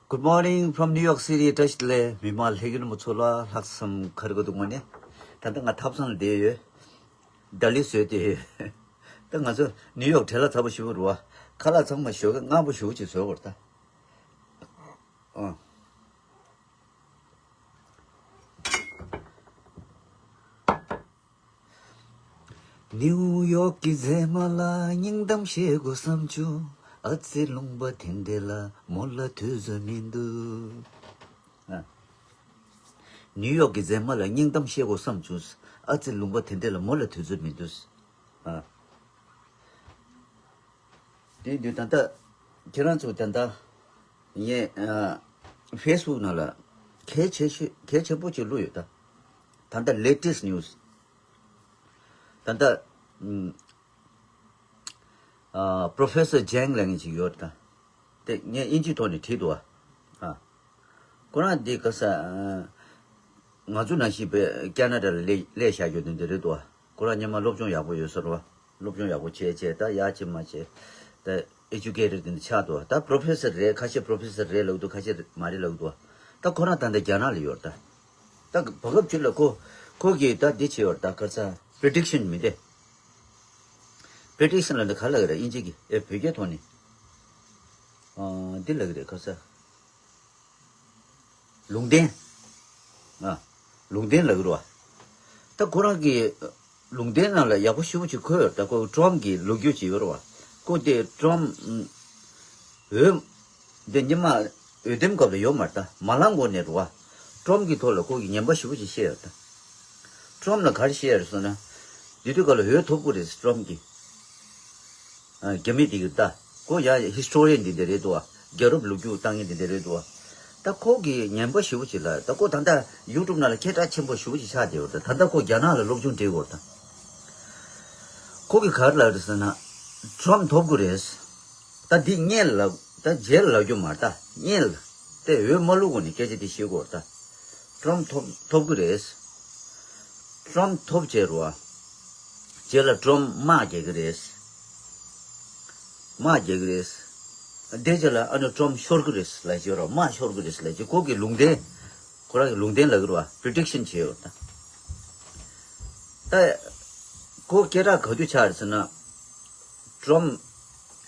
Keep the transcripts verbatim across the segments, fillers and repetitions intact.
Good morning from New York City. བཀྲ་ཤིས་བདེ་ལེགས། མི་མང་ལྷན་རྒྱས་རྣམ་པ་ཚོ་ལ་ལྷག་བསམ་ཁ་རི་གོ་དུ་ངོ་ནས། ད་ལྟ་ང་ཐབ་ཚང་ལ་བསྡད་ཡོད། ལྡ་ལི་བཟོས་ཏེ་ཡོད། ད་ང་ཚོ་ནིའུ་ཡོག་བྲེལ་བ་ཚ་པོ་ཞེ་པོ་རེད་བ། ཁ་ལག་ཚང་མ་ཞོགས་ཀས་མངར་པོ་ཞེ་པོ་ཅིག་བཟོས་པ་རེད་ད། ཨ། ནིའུ་ཡོག་གི་མཛེས་མ་ལ་སྙིང་གཏམ་བཤད་དགོས་བསམ་བྱུང་། ཨ་ཙི་ལུང་པ་དེ་འདྲ་ལ་མོ་ལ་དུས་ཚོད་མི་འདུག་ཨ། ནིའུ་ཡོག་གི་མཛེས་མ་ལ་སྙིང་གཏམ་བཤད་དགོས་བསམ་བྱུང་། ཨ་ཙི་ལུང་པ་དེ་འདྲ་ལ་མོ་ལ་དུས་ཚོད་མི་འདུག་ཨ། དེ་དུས་ད་ལྟ་ཁྱེད་རང་ཚོ་ད་ལྟ་ངས་ཨ་ཕེ་སི་བུག་ནང་ལ་གལ་ཆེ་ཤོས་གལ་ཆེན་པོ་ཅིག་བླུགས་ཡོད་ད། ད་ལྟ་latest news། ད་ལྟ་ཨམ་ཨ་Professor Zhang ལབ་མཁན་ཅིག་ཡོད་ད། དེ་ངས་དབྱིན་ཇིའི་ཐོག་ནས་བྲིས་འདུག་ཨ། ཨ། ཁོ་རང་འདི་ག་ས་ཨ་ང་ཚོ་ནང་བཞིན་པའི་ཀ་ན་ཌ་ལ་སླེབས་སླེབས་བཞག་རྒྱུ་དེ་འདྲ་རེད་འདུག་ཨ། ཁོ་རང་སྔོན་མ་སློབ་སྦྱོང་ཡག་པོ་ཡོད་ས་རེད་བ། སློབ་སྦྱོང་ཡག་པོ་བྱས་བྱས་ད་ཡག་ཅིག་མ་བྱས། ད་ཨེ་ཇུ་ཀེ་ཊེཌ་དེ་འདྲ་ཆགས་འདུག་ད་པོ་རོ་ཕེ་སར་རེད། ཁ་ཤས་པོ་རོ་ཕེ་སར་རེད་ལབ་འདུག་ཁ་ཤས་མ་རེད་ལབ་འདུག་ད་ཁོ་རང་ད་ལྟ་རྒྱ་ནག་ལ་ཡོད་རེད་ད། ད་བར་སྐབས་ཅིག་ལ་ཁོ་ཁོ་གིས་ད་འདི་བྱས་ཡོད་རེད་ད། ག་ས་པི་རི་ཌིག་ཤན་མི་འདི། པི་རི་ཌིག་ཤན་ལབ་ན་ག་ལབ་ཀྱི་རེད་དབྱིན་ཇི་གི། ཨེ་བོད་སྐད་ཐོག་ནས། ཨ་འདི་ལབ་ཀྱི་རེད་ག་ས། ལུང་བསྟན། ཨ། ལུང་བསྟན་ལབ་ཀྱི་རེད་བ། ད་ཁོ་རང་གི་ལུང་བསྟན་ནང་ལ་ཡག་པོ་ཞེ་པོ་ཅིག་འཁོད་ཡོད་རེད་ད། ཁོ་ཊམ་གི་ལོ་རྒྱུས་ཅིག་ཡོད་རེད་བ། ཁོ་དེ་ཊམ་འོས་འདི་སྔོན་མ་འོས་འདེམས་སྐབས་ལ་ཡོད་མ་རེད་ད། མ་ལངས་གོང་ནས་རེད་བ། ཊམ་གི་ཐོག་ལ་ཁོ་གིས་ངན་པ་ཞེ་པོ་ཅིག་བཤད་ཡོད་ད། ཊམ་ལ་ག་རེ་བཤད་ཡོད་རེད་ཟེར་ན། འདི་དུས་སྐབས་ལ་འོས་ཐོབ་ཀྱི་རེད་ཊམ་གིས། ཨ། རྒྱ་མི་དེ་གི་ད། ཁོ་ཡ་ཧི་སི་ཊོ་རི་ཡན་འདི་འདྲ་རེད་འདུག་བ། རྒྱལ་རབས་ལོ་རྒྱུས་བཏང་མཁན་འདི་འདྲ་རེད་འདུག་བ། ད་ཁོ་གི་ངན་པ་ཞེ་པོ་ཅིག་ལ་ད་ཁོ་ད་ལྟ་ཡུ་ཊུབ་ནང་ལ་སྐད་གྲགས་ཆེན་པོ་ཞེ་པོ་ཅིག་ཆགས་བསྡད་ཡོད་རེད། ད་ད་ལྟ་ཁོ་རྒྱ་ནག་ལ་སློབ་སྦྱོང་འགྲིག་ཡོད་རེད་ད། ཁོ་གི་ག་རེ་ལབ་རེད་ཟེར་ན། ཊམ་ཐོབ་ཀྱི་རེད། ད་འདི་སྔོན་ལ་ད་རྗེས་ལ་ལབ་རྒྱུ་མ་རེད་ད། སྔོན་ལ་དེ་འོས་མ་བླུག་གོང་ནས་སྐད་ཆ་དེ་བཤད་དགོས་རེད་ད། ཊམ་ཐོབ་ཐོབ་ཀྱི་རེད། ཊམ་ཐོབ་བྱས་རོ། རྗེས་ལ་ཊམ་དམག་རྒྱག་གི་རེད། དམག་རྒྱག་གི་རེད། དེ་རྗེས་ལ་ཨ་ནི་ཊམ་ཤོར་གི་རེད་ལབ་བྱས་རོ། དམག་ཤོར་གི་རེད་ལབ་བྱས། ཁོ་གི་ལུང་བསྟན། ཁོ་རང་གི་ལུང་བསྟན་ལབ་ཀྱི་རེད་བ། པི་རི་ཌིག་ཤན་བྱས་ཡོད་ད། ད་ཁོ་སྐད་གྲགས་ག་དུས་ཆགས་རེད་ཟེར་ན། ཊམ་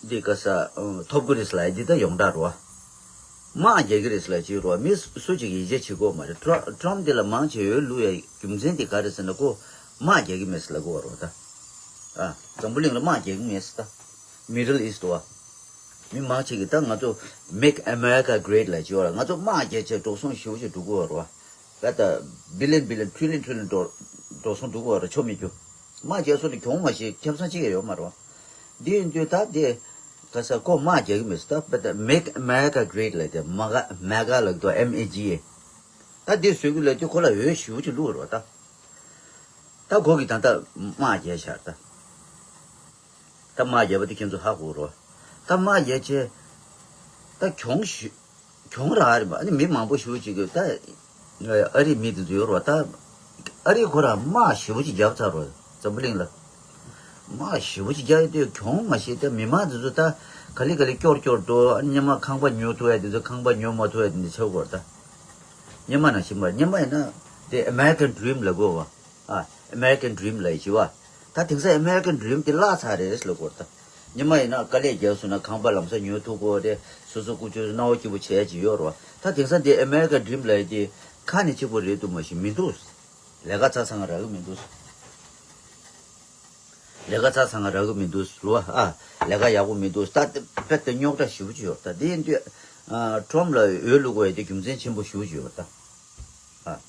འདི་ག་ས་ཨ་ཐོབ་ཀྱི་རེད་ལབ་ཡ་འདི་ད་ཡོངས་གྲགས་རེད་བ། དམག་རྒྱག་གི་རེད་ལབ་ཀྱི་རེད་བ། མི་སུ་གཅིག་ཡིད་ཆེས་བྱེད་ཀྱི་ཡོད་མ་རེད། ཊམ་ཊམ་འདི་ལ་མང་ཆེ་འོས་བླུག་ཡ་རྒྱུ་མཚན་དེ་ག་རེད་ཟེར་ན། ཁོ་དམག་རྒྱག་གི་མེད་ཟེར་ལབ་ཀྱི་ཡོད་རེད་བ་ད། ཨ། འཛམ་བུ་གླིང་ལ་དམག་རྒྱག་གི་མེད་ཟེར་ད། མི་ཌལ་ཨིསཊ་བ། མི་མང་ཆེ་གིས་ད་ང་ཚོ་Make America Great ལབ་ཀྱི་ཡོད་རེད། ང་ཚོ་དམག་རྒྱག་བྱས་འགྲོ་སོང་ཞེ་པོ་ཅིག་འགྲོ་གི་ཡོད་རེད་བ། ད་ལྟ་བི་ལི་ཡན་བི་ལི་ཡན་ཊི་རི་ལི་ཡན་ཊི་རི་ལི་ཡན་འགྲོ་འགྲོ་སོང་འགྲོ་གི་ཡོད་རེད། ཆོ་མེད་རྒྱུ། དམག་རྒྱག་སོང་ནས་གྱོང་མ་ཤེས། ཁེ་བཟང་གཅིག་ཡང་ཡོད་མ་རེད་བ། འདི་ཡིན་དུས་ད་དེ་ག་ས་ཁོ་དམག་རྒྱག་གི་མེད་ཟེར་ད། བ་ད་Make America Great ལབ་དེ་མ་ག་མེ་ག་ལབ་དུས་ཨེམ་ཨེ་ཇི་ཨེ། ད་དེ་བཟོས་གི་ལབ་དུས་ཁོ་ལ་འོས་ཞེ་པོ་ཅིག་བླུགས་རེད་བ་ད། ད་ཁོ་གིས་ད་ལྟ་དམག་རྒྱག་ཤག་ད། ད་དམག་རྒྱག་པ་དེ་ཁྱེད་ཚོ་ཧ་གོ་རོ། ད་དམག་རྒྱག་བྱས། ད་གྱོང་ཞུ། གྱོང་རག་རེད་པ། ཨ་ནི་མི་མང་པོ་ཞེ་པོ་ཅིག་གིས་ད། ཨ་རིའི་མི་དེ་ཚོ་ཡོད་རོ། ད་ཨ་རིས་ཁོ་རང་དམག་ཞེ་པོ་ཅིག་བརྒྱབ་ཚར་རོ། འཛམ་བུ་གླིང་ལ། དམག་ཞེ་པོ་ཅིག་བརྒྱབ་ཡོད་དུས་གྱོང་མ་ཤེས། ད་མི་མང་དེ་ཚོ་ད་ག་ལེ་ག་ལེ་སྐྱོར་སྐྱོར་འགྲོ། ཨ་ནི་སྔོན་མ་ཁང་པ་ཉོ་ཐུབ་ཡ་དེ་ཚོ་ཁང་པ་ཉོ་མ་ཐུབ་ཡ་དེ་འདྲ་ཆགས་ཀྱི་ཡོད་རེད་ད། སྔོན་མ་ནང་བཞིན་པ། སྔོན་མ་ཡིན་ན་དེ་American Dream ལབ་དགོས་བ། ཨ། American Dream ལབ་ཡ་ཅིག་བ། ད་དེང་སང་American Dream དེ་བརླག་ཚར་རེད་ལབ་དགོས་རེད་ད། སྔོན་མ་ཡིན་ན་དཀའ་ལས་རྒྱག་སོང་ན་ཁང་པ་ལམ་སང་ཉོ་ཐུབ་ཀྱི་ཡོད་རེད། སོ་སོ་ཀུ་ཅོ་སྣང་བ་སྐྱིད་པོ་བྱེད་ཡ་ཅིག་ཡོད་རེད་བ། ད་དེང་སང་དེ་American Dream ལབ་ཡ་དེ་ཁ་ནས་གཅིག་པོ་རེད་འདུག་མ་གཞི་མི་འདུག་ལས་ཀ་ཆ་ཚང་རག་གི་མི་འདུག་ལས་ཀ་ཆ་ཚང་རག་གི་མི་འདུག་ལོ། ཨ། ལས་ཀ་ཡག་པོ་མི་འདུག་ད་དཔེ་དེ་རྙོག་དྲ་ཞེ་པོ་ཅིག་ཡོད་རེད་ད། དེ་ཡིན་དུས་ཨ་ཊམ་ལ་འོས་བླུག་དགོས་ཡ་དེ་རྒྱུ་མཚན་ཆེན་པོ་ཞེ་པོ་ཅིག་ཡོད་རེད་ད། ཨ།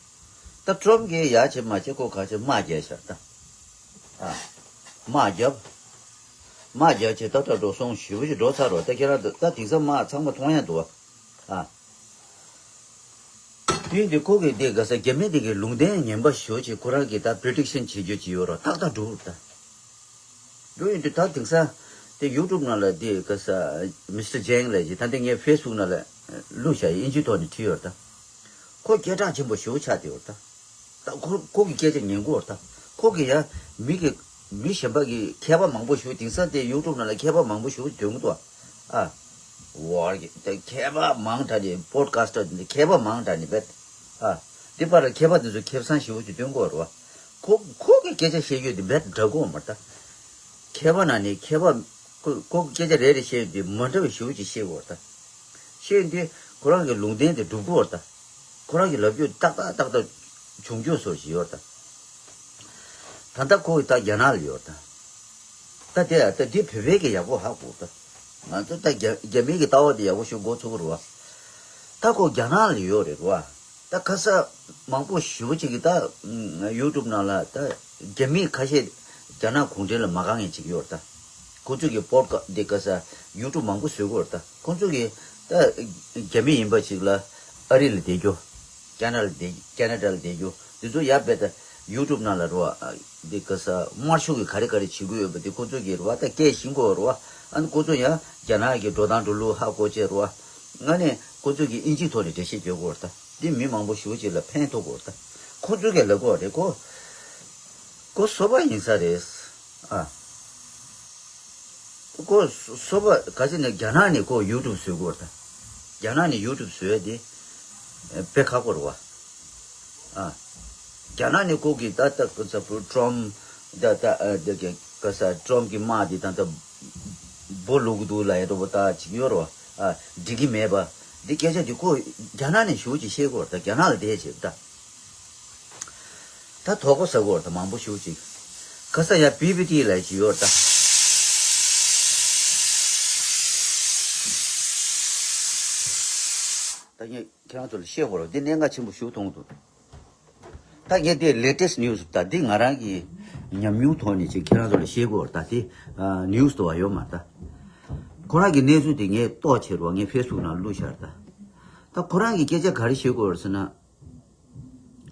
ད་ཊམ་གིས་ཡ་བྱེད་མ་བྱེད་ཁོ་ག་ཚོད་དམག་རྒྱག་ཤག་ད། ཨ། དམག་རྒྱབ། དམག་རྒྱག་བྱས་ད་ལྟ་འགྲོ་སོང་ཞེ་པོ་ཅིག་འགྲོ་ཚར་རོ། ད་ཁྱེད་རང་ད་དེང་སང་དམག་ཚང་མ་མཐོང་ཡ་འདུག་ཨ། དེ་ཡིན་དུས་ཁོ་གིས་དེ་ག་ས་རྒྱ་མི་དེ་གི་ལུང་བསྟན་ངན་པ་ཞེ་པོ་ཅིག་ཁོ་རང་གིས་ད་པི་རི་ཌིག་ཤན་བྱེད་རྒྱུ་ཅིག་ཡོད་རོ། ཏག་ཏག་འགྲུབ་ད། འགྲོ་ཡིན་དུས་ད་དེང་སང་དེ་ཡུ་ཊུབ་ནང་ལ་དེ་ག་ས་མི་སི་ཊར་ཇེང་ལབ་ཅིག་ད་དེ་ངས་ཕེ་སི་བུག་ནང་ལ་བླུགས་བཞག་ཡིན། དབྱིན་ཇིའི་ཐོག་ནས་བྲིས་ཡོད་ད། ཁོ་སྐད་གྲགས་ཆེན་པོ་ཞེ་པོ་ཆགས་བསྡད་ཡོད་ད། ད་ཁོ་ཁོ་གི་སྐད་ཆ་ཉན་གྱི་ཡོད་ད། ཁོ་གི་ཡ་མི་གི་མི་གཞན་པ་གི་མཁས་པ་མང་པོ་ཞེ་པོ་དེང་སང་དེ་ཡུ་ཊུབ་ནང་ལ་མཁས་པ་མང་པོ་ཞེ་པོ་ཐོན་གྱི་འདུག་ཨ། བར་གྱི་ད་མཁས་པ་མང་དྲགས་ནས་པོ་ཌི་ཁ་སི་ཊར་འདི་མཁས་པ་མང་དྲགས་ནས་བེད། ཨ། འདི་པར་མཁས་པ་འདི་ཚོ་ཁེ་བཟང་ཞེ་པོ་ཅིག་སྟོན་གོ་རེད་བ། ཁོ་ཁོ་གི་སྐད་ཆ་བཤད་རྒྱུ་འདི་བེད་འདྲ་གོ་མ་རེད་ད། མཁས་པ་ན་ནི་མཁས་པ་ཁོ་ཁོ་གི་སྐད་ཆ་རེ་རེ་བཤད་རྒྱུ་འདི་མ་འདྲ་བའི་ཞེ་པོ་ཅིག་བཤད་གོ་རེད་ད། བཤད་འདི་ཁོ་རང་གི་ལུང་བསྟན་དེ་འགྲུབ་གོ་རེད་ད། ཁོ་རང་གི་ལབ་རྒྱུ་ཏག་ཏག་ཏག་ཏག་བྱུང་རྒྱུ་བཟོ་ཞིག་ཡོད་ད། ད་ལྟ་ཁོ་ད་རྒྱ་ནག་ལ་ཡོད་ད། ད་དེ་ད་འདི་བོད་པའི་གི་ཡག་པོ་ཧ་གོ་ད། ང་ཚོ་ད་རྒྱ་རྒྱ་མིའི་གི་ལྟ་བ་དེ་ཡག་པོ་ཞིག་མགོ་ཚོད་ཀྱི་རེད་བ། ད་ཁོ་རྒྱ་ནག་ལ་ཡོད་རེད་བ། ད་ཁ་ས་མང་པོ་ཞེ་པོ་ཅིག་གི་ད་ཡུ་ཊུབ་ནང་ལ་ད་རྒྱ་མི་ཁ་ཤས་རྒྱ་ནག་གུང་ཁྲན་ལ་མ་དགའ་མཁན་ཅིག་ཡོད་རེད་ད། ཁོ་ཚོ་གི་པོ་ཌི་ཁ་འདི་ཁ་ས་ཡུ་ཊུབ་མང་པོ་བཟོ་གི་ཡོད་རེད་ད། ཁོ་ཚོ་གི་ད་རྒྱ་མི་ཡིན་པ་ཅིག་ལ་ཨ་རི་ལ་བསྡད་རྒྱུ། ཁེ་ན་ཌ་ལ་བསྡད་ཁེ་ན་ཌ་ལ་བསྡད་རྒྱུ་འདི་ཚོ་ཡར་བེད་ད་ཡུ་ཊུབ་ནང་ལ་རེད་བ། འདི་ཁ་ས་དམར་ཤོག་གི་ག་རེ་ག་རེ་བྱེད་ཀྱི་ཡོད་པ་འདི་ཁོ་ཚོ་གི་རེད་བ། ད་སྐད་ཤེས་ཀྱི་ཡོད་རེད་བ། ཨ་ནི་ཁོ་ཚོ་ཡང་རྒྱ་ནག་གི་འགྲོ་སྟངས་འགྲོ་ལུགས་ཧ་གོ་བྱས་རེད་བ། ཨ་ནི་ཁོ་ཚོ་གི་ཨིན་ཇིའི་ཐོག་ནས་འགྲེལ་བཤད་བརྒྱབ་ཀྱི་ཡོད་རེད་ད། འདི་མི་མང་པོ་ཞེ་པོ་ཅིག་ལ་ཕན་ཐོགས་ཀྱི་ཡོད་རེད་ད། ཁོ་ཚོ་གིས་ལབ་ཀྱི་ཡོད་རེད་ཁོ། ཁོ་སོ་པ་ཡིན་ས་རེད། ཨ། ཁོ་སོ་པ་ག་ཅི་ནས་རྒྱ་ནག་ནས་ཁོ་ཡུ་ཊུབ་བཟོས་ཀྱི་ཡོད་རེད་ད། རྒྱ་ནག་ནས་ཡུ་ཊུབ་བཟོས་ཏེ་དཔེ་ཁག་པོ་རེད་བ། ཨ། རྒྱ་ནག་ནས་ཁོ་གི་ད་ལྟ་ཁོ་ཚ་བོ་ཊམ་ད་ལྟ་ཨ་ད་གི་ག་ས་ཊམ་གི་དམག་དེ་ད་ལྟ་བོ་ལུག་འདུག་ལ་ཡ་རོ་བོ་ད་ཅིག་ཡོད་རེད་བ། ཨ། འགྲིག་གི་མེད་པ། འདི་སྐད་ཆ་འདི་ཁོ་རྒྱ་ནག་ནས་ཞེ་པོ་ཅིག་བཤད་ཀྱི་ཡོད་རེད་ད། རྒྱ་ནག་ལ་བསྡད་བྱས་ད། ད་དོགས་པ་ཟ་གི་ཡོད་རེད་ད་མང་པོ་ཞེ་པོ་ཅིག་ཁ་ས་ཡ་པི་བི་ཊི་ལབ་ཅིག་ཡོད་རེད་ད། ད་ངས་ཁྱེད་རང་ཚོ་ལ་བཤད་དགོས་རེད། འདི་གནད་འགག་ཆེན་པོ་ཞེ་པོ་མཐོང་གི་འདུག་ད་ངས་དེ་ལེ་ཊེ་སི་ཊི་ནིའུ་སི་ད་འདི་ང་རང་གི་ཉམས་མྱོང་ཐོག་ནས་ཅིག་ཁྱེད་རང་ཚོ་ལ་བཤད་དགོས་རེད་ད། དེ་ཨ་ནིའུ་སི་དུ་བ་ཡོད་མ་རེད་ད། ཁོ་རང་གི་གནས་ཚུལ་དེ་ངས་རྟོགས་བྱས་རོགས། ངས་ཕེ་སི་བུག་ནང་བླུགས་བཞག་རེད་ད། ད་ཁོ་རང་གི་སྐད་ཆ་ག་རེ་བཤད་དགོས་རེད་ཟེར་ན།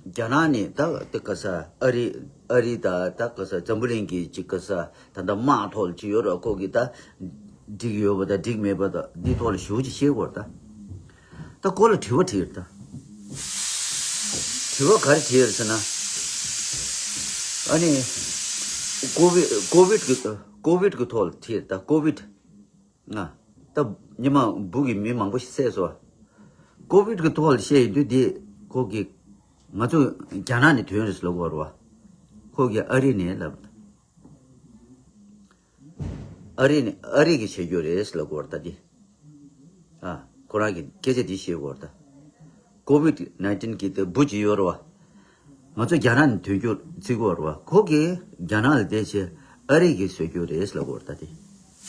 རྒྱ་ནག་ནས་ད་དེ་ག་ས་ཨ་རི་ཨ་རི་ད་ད་ག་ས་འཛམ་བུ་གླིང་གི་ཅིག་ག་ས་ད་ད་དམག་ཐོག་ལ་ཅིག་ཡོད་ར། ཁོ་གི་ད་འགྲིག་ཡོད་པ་ད་འགྲིག་མེད་པ་ད་འདི་ཐོག་ལ་ཞེ་པོ་ཅིག་བཤད་དགོས་རེད་ད། ད་ཁོ་ལ་དྲི་བ་དྲིས་རེད་ད། དྲི་བ་ག་རེ་དྲིས་རེད་ཟེར་ན། ཨ་ནི་ཀོ་བི་ཀོ་བིད་ཀྱི་ཀོ་བིད་ཀྱི་ཐོག་ལ་དྲིས་རེད་ད། ཀོ་བིད། ང་ད་ཉི་མ་འབུ་གི་མི་མང་པོ་ཞིག་བསད་སོང་། ཀོ་བིད་ཀྱི་ཐོག་ལ་བཤད་ཡོང་དུས་དེ་ཁོ་གི་ང་ཚོ་རྒྱ་ནག་ནས་ཐོན་རེད་ལབ་ཀྱི་ཡོད་རེད་བ། ཁོ་གི་ཨ་རི་ནས་ལབ། ཨ་རི་ནས་ཨ་རི་གིས་བྱེད་རྒྱུ་རེད་ལབ་ཀྱི་ཡོད་རེད་ད་དེ། ཨ། ཁོ་རང་གིས་སྐད་ཆ་འདི་བཤད་ཀྱི་ཡོད་རེད་ད། ཀོ་བིད་ནའིན་ཊིན་གི་དེ་འབུ་ཅིག་ཡོད་རེད་བ། ང་ཚོ་རྒྱ་ནག་ནས་ཐོན་རྒྱུ་བརྩི་གི་ཡོད་རེད་བ། ཁོ་གིས་རྒྱ་ནག་ལ་བསྡད་བྱས་ཨ་རི་གིས་བཟོ་རྒྱུ་རེད་ལབ་ཀྱི་ཡོད་རེད་ད་དེ།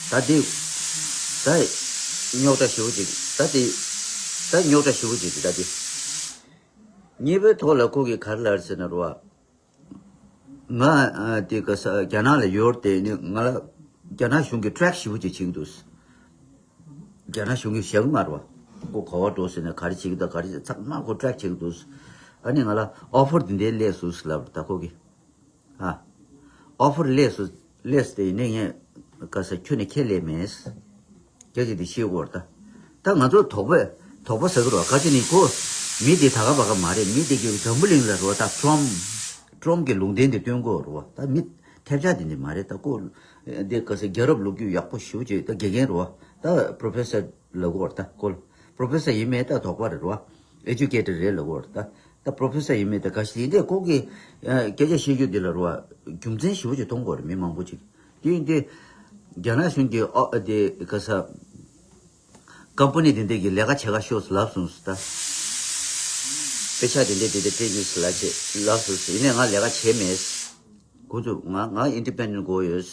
ད་དེ་ད་རྙོག་དྲ་ཞེ་པོ་ཅིག་ད་དེ་ད་རྙོག་དྲ་ཞེ་པོ་ཅིག་ད་དེ། གཉིས་པའི་ཐོག་ལ་ཁོ་གིས་ག་རེ་ལབ་ཟེར་ན་རེད་བ། ང་ཨ་དེ་ག་ས་རྒྱ་ནག་ལ་ཡོད་དེ་ནི་ང་ལ་རྒྱ་ནག་གཞུང་གིས་ཊེག་ཞེ་པོ་ཅིག་བྱེད་ཀྱི་འདུག་རྒྱ་ནག་གཞུང་གིས་བཞག་གི་མ་རེད་བ། ཁོ་ག་པར་འགྲོ་ཟེར་ནས་ག་རེ་བྱེད་ཀྱི་འདུག་ག་རེ་ཚང་མ་ཁོ་ཊེག་བྱེད་ཀྱི་འདུག་ཨ་ནི་ང་ལ་ཨོ་ཕར་དེ་འདྲའི་སླེབས་སོང་ལབ་རེད་ད་ཁོ་གིས། ཨ། ཨོ་ཕར་སླེབས་སོང་སླེབས་དེ་ནི་ངས་ག་ས་ཁྱོན་ནས་ཁས་ལེན་མེད། སྐད་ཆ་འདི་བཤད་དགོས་རེད་ད། ད་ང་ཚོ་དོགས་པས་དོགས་པ་ཟ་གི་རེད་བ། ག་ཅི་ནི་ཁོ་མི་དེ་ད་ག་པ་ག་མ་རེད། མི་དེ་གི་འཛམ་བུ་གླིང་ལ་རེད་བ། ད་ཊམ་ཊམ་གི་ལུང་བསྟན་དེ་སྟོན་དགོས་རེད་བ། ད་མི་ཐེབས་ཆག་དེ་འདྲ་མ་རེད། ད་ཁོ་འདི་ག་ས་རྒྱལ་རབས་ལོ་རྒྱུས་ཡག་པོ་ཞེ་པོ་ཅིག་ད་དགེ་རྒན་རེད་བ། ད་པོ་རོ་ཕེ་སར་ལབ་དགོས་རེད་ད་ཁོ་ལ། པོ་རོ་ཕེ་སར་ཡིན་མེད་ད་དོགས་པ་རེད་བ། ཨེ་ཇུ་ཀེ་ཊར་རེད་ལབ་དགོས་རེད་ད། ད་པོ་རོ་ཕེ་སར་ཡིན་མེད་ད་ག་ཞིག་ཡིན་དེ་ཁོ་གི་ཨ་སྐད་ཆ་བཤད་རྒྱུ་འདི་ལ་རེད་བ། རྒྱུ་མཚན་ཞེ་པོ་ཅིག་མཐོང་དགོས་རེད་མི་མང་པོ་ཅིག་དེ་ཡིན་དུས། རྒྱ་ནག་གཞུང་གིས་ཨོ་ཨ་དེ་ག་ས། ཀམ་པ་ནི་དེ་འདྲས་ཀྱི་ལས་ཀ་བྱེད་ག་ཤོག་ལབ་སོང་ཟེར་ད། དཔེ་ཆ་དེ་འདྲས་དེ་འདྲས་སྤྲད་རྒྱུ་ཟེར་ལབ་བྱས་ལབ་སོང་ཟེར། ཡིན་ནའི་ང་ལས་ཀ་བྱས་མེད། ཁོ་ཚོ་ང་ང་ཨིན་ཌི་པེན་ཌེན་ཊི་དགོས་ཡོད།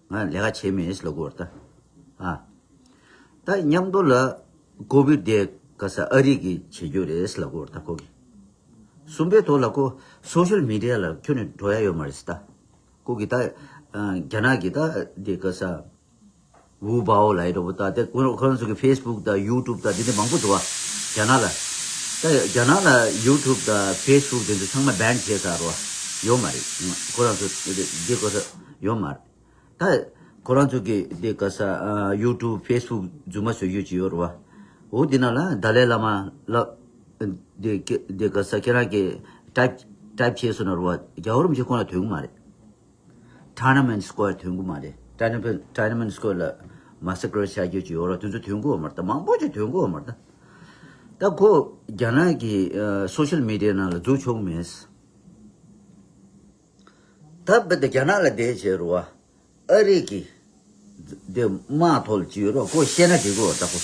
ང་ལས་ཀ་བྱས་མེད་ལབ་དགོས་རེད་ད། ཨ། ད་མཉམ་དུ་ལ་ཀོ་བིད་དེ་ག་ས་ཨ་རི་གིས་བྱེད་རྒྱུ་རེད་ལབ་དགོས་རེད་ད་ཁོ་གིས། གསུམ་པའི་ཐོག་ལ་ཁོ་སོ་ཤལ་མི་ཌི་ཡ་ལ་ཁྱོན་ནས་འགྲོ་ཡ་ཡོད་མ་རེད་ཟེར་ད། ཁོ་གིས་ད་ཨ་རྒྱ་ནག་གི་ད་དེ་ག་ས་ཝུ་པའོ་ལབ་ཡ་འདྲ་པོ་ད་དེ་ཁོ་ཁོ་རང་ཚོ་གི་ཕེ་སི་བུག་དང་ཡུ་ཊུབ་དང་དེ་འདྲ་མང་པོ་འདུག་བ། རྒྱ་ནག་ལ། ད་རྒྱ་ནག་ལ་ཡུ་ཊུབ་དང་ཕེ་སི་བུག་དེ་ཚོ་ཚང་མ་བྷན་བྱས་ཚར་བ། ཡོད་མ་རེད། ཁོ་རང་ཚོ་དེ་དེ་ཁོ་ཚོ་ཡོད་མ་རེད། ད་ཁོ་རང་ཚོ་གི་དེ་ག་ས་ཨ་ཡུ་ཊུབ་ཕེ་སི་བུག་རྫུན་མ་བཟོ་རྒྱུ་ཅིག་ཡོད་རེད་བ། འོ་དེ་ནང་ལ་དཱ་ལའི་བླ་མ་ལ་དེ་དེ་ག་ས་ཁྱེད་རང་གི་ཊའིབ་ཊའིབ་བྱས་སོང་ན་རེད་བ། རྒྱལ་བ་རིན་པོ་ཆེ་ཁོང་ལ་ཐོན་གི་མ་རེད། ཊའེ་ནན་མེན་སི་ཀོ་ཡར་ཐོན་གི་མ་རེད། ཊའེ་ནན་མེན་ཊའེ་ནན་མེན་སི་ཀོ་ཡར་ལ་ མ་ས་ཀར་བྱ་རྒྱུ་ཅིག་ཡོད་ར། དེ་ཚོ་ཐོན་གོ་མ་རེད། ད་མང་པོ་ཅིག་ཐོན་གོ་མ་རེད། ད་ད་ཁོ་རྒྱ་ནག་གི་ཨ་སོ་ཤལ་མི་ཌི་ཡ་ནང་ལ་འཛུལ་ཆོག་མེད། ད་བོད་དེ་རྒྱ་ནག་ལ་བསྡད་བྱས་རུ་བ། ཨ་རི་གི་དེ་དམག་ཐོག་ལ་ཅི་ཡོད་རོགས་ཁོ་བཤད་ན་འགྲིག་གོ། ད་ཁོ་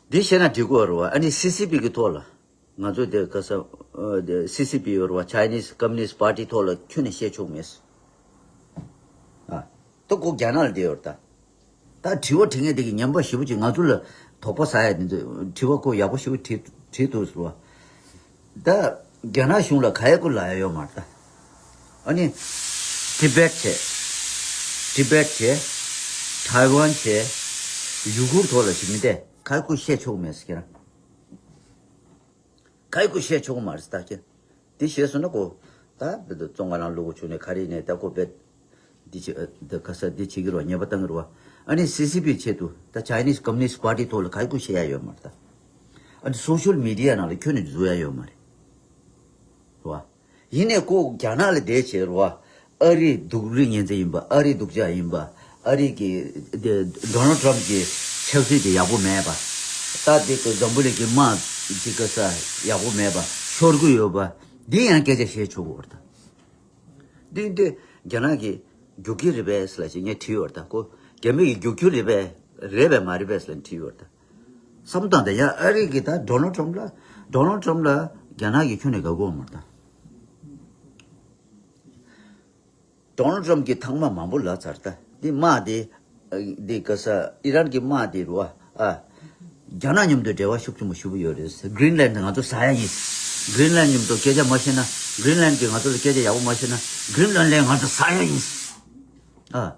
འདི་བཤད་ན་འགྲིག་གོ་རུ་བ། ཨ་ནི་སི་སི་པི་གི་ཐོག་ལ་ང་ཚོ་དེ་ག་ས་སི་སི་པི་ཡོད་རུ་བ། Chinese Communist Party ཐོག་ལ་ཁྱོན་ནས་བཤད་ཆོག་མེད། ཨ་ད་ཁོ་རྒྱ་ནག་ལ་བསྡད་ཡོད་རེད་ད། ད་དྲི་བ་དྲི་མཁན་དེ་གི་ཉན་པ་ཞེ་པོ་ཅིག་ང་ཚོ་ལ་དོགས་པ་ཟ་ཡ་དེ་ཚོ་དྲི་བ་ཁོ་ཡག་པོ་ཞེ་པོ་དྲི་དྲི་འདུག་ཟེར་བ། ད་རྒྱ་ནག་གཞུང་ལ་ག་ཡ་ཁོ་ལབ་ཡ་ཡོད་མ་རེད་ད། ཨ་ནི་ཏི་བེད་བྱས། ཏི་བེད་བྱས། ཐའེ་ཝན་བྱས། ཡུ་གུར་ཐོག་ལ་ཞིག་མི་བསྡད་ག་ཡ་ཁོ་བཤད་ཆོག་མེད་ཟེར་ཁྱེད་རང་། ག་ཡི་ཁོ་བཤད་ཆོག་མ་རེད་ད་ཁྱེད། དེ་བཤད་སོང་ན་ཁོ་ད་བོད་དུ་ཙོང་ཁ་ནང་ལུ་གུ་ཆུ་ནས་ག་རེ་ནས་ད་ཁོ་བེད་འདི་བྱེད་འདི་ག་ས་འདི་བྱེད་ཀྱི་རོ། ཉེས་པ་བཏང་གི་རོ། ཨ་ནི་སི་སི་པི་ཆེད་དུ་ད་Chinese Communist Party ཐོག་ལ་ག་ཡི་ཁོ་བཤད་ཡ་ཡོད་མ་རེད་ད། ཨ་ནི་སོ་ཤལ་མི་ཌི་ཡ་ནང་ལ་ཁྱོན་ནས་འཛུལ་ཡ་ཡོད་མ་རེད། རོ། ཡིན་ནས་ཁོ་རྒྱ་ནག་ལ་བསྡད་བྱས་རོ། ཨ་རིའི་སྡུག་རུས་ངན་ཚད་ཡིན་པ། ཨ་རིའི་སྡུག་ཅག་ཡིན་པ། ཨ་རི་གི་དེ་Donald Trump གི་ཆབ་སྲིད་དེ་ཡག་པོ་མེད་པ། ད་དེ་གི་འཛམ་བུ་གླིང་གི་དམག་ཅིག་གི་ས་ཡག་པོ་མེད་པ་ཤོར་གི་ཡོད་པ། འདི་ཡང་སྐད་ཆ་བཤད་ཆོག་གི་ཡོད་རེད་ད། འདི་འདི་རྒྱ་ནག་གི་རྒྱུག་ཁྱི་རེད་པས་ལབ་ཞེས་ངས་དྲིས་ཡོད་རེད་ད། ཁོ་རྒྱ་མི་གི་རྒྱུག་ཁྱི་རེད་པས་རེད་པས་མ་རེད་པས་ལབ་དྲིས་ཡོད་རེད་ད། བསམ་བཏང་དེ་ཡང་ཨ་རི་གི་ད་Donald Trump ལ་Donald Trump ལ་རྒྱ་ནག་གི་ཁྱོན་ནས་དགའ་གོ་མ་རེད་ད། Donald Trump གི་ཐང་མ་མང་པོ་ལབ་ཚར་ད། འདི་དམག་དེ་འདི་ག་ས་ཨི་རན་གི་དམག་དེ་རུ་ཨ། རྒྱ་ནག་མཉམ་དུ་འབྲེལ་བ་ཤུགས་ཆེན་པོ་ཞུ་གི་ཡོད་རེད། Greenland ང་ཚོ་ཟ་ཡ་ཡིན། Greenland མཉམ་དུ་སྐད་ཆ་མ་བཤད་ན། Greenland གི་ང་ཚོ་ལ་སྐད་ཆ་ཡག་པོ་མ་བཤད་ན། Greenland ལས་ང་ཚོ་ཟ་ཡ་ཡིན། ཨ།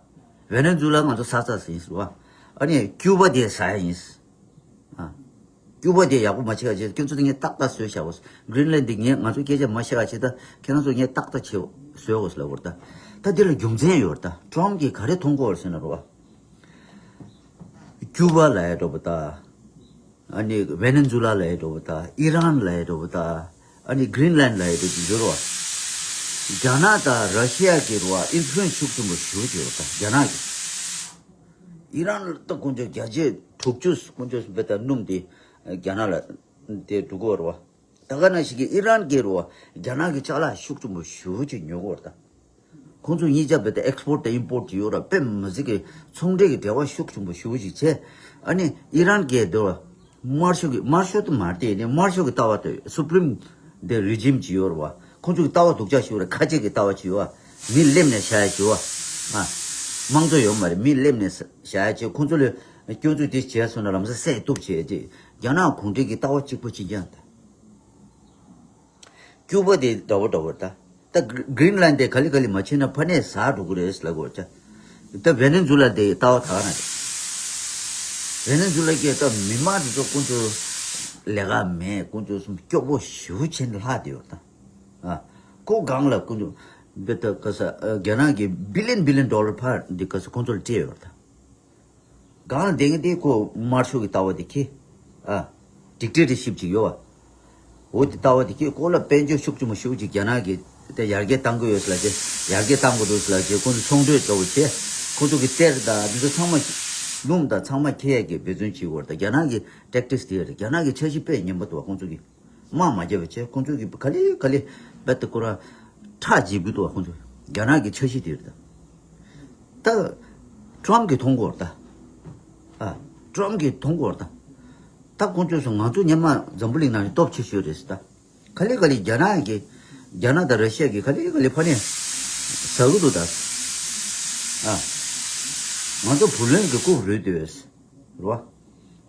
ཝེ་ནེ་ཛུ་ལ་ང་ཚོ་ཟ་ཚར་ཟིན་ཟེར་བ། ཨ་ནི་ཀྱུ་པ་དེ་ཟ་ཡ་ཡིན། ཨ། ཀྱུ་པ་དེ་ཡག་པོ་མ་བྱེད་ཡ་བྱེད། ཁྱོད་ཚོ་དེ་ངས་ཏག་ཏག་བཟོས་བཞག་གོ། Greenland དེ་ངས་ང་ཚོ་སྐད་ཆ་མ་བཤད་ཡ་བྱེད་ད། ཁྱེད་རང་ཚོ་ངས་ཏག་ཏག་བྱེད་བཟོས་གོ་ཟེར་ལབ་གོ་རེད་ད། ད་དེ་ལ་རྒྱུ་མཚན་ཡོད་རེད་ད། Trump གིས་ག་རེ་མཐོང་གོ་རེད་ཟེར་ན་རོ། ཀྱུ་པ་ལ་ཡ་འགྲོ་བ་ད། ཨ་ནི་ཝེ་ནེ་ཛུ་ལ་ལ་ཡ་འགྲོ་བ་ད། ཨི་རན་ལ་ཡ་འགྲོ་བ་ད། ཨ་ནི་Greenland ལ་ཡ་འགྲོ་བ་འགྱུར་བ། རྒྱ་ནག་དང་ར་ཤི་ཡ་གི་རོ་ཨིན་ཕུ་ལུ་ཨེན་སི་ཤུགས་ཆེན་པོ་ཞེ་པོ་ཅིག་ཡོད་ད་རྒྱ་ནག་གི། ཨི་རན་ལ་ད་དཀོན་མཆོག་བརྒྱ་ཆ་དྲུག་ཅུ་དཀོན་མཆོག་བེ་ད་སྣུམ་དེ་རྒྱ་ནག་ལ་དེ་འགྲོ་གི་ཡོད་རེད་བ། ད་ག་ནང་བཞིན་གྱི་ཨི་རན་གྱི་རོ་རྒྱ་ནག་གི་ཅ་ལག་ཤུགས་ཆེན་པོ་ཞེ་པོ་ཅིག་ཉོ་གི་ཡོད་རེད་ད། ཁོང་ཚོ་གཉིས་ཆ་བེ་ད་ཨེག་སི་པོར་ཊི་དང་ཨིམ་པོར་ཊི་ཅིག་ཡོད་ར། དཔེ་མི་སྲིད་ཀྱི་ཚོང་འབྲེལ་གྱི་འབྲེལ་བ་ཤུགས་ཆེན་པོ་ཞེ་པོ་ཅིག་བྱས། ཨ་ནི་ཨི་རན་གྱི་དེ་བ་དམར་ཤོག་གི་དམར་ཤོག་ཏུ་མ་བལྟས་ནས་དམར་ཤོག་གི་ལྟ་བ་དེ་སུ་པི་རིམ་དེ་རི་ཇིམ་ཅིག་ཡོད་ར་བ། ཁོང་ཚོ་གི་ལྟ་བ་སྡུག་ཅག་ཞིག་ཡོད་ར། ཁ་ཆེ་གི་ལྟ་བ་ཅིག་ཡོད་བ། མི་སླེབས་ནས་བཞག་ཡ་ཅིག་ཡོད་བ། ཨ། དམངས་གཙོ་ཡོད་མ་རེད། མི་སླེབས་ནས་བཞག་ཡ་ཅིག་ཁོང་ཚོ་ལ་སྐྱོན་འཛུགས་དེ་བྱས་སོང་ན་ལམ་སང་བསད་གཏུབ་བྱས་ཅིག་རྒྱ་ནག་གུང་ཁྲན་གྱི་ལྟ་བ་གཅིག་པ་གཅིག་རྐྱང་དང་། ཀྱུ་པ་དེ་འདྲ་བོ་འདྲ་བོ་རེད་ད། ད་གྷི་རིན་ལན་དེ་ག་ལེ་ག་ལེ་མ་བྱས་ན་ཕ་ནས་ཟ་འགྲོ་གི་རེད་ལབ་དགོས་ཅག་ད་ཝེ་ནེ་ཛུ་ལ་དེ་ལྟ་བ་ད་ག་ན་རེད། ཝེ་ནེ་ཛུ་ལ་གི་ད་མི་མང་དེ་ཚོ་ཁོང་ཚོ་ལས་ཀ་མེད། ཁོང་ཚོ་སུམ་སྐྱོ་པོ་ཞེ་པོ་བྱས་ནས་ལྷག་བསྡད་ཡོད་ད། ཨ། ཁོ་སྒང་ལ་ཁོང་ཚོ་བེ་ད་ག་ས་རྒྱ་ནག་གི་བི་ལི་ཡན་བི་ལི་ཡན་ཌོ་ལར་ཕར་འདི་ག་ས་ཁོང་ཚོ་ལ་སྤྲད་ཡོད་ད། གང་ལ་བསྡད་མཁན་དེ་ཁོ་དམར་ཤོག་གི་ལྟ་བ་དེ་ཁྱེད། ཨ། ཌིག་ཊེ་ཊར་ཤིབ་ཅིག་ཡོད་བ། འོ་དེ་ལྟ་བ་དེ་ཁྱེད་ཁོ་ལ་དཔལ་འབྱོར་ཤུགས་ཆེན་པོ་ཞེ་པོ་ཅིག་རྒྱ་ནག་གིས་དེ་ཡར་རྒྱས་གཏང་གི་ཡོད་ཟེར་ལབ་བྱས། ཡར་རྒྱས་གཏང་དགོས་འདུག་ཟེར་ལབ་བྱས། ཁོ་ཚོ་ཚོང་འབྲེལ་ལྟ་བུ་བྱས། ཁོ་ཚོ་གི་གཏེར་དང་འདི་ཚོ་ཚང་མ་སྣུམ་དང་ཚང་མ་འཁྱེར་ཡས་ཀྱི་འབད་བརྩོན་བྱེད་དགོས་རེད། ད་རྒྱ་ནག་གི་ཊེག་ཊིག་སི་དེ་རེད། རྒྱ་ནག་གི་འཆར་གཞི་དཔེ་ངན་པ་འདུག་བ། ཁོང་ཚོ་གི་དམག་མ་བརྒྱབ་པ་བྱས། ཁོང་ཚོ་གི་ག་ལེ་ག་ལེ་རྦད་དེ་ཁོ་རང་ཁྲག་འཇིབ་གི་འདུག་བ། ཁོང་ཚོ་རྒྱ་ནག་གི་འཆར་གཞི་དེ་རེད་ད། ད་ཊྲམ་གྱིས་མཐོང་གི་ཡོད་རེད་ད། ཨ། ཊྲམ་གྱིས་མཐོང་གི་ཡོད་རེད་ད། ད་ཁོང་ཚོས་སོང་ང་ཚོ་སྔོན་མ་འཛམ་བུ་གླིང་ནང་ནས་སྟོབས་ཆེ་ཤོས་རེད་ཟེར་ད། ག་ལེ་ག་ལེ་རྒྱ་ནག་གིས་རྒྱ་ནག་དང་ར་ཤི་ཡ་གིས་ག་ལེ་ག་ལེ་ཕར་ནས་ཟ་གི་འདུག་ད། ཨ། ང་ཚོ་བུ་ལོན་གྱི་རྐུབ་རུལ་དུས། རེད་བ།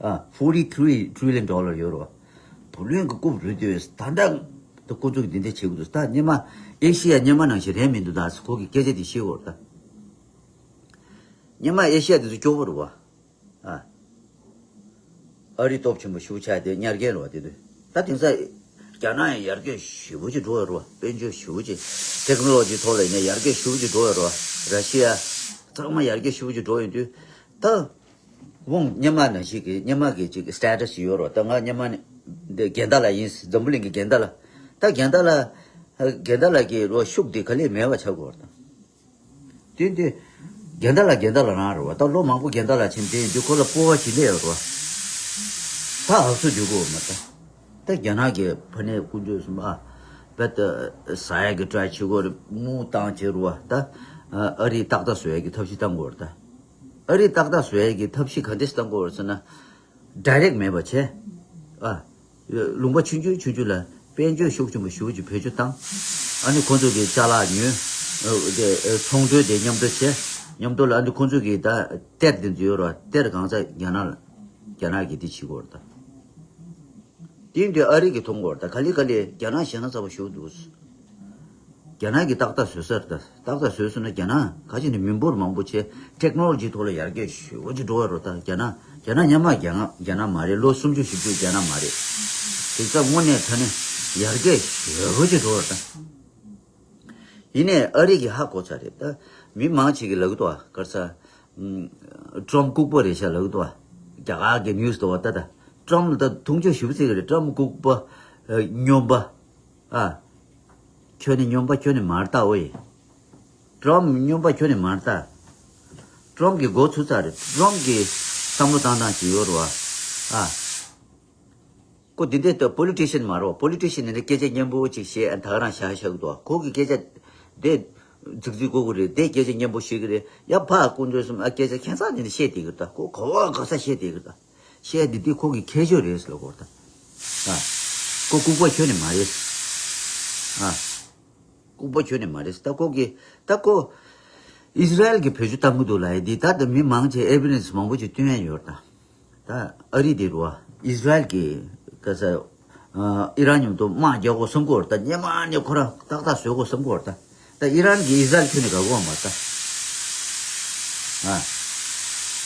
ཨ། forty three trillion dollar ཡོད་རེད་བ། བུ་ལོན་གྱི་རྐུབ་རུལ་དུས་ད་ལྟ་ད་ཁོ་ཚོ་གིས་འདི་འདྲ་བྱེད་ཀྱི་འདུག་ད་སྔོན་མ་ཨེ་ཤི་ཡ་སྔོན་མ་ནང་བཞིན་རེད་མི་འདུག་ད་ཟེར་ཁོ་གིས་སྐད་ཆ་དེ་བཤད་ཀྱི་ཡོད་རེད་ད། སྔོན་མ་ཨེ་ཤི་ཡ་དེ་ཚོ་སྐྱོ་པོ་རེད་བ། ཨ། ཨ་རི་སྟོབས་ཆེན་པོ་ཞེ་པོ་ཆགས་ཏེ་ཉར་མཁན་རེད་བ། དེ་དུས་ད་དེང་སང་རྒྱ་ནག་ཡང་ཡར་རྒྱས་ཞེ་པོ་ཅིག་འགྲོ་ཡོད་རེད་བ། དཔལ་འབྱོར་ཞེ་པོ་ཅིག་ཊེག་ནོ་ལོ་ཇི་ཐོག་ལ་ཡིན་ན་ཡར་རྒྱས་ཞེ་པོ་ཅིག་འགྲོ་ཡོད་རེད་བ། ར་ཤི་ཡ་ཚང་མ་ཡར་རྒྱས་ཞེ་པོ་ཅིག་འགྲོ་ཡོང་དུས་ད། དབང་སྔོན་མ་ནང་བཞིན་གྱི་སྔོན་མ་གི་ཅིག་སི་ཊེ་ཊས་ཡོད་རེད་བ། ད་ང་སྔོན་མ་ནས་འདི་རྒན་བདག་ལགས་ཡིན། འཛམ་བུ་གླིང་གི་རྒན་བདག་ལགས། ད་རྒན་བདག་ལགས། རྒན་བདག་ལགས་ཀྱི་རོ་ཤུགས་དེ་ག་ལེ་མེད་པ་ཆགས་ཀྱི་ཡོད་རེད་ད། དེ་དེ་ རྒན་ད་ལ་རྒན་ད་ལ་རང་རེད་བ། ད་ལོ་མང་པོ་རྒན་ད་ལ་ཕྱིན་དེ་འདི་ཁོ་ལ་སྤོབས་པ་ཞིག་སླེབས་ཡོད་རེད་བ། ད་ཧབ་སུ་འཇུག་གོ་མ་ད། ད་རྒྱ་ནག་གི་ཕ་ནས་དཀོན་མཆོག་གསུམ་ཨ། བེད་ད་ཟ་ཡ་གི་ཊ་རའི་བྱེད་དགོས་རེད། དངུལ་བཏང་བྱེད་རུ་བ་ད། ཨ་རི་ཏག་ཏག་བཟོ་ཡ་གི་ཐབས་ཤེས་བཏང་དགོས་རེད་ད། ཨ་རི་ཏག་ཏག་བཟོ་ཡ་གི་ཐབས་ཤེས་ག་འདྲས་བཏང་དགོས་རེད་ཟེར་ན། ཌའི་རེག་མེད་པ་བྱས། ཨ། ལུང་པ་ཆུང་ཆུང་ཆུང་ཆུང་ལ་དཔལ་འབྱོར་ཤུགས་ཆེན་པོ་ཞེ་པོ་ཅིག་བེད་སྤྱོད་བཏང་། ཨ་ནི་ཁོང་ཚོ་གི་ཅ་ལག་ཉོས། ཨ་དེ་ཨ་ཚོང་འབྲེལ་དེ་མཉམ་དུ་བྱས། མཉམ་དུ་ལ་ཨ་ནི་ཁོང་ཚོ་གི་ད་གཏེར་དེ་ཚོ་ཡོད་རེད་བ། གཏེར་གང་ཚ་རྒྱ་ནག་ལ། རྒྱ་ནག་གི་དེ་བྱེད་དགོས་རེད་ད། དེ་ཡིན་དུས་ཨ་རི་གི་མཐོང་དགོས་རེད་ད། ག་ལེ་ག་ལེ་རྒྱ་ནག་ཞེད་སྣང་ཚ་པོ་ཞེ་པོ་འདུག་རྒྱ་ནག་གིས་ཏག་ཏག་བཟོས་ས་རེད་ད། ཏག་ཏག་བཟོས་སོང་ན་རྒྱ་ནག་ཁ་ཅིག་ནས་མི་འབོར་མང་པོ་བྱས། ཊེག་ནོ་ལོ་ཇི་ཐོག་ལ་ཡར་རྒྱས་ཞེ་པོ་ཅིག་འགྲོ་བ་རེད་ད། རྒྱ་ནག་རྒྱ་ནག་སྔོན་མ་རྒྱ་ནག་རྒྱ་ནག་མ་རེད། ལོ་སུམ་ཅུ་བཞི་བཅུ་རྒྱ་ནག་མ་རེད། དེ་ཚོ་དངོས་གནས་དྲང་གནས་ཡར་རྒྱས་ཞེ་པོ་ཅིག་འགྲོ་བ་རེད་ད། ཡིན་ནའི་ཨ་རི་གིས་ཧ་གོ་ཚར་རེད་ད། མི་མང་ཅིག་གིས་ལབ་ཀྱི་འདུག་བ། ག་རེ་ཟ། ཨམ། ཊྲམ་ལྐུགས་པ་རེད་ཤག་ལབ་ཀྱི་འདུག་བ། རྒྱ་གར་གི་ནིའུ་སི་འདུག་བ་ད་ད། ཊྲམ་ལ་ད་མཐོང་ཆོས་ཞེ་པོ་བྱེད་ཀྱི་རེད། ཊྲམ་ལྐུགས་པ། ཨ། སྨྱོན་པ། ཨ། ཁྱོད་ནི་སྨྱོན་པ་ཁྱོད་ནི་མ་རེད་ད་ཨོ་ཡེ། ཊྲམ་སྨྱོན་པ་ཁྱོད་ནི་མ་རེད་ད། ཊྲམ་གི་མགོ་ཚོས་ཚར་རེད། ཊྲམ་གི་བསམ་བློ་བཏང་སྟངས་ཅིག་ཡོད་རེད་བ། ཨ། ཁོ་འདི་འདྲའི་ད་པོ་ལི་ཊི་ཤན་མ་རེད་བ། པོ་ལི་ཊི་ཤན་ནི་སྐད་ཆ་སྙན་པོ་ཅིག་བཤད། ཨ་ད་ག་རང་བཞག་བཞག་གི་འདུག་བ། ཁོ་གི་སྐད་ཆ་དེ་རྫིག་རྫིག་གོ་གི་རེད། དེ་སྐད་ཆ་སྙན་པོ་བཤད་གི་རེད། ཡ་ཕ་དཀོན་མཆོག་གསུམ་ཨ་སྐད་ཆ་ཁྱད་མཚར་དེ་འདྲ་བཤད་བསྡད་གི་རེད་ད། ཁོ་ག་བ་ག་ས་བཤད་བསྡད་གི་རེད་ད། བཤད་དེ་དེ་ཁོ་གི་ཁྱད་ཆོས་རེད་ཟེར་ལབ་གོ་རེད་ད། ཨ། ཁོ་ལྐུགས་པ་ཁྱོན་ནས་མ་རེད། ཨ། ལྐུགས་པ་ཁྱོན་ནས་མ་རེད། ད་ཁོ་གི་ད་ཁོ་ཨིས་ར་ཨེལ་གྱིས་བེད་སྤྱོད་བཏང་གི་འདུག་ལབ་ཡ་འདི་ད་ད་མི་མང་ཆེ་ཨེ་བི་ཌེན་སི་མང་པོ་ཅིག་སྟོན་ཡ་ཡོད་རེད་ད། ད་ཨ་རི་འདི་རུ་བ་ཨིས་ར་ཨེལ་གྱིས་ག་ས་ཨ་ཨི་རན་མཉམ་དུ་དམག་རྒྱག་དགོས་བསམ་གི་ཡོད་རེད་ད། སྔོན་མ་ནས་ཁོ་རང་ཏག་ཏག་བཟོ་དགོས་བསམ་གི་ཡོད་རེད་ད། ད་ཨི་རན་གྱིས་ཨིས་ར་ཨེལ་ཁྱོན་ནས་དགའ་གི་ཡོད་མ་རེད་ད། ཨ།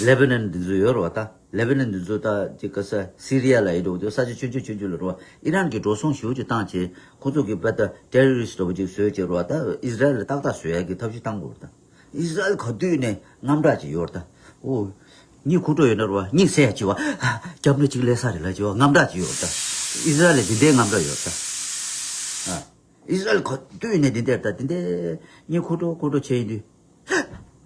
ལེ་བྷ་ནན་འདི་ཚོ་ཡོད་རེད་བ་ད། ལེ་བྷ་ནན་འདི་ཚོ་ད་ཅིག་ག་ས་སི་རི་ཡ་ལབ་ཡ་འདྲ་བོ་དེ་ས་ཆ་ཆུང་ཆུང་ཆུང་ཆུང་ལ་རེད་བ། ཨི་རན་གྱིས་འགྲོ་སོང་ཞེ་པོ་ཅིག་བཏང་བྱས། ཁོ་ཚོ་གིས་བ་ད་ཊེ་རོ་རི་སི་ཊི་འདྲ་བོ་ཅིག་བཟོས་བྱས་རེད་བ། ད་ཨིས་ར་ཨེལ་ལ་ཏག་ཏག་བཟོ་ཡ་གི་ཐབས་ཤེས་བཏང་དགོས་རེད་ད། ཨིས་ར་ཨེལ་ག་དུས་ནས་དངངས་སྐྲག་ཅིག་ཡོད་རེད་ད། ཨོ། སྙིང་ཁུག་འགྲོ་ཡོད་ན་རེད་བ། སྙིང་སད་ཡ་བྱེད་བ། རྒྱབ་ནས་ཅིག་སླེབས་ས་རེད་ལབ་བྱས་བ། དངངས་སྐྲག་ཅིག་ཡོད་རེད་ད། ཨིས་ར་ཨེལ་ལ་འདི་འདྲའི་དངངས་སྐྲག་ཡོད་རེད་ད། ཨ། ཨིས་ར་ཨེལ་ག་དུས་ནས་འདི་འདྲ་རེད་ད། འདི་འདྲའི་སྙིང་ཁུག་འགྲོ་ཁུག་འགྲོ་བྱས་ཡིན་དུས།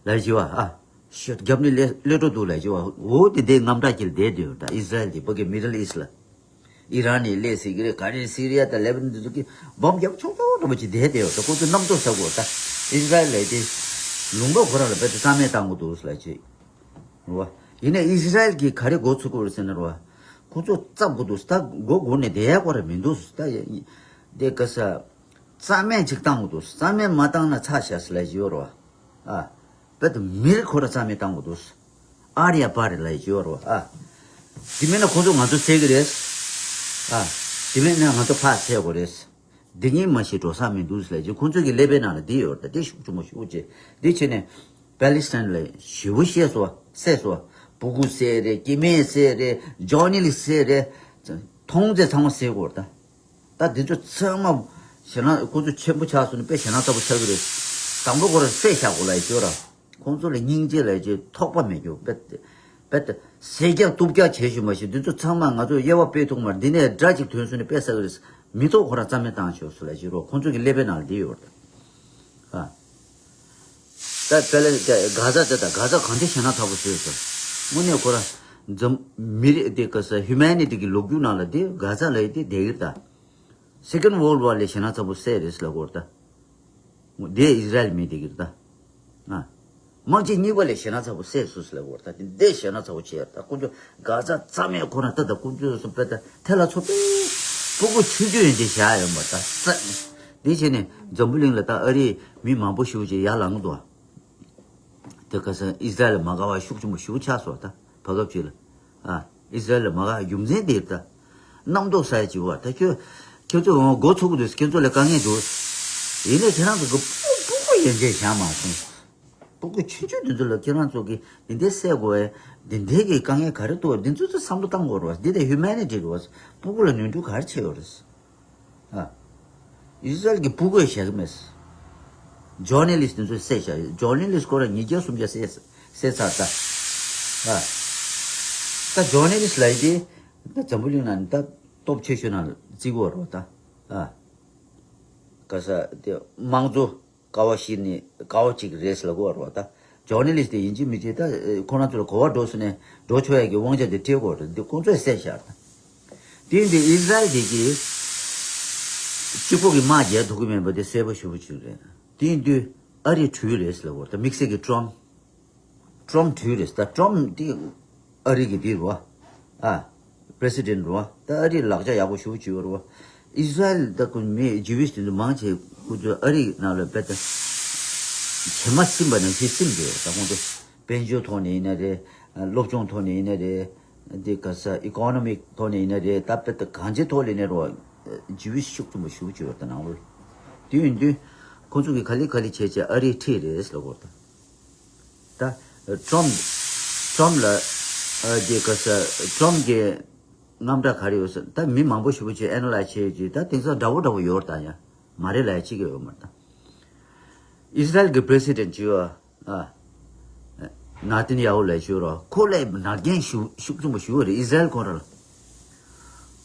ལབ་བྱས་བ། ཨ། ཤོད་རྒྱབ་ནས་སླེབས་སླེབས་འགྲོ་འདུག་ལབ་བྱས་བ། འོ་དེ་འདྲའི་དངངས་སྐྲག་ཅིག་བསྡད་བསྡད་ཡོད་ད། ཨིས་ར་ཨེལ་གྱི་ཕ་གི་མི་ཌལ་ཨིསཊ་ལ། ཨི་རན་ནས་སླེབས་ཟེར་གྱི་རེད། ག་རེ་སི་རི་ཡ་དང་ལེ་བྷ་ནན་དེ་ཚོ་གིས་བོམ་རྒྱབ་ཆོག་ཆོག་འདྲ་པོ་ཅིག་བསྡད་བསྡད་ཡོད་ད། ཁོ་ཚོ་རྣམ་རྟོག་ཟ་གི་ཡོད་ད། ཨིས་ར་ཨེལ་ལབ་དེ་ལུང་པ་ཁོ་རང་ལ་རྦད་དེ་རྩ་མེད་བཏང་གི་འདུག་ལབ་བྱས། རེད་བ། ཡིན་ནའི་ཨིས་ར་ཨེལ་གྱིས་ག་རེ་མགོ་ཚོས་ཀྱི་ཡོད་རེད་ཟེར་ན་རེད་བ། ཁོ་ཚོ་བརྩམས་དགོས་འདུག་ད་མགོ་སྒུར་ནས་བསྡད་ཡ་ཁོ་རང་མི་འདུག་ད་ཡ། དེ་ག་ས། རྩ་མེད་ཅིག་བཏང་དགོས་འདུག་རྩ་མེད་མ་བཏང་ན་ཚར་ཤག་ཟེར་ལབ་ཀྱི་ཡོད་རེད་བ། ཨ། རྦད་དེ་མི་རིགས་ཁོ་རང་རྩ་མེད་བཏང་དགོས་འདུག་ཨ་རི་ཡ་པ་རེད་ལབ་ཀྱི་ཡོད་རེད་བ། ཨ། དེ་མིན་ན་ཁོ་ཚོ་ང་ཚོ་བསད་ཀྱི་རེད། ཨ། དེ་མིན་ན་ང་ཚོ་ཕར་བསད་དགོས་རེད། འདི་གཉིས་མ་གཏོགས་འགྲོ་ས་མི་འདུག་ཟེར་ལབ་ཀྱི། ཁོང་ཚོ་གི་ཀླད་པའི་ནང་ལ་འདི་ཡོད་རེད་ད། འདི་ཤུགས་ཆེན་པོ་ཤུགས་ཆེ། འདི་བྱས་ནས་པེ་ལི་སི་ཐན་ལ་ཞེ་པོ་བཤད་སོང་བ། བསད་སོང་བ། སྤུ་གུ་བསད་རེད། སྐྱེ་དམན་བསད་རེད། ཇོར་ནལ་ལིསཊ་བསད་རེད། མཐོང་ཚད་ཚང་མ་བསད་དགོས་རེད་ད། ད་འདི་ཚོ་ཚང་མ་ཞེད་སྣང་། ཁོང་ཚོ་ཆེན་པོ་ཆགས་སོང་ན་དཔེ་ཞེད་སྣང་ཚ་པོ་ཆགས་ཀྱི་རེད། དང་པོ་ཁོ་རང་བསད་བཞག་དགོས་ལབ་ཀྱི་ཡོད་རེད། ཁོང་ཚོ་ལ་སྙིང་རྗེ་ལབ་ཀྱི་ཐོགས་པ་མེད་རྒྱུ། རྦད་རྦད་ཟས་རྒྱག་གཏུབ་རྒྱག་བྱེད་བཞིན་པ་ཞིག་འདི་ཚོ་ཚང་མ་ང་ཚོ་དབྱེ་བ་སྤེལ་ཐུབ་མ་རེད། འདི་ནས་དགྲ་ཅིག་ཐོན་སོང་ནས་དཔེ་བསད་ཀྱི་རེད། མི་ཐོག་ཁོ་རང་རྩ་མེད་བཏང་ཆོག་སོང་ལབ་ཀྱི་རེད། ཁོང་ཚོ་གི་ཀླད་པའི་ནང་ལ་འདི་ཡོད་རེད། ཨ། ད་དཔེ་ལ་ད་གྷ་ཛ་དེ་ད་གྷ་ཛ་གང་འདྲ་ཞེད་སྣང་ཚ་པོ་བཟོས་སོང་། དངོས་གནས་ཁོ་རང་འཛམ་མི་རིགས་དེ་ག་ས་ཧིའུ་མེ་ནི་ཊི་གི་ལོ་རྒྱུས་ནང་ལ་དེ་གྷ་ཛ་ལབ་ཡ་དེ་བསྡད་ཀྱི་རེད་ད། སེ་ཀེན་ཌི་ཝོལ་ཌི་ཝར་ལས་ཞེད་སྣང་ཚ་པོ་བསད་རེད་ཟེར་ལབ་ཀྱི་ཡོད་རེད་ད། དེ་ཨིས་ར་ཨེལ་མི་བསྡད་ཀྱི་རེད་ད། ཨ། དམག་ཆེན་གཉིས་པ་ལས་ཞེད་སྣང་ཚ་པོ་བསད་སོང་ཟེར་ལབ་ཀྱི་ཡོད་རེད་ད། དེ་འདྲའི་ཞེད་སྣང་ཚ་པོ་བྱས་ཡོད་རེད་ད། དཀོན་མཆོག་གྷ་ཛ་རྩ་མེད་ཁོ་རང་ད་ད་དཀོན་མཆོག་གསུམ་དཔེ་ད་ཐལ་ལ་ཚོ་དཔེ་སྤུ་གུ་ཆུང་ཆུང་ཡན་ཆད་བཞག་ཡོད་མ་རེད་ད། རྩ་དེ་བྱས་ནས་འཛམ་བུ་གླིང་ལ་ད་ཨ་རིའི་མི་མང་པོ་ཞེ་པོ་ཅིག་ཡར་ལངས་འདུག་དེ་ག་ས་ཨིས་ར་ཨེལ་ལ་མ་དགའ་བ་ཤུགས་ཆེན་པོ་ཞེ་པོ་ཆགས་སོང་ད། བར་སྐབས་ཅིག་ལ། ཨ། ཨིས་ར་ཨེལ་ལ་མ་དགའ་རྒྱུ་མཚན་དེ་རེད་ད། རྣམ་རྟོག་ཟ་ཡ་ཅིག་བ་ད། ཁྱོད་ཁྱོད་ཚོ་འོང་མགོ་ཚོས་ཀྱི་འདུག་ཁྱོད་ཚོ་ལ་དཀའ་ངལ་འདུག་ཡིན་ནའི་ཁྱེད་རང་ཚོ་གི་སྤུ་སྤུ་གུ་ཡན་ཆད་བཞག་མ་སོང་། སྤུ་གུ་ཆུང་ཆུང་དེ་ཚོ་ལ་ཁྱེད་རང་ཚོ་གི་འདི་འདྲའི་བསད་དགོས་པས། འདི་འདྲའི་གི་དཀའ་ངལ་ག་རེ་འདུག་འདི་ཚོ་ཚོ་བསམ་བློ་བཏང་དགོས་རེད་བ། འདི་དེ་ཧིའུ་མེ་ནི་ཊི་རེད་བ། སྤུ་གུ་ལ་ནོར་འཁྲུལ་ག་རེ་བྱས་ཡོད་རེད། ཨ། ཨིས་ར་ཨེལ་གྱི་སྤུ་གུས་བཞག་གི་མེད། ཇོར་ནལ་ལིསཊ་དེ་ཚོས་བསད་བཞག་ཡོད། ཇོར་ནལ་ལིསཊ་ཁོ་རང་ཉིས་བརྒྱ་སུམ་བརྒྱ་བསད་བསད་ཚར་ད། ཨ། ད་ཇོར་ནལ་ལིསཊ་ལབ་ཡ་དེ་ད་འཛམ་བུ་གླིང་ནང་ནས་ད་སྟོབས་ཆེ་ཤོས་ནང་བརྩི་དགོས་རེད་བ་ད། ཨ། ག་ས་དེ་དམངས་གཙོ་ཀ་བ་ཞིག་ནས་ཀ་བ་གཅིག་རེད་ཟེར་ལབ་ཀྱི་ཡོད་རེད་བ་ད། ཇོར་ནལ་ལིསྟ་དེ་ཡིན་གཅིག་མིན་གཅིག་ད་ཁོ་རང་ཚོ་ལ་གོ་བ་འགྲོ་སོང་ནས་འགྲོ་ཆོག་ཡ་གི་དབང་ཆ་དེ་སྤྲད་དགོས་རེད། འདི་ཁོང་ཚོས་བསད་བཞག་རེད། དེ་ཡིན་དུས་ཨི་ཟི་རལ་དེ་གིས་གཅིག་པོ་གིས་དམག་རྒྱག་ཐུབ་ཀྱི་མེད་པ་དེ་གསལ་པོ་ཞེ་པོ་ཅིག་རེད། དེ་ཡིན་དུས་ཨ་རི་འགྲིག་རེད་ཟེར་ལབ་དགོས་རེད། ད་དམིགས་བསལ་གྱི་ཀྲོམ། ཀྲོམ་འགྲིག་རེད། ད་ཀྲོམ་དེ་ཨ་རི་གི་དེ་རེད་བ། ཨ། པི་རེ་སི་ཌེན་རེད་བ། ད་ཨ་རི་ལག་ཆ་ཡག་པོ་ཞེ་པོ་ཅིག་ཡོད་རེད་བ། ཨི་ཟི་རལ་ད་ཁོ་མི་ཇིའུ་ཝིཤ་དེ་ཚོ་མང་ཆེ་ཁོ་ཚོ་ཨ་རི་ནང་ལ་དཔེ་ད་བྱེ་མ་སྲིན་པ་ནང་བཞིན་སྲིན་བསྡད་ཡོད། ད་ཁོང་ཚོ་དཔལ་འབྱོར་ཐོག་ནས་ཡིན་ན་རེད། སློབ་སྦྱོང་ཐོག་ནས་ཡིན་ན་རེད། འདི་ག་ས་ཨི་ཀོ་ནོ་མིག་ཐོག་ནས་ཡིན་ན་རེད། ད་དཔེ་ད་གང་ཅིའི་ཐོག་ལ་ཡིན་ན་རེད་བ། ཇིའུ་ཝིཤ་ཤུགས་ཆེན་པོ་ཞེ་པོ་ཅིག་ཡོད་ད་ནང་ལོགས། དེ་ཡིན་དུས་ཁོང་ཚོ་གིས་ག་ལེ་ག་ལེ་བྱས་བྱས་ཨ་རི་འགྲིག་རེད་ཟེར་ལབ་དགོས་རེད་ད། ད་ཀྲོམ། ཀྲོམ་ལ་ཨ་དེ་ག་ས་ཀྲོམ་གྱི་རྣམ་གྲངས་ག་རེ་ཡོད་ཟེར། ད་མི་མང་པོ་ཞེ་པོ་ཅིག་ཨེ་ན་ལའི་ཛི་བྱས་ཀྱི་ད་དེང་སང་འདྲ་པོ་འདྲ་པོ་ཡོད་རེད་ད། ཡ་མ་རེད་ལབ་ཡ་གཅིག་ཀྱང་ཡོད་མ་རེད་ད། ཨི་ཟི་རལ་གྱི་པི་རེ་སི་ཌེན་ཅིག་ཡོད་ཨ། ནཱ་ཐན་ཡ་ཧུ་ལབ་ཡ་ཅིག་ཡོད་རེད། ཁོ་ལ་ནག་འགན་ཞུ་ཤུགས་ཆེན་པོ་ཞུ་གི་རེད་ཨི་ཟི་རལ་ཁོ་རང་ལ།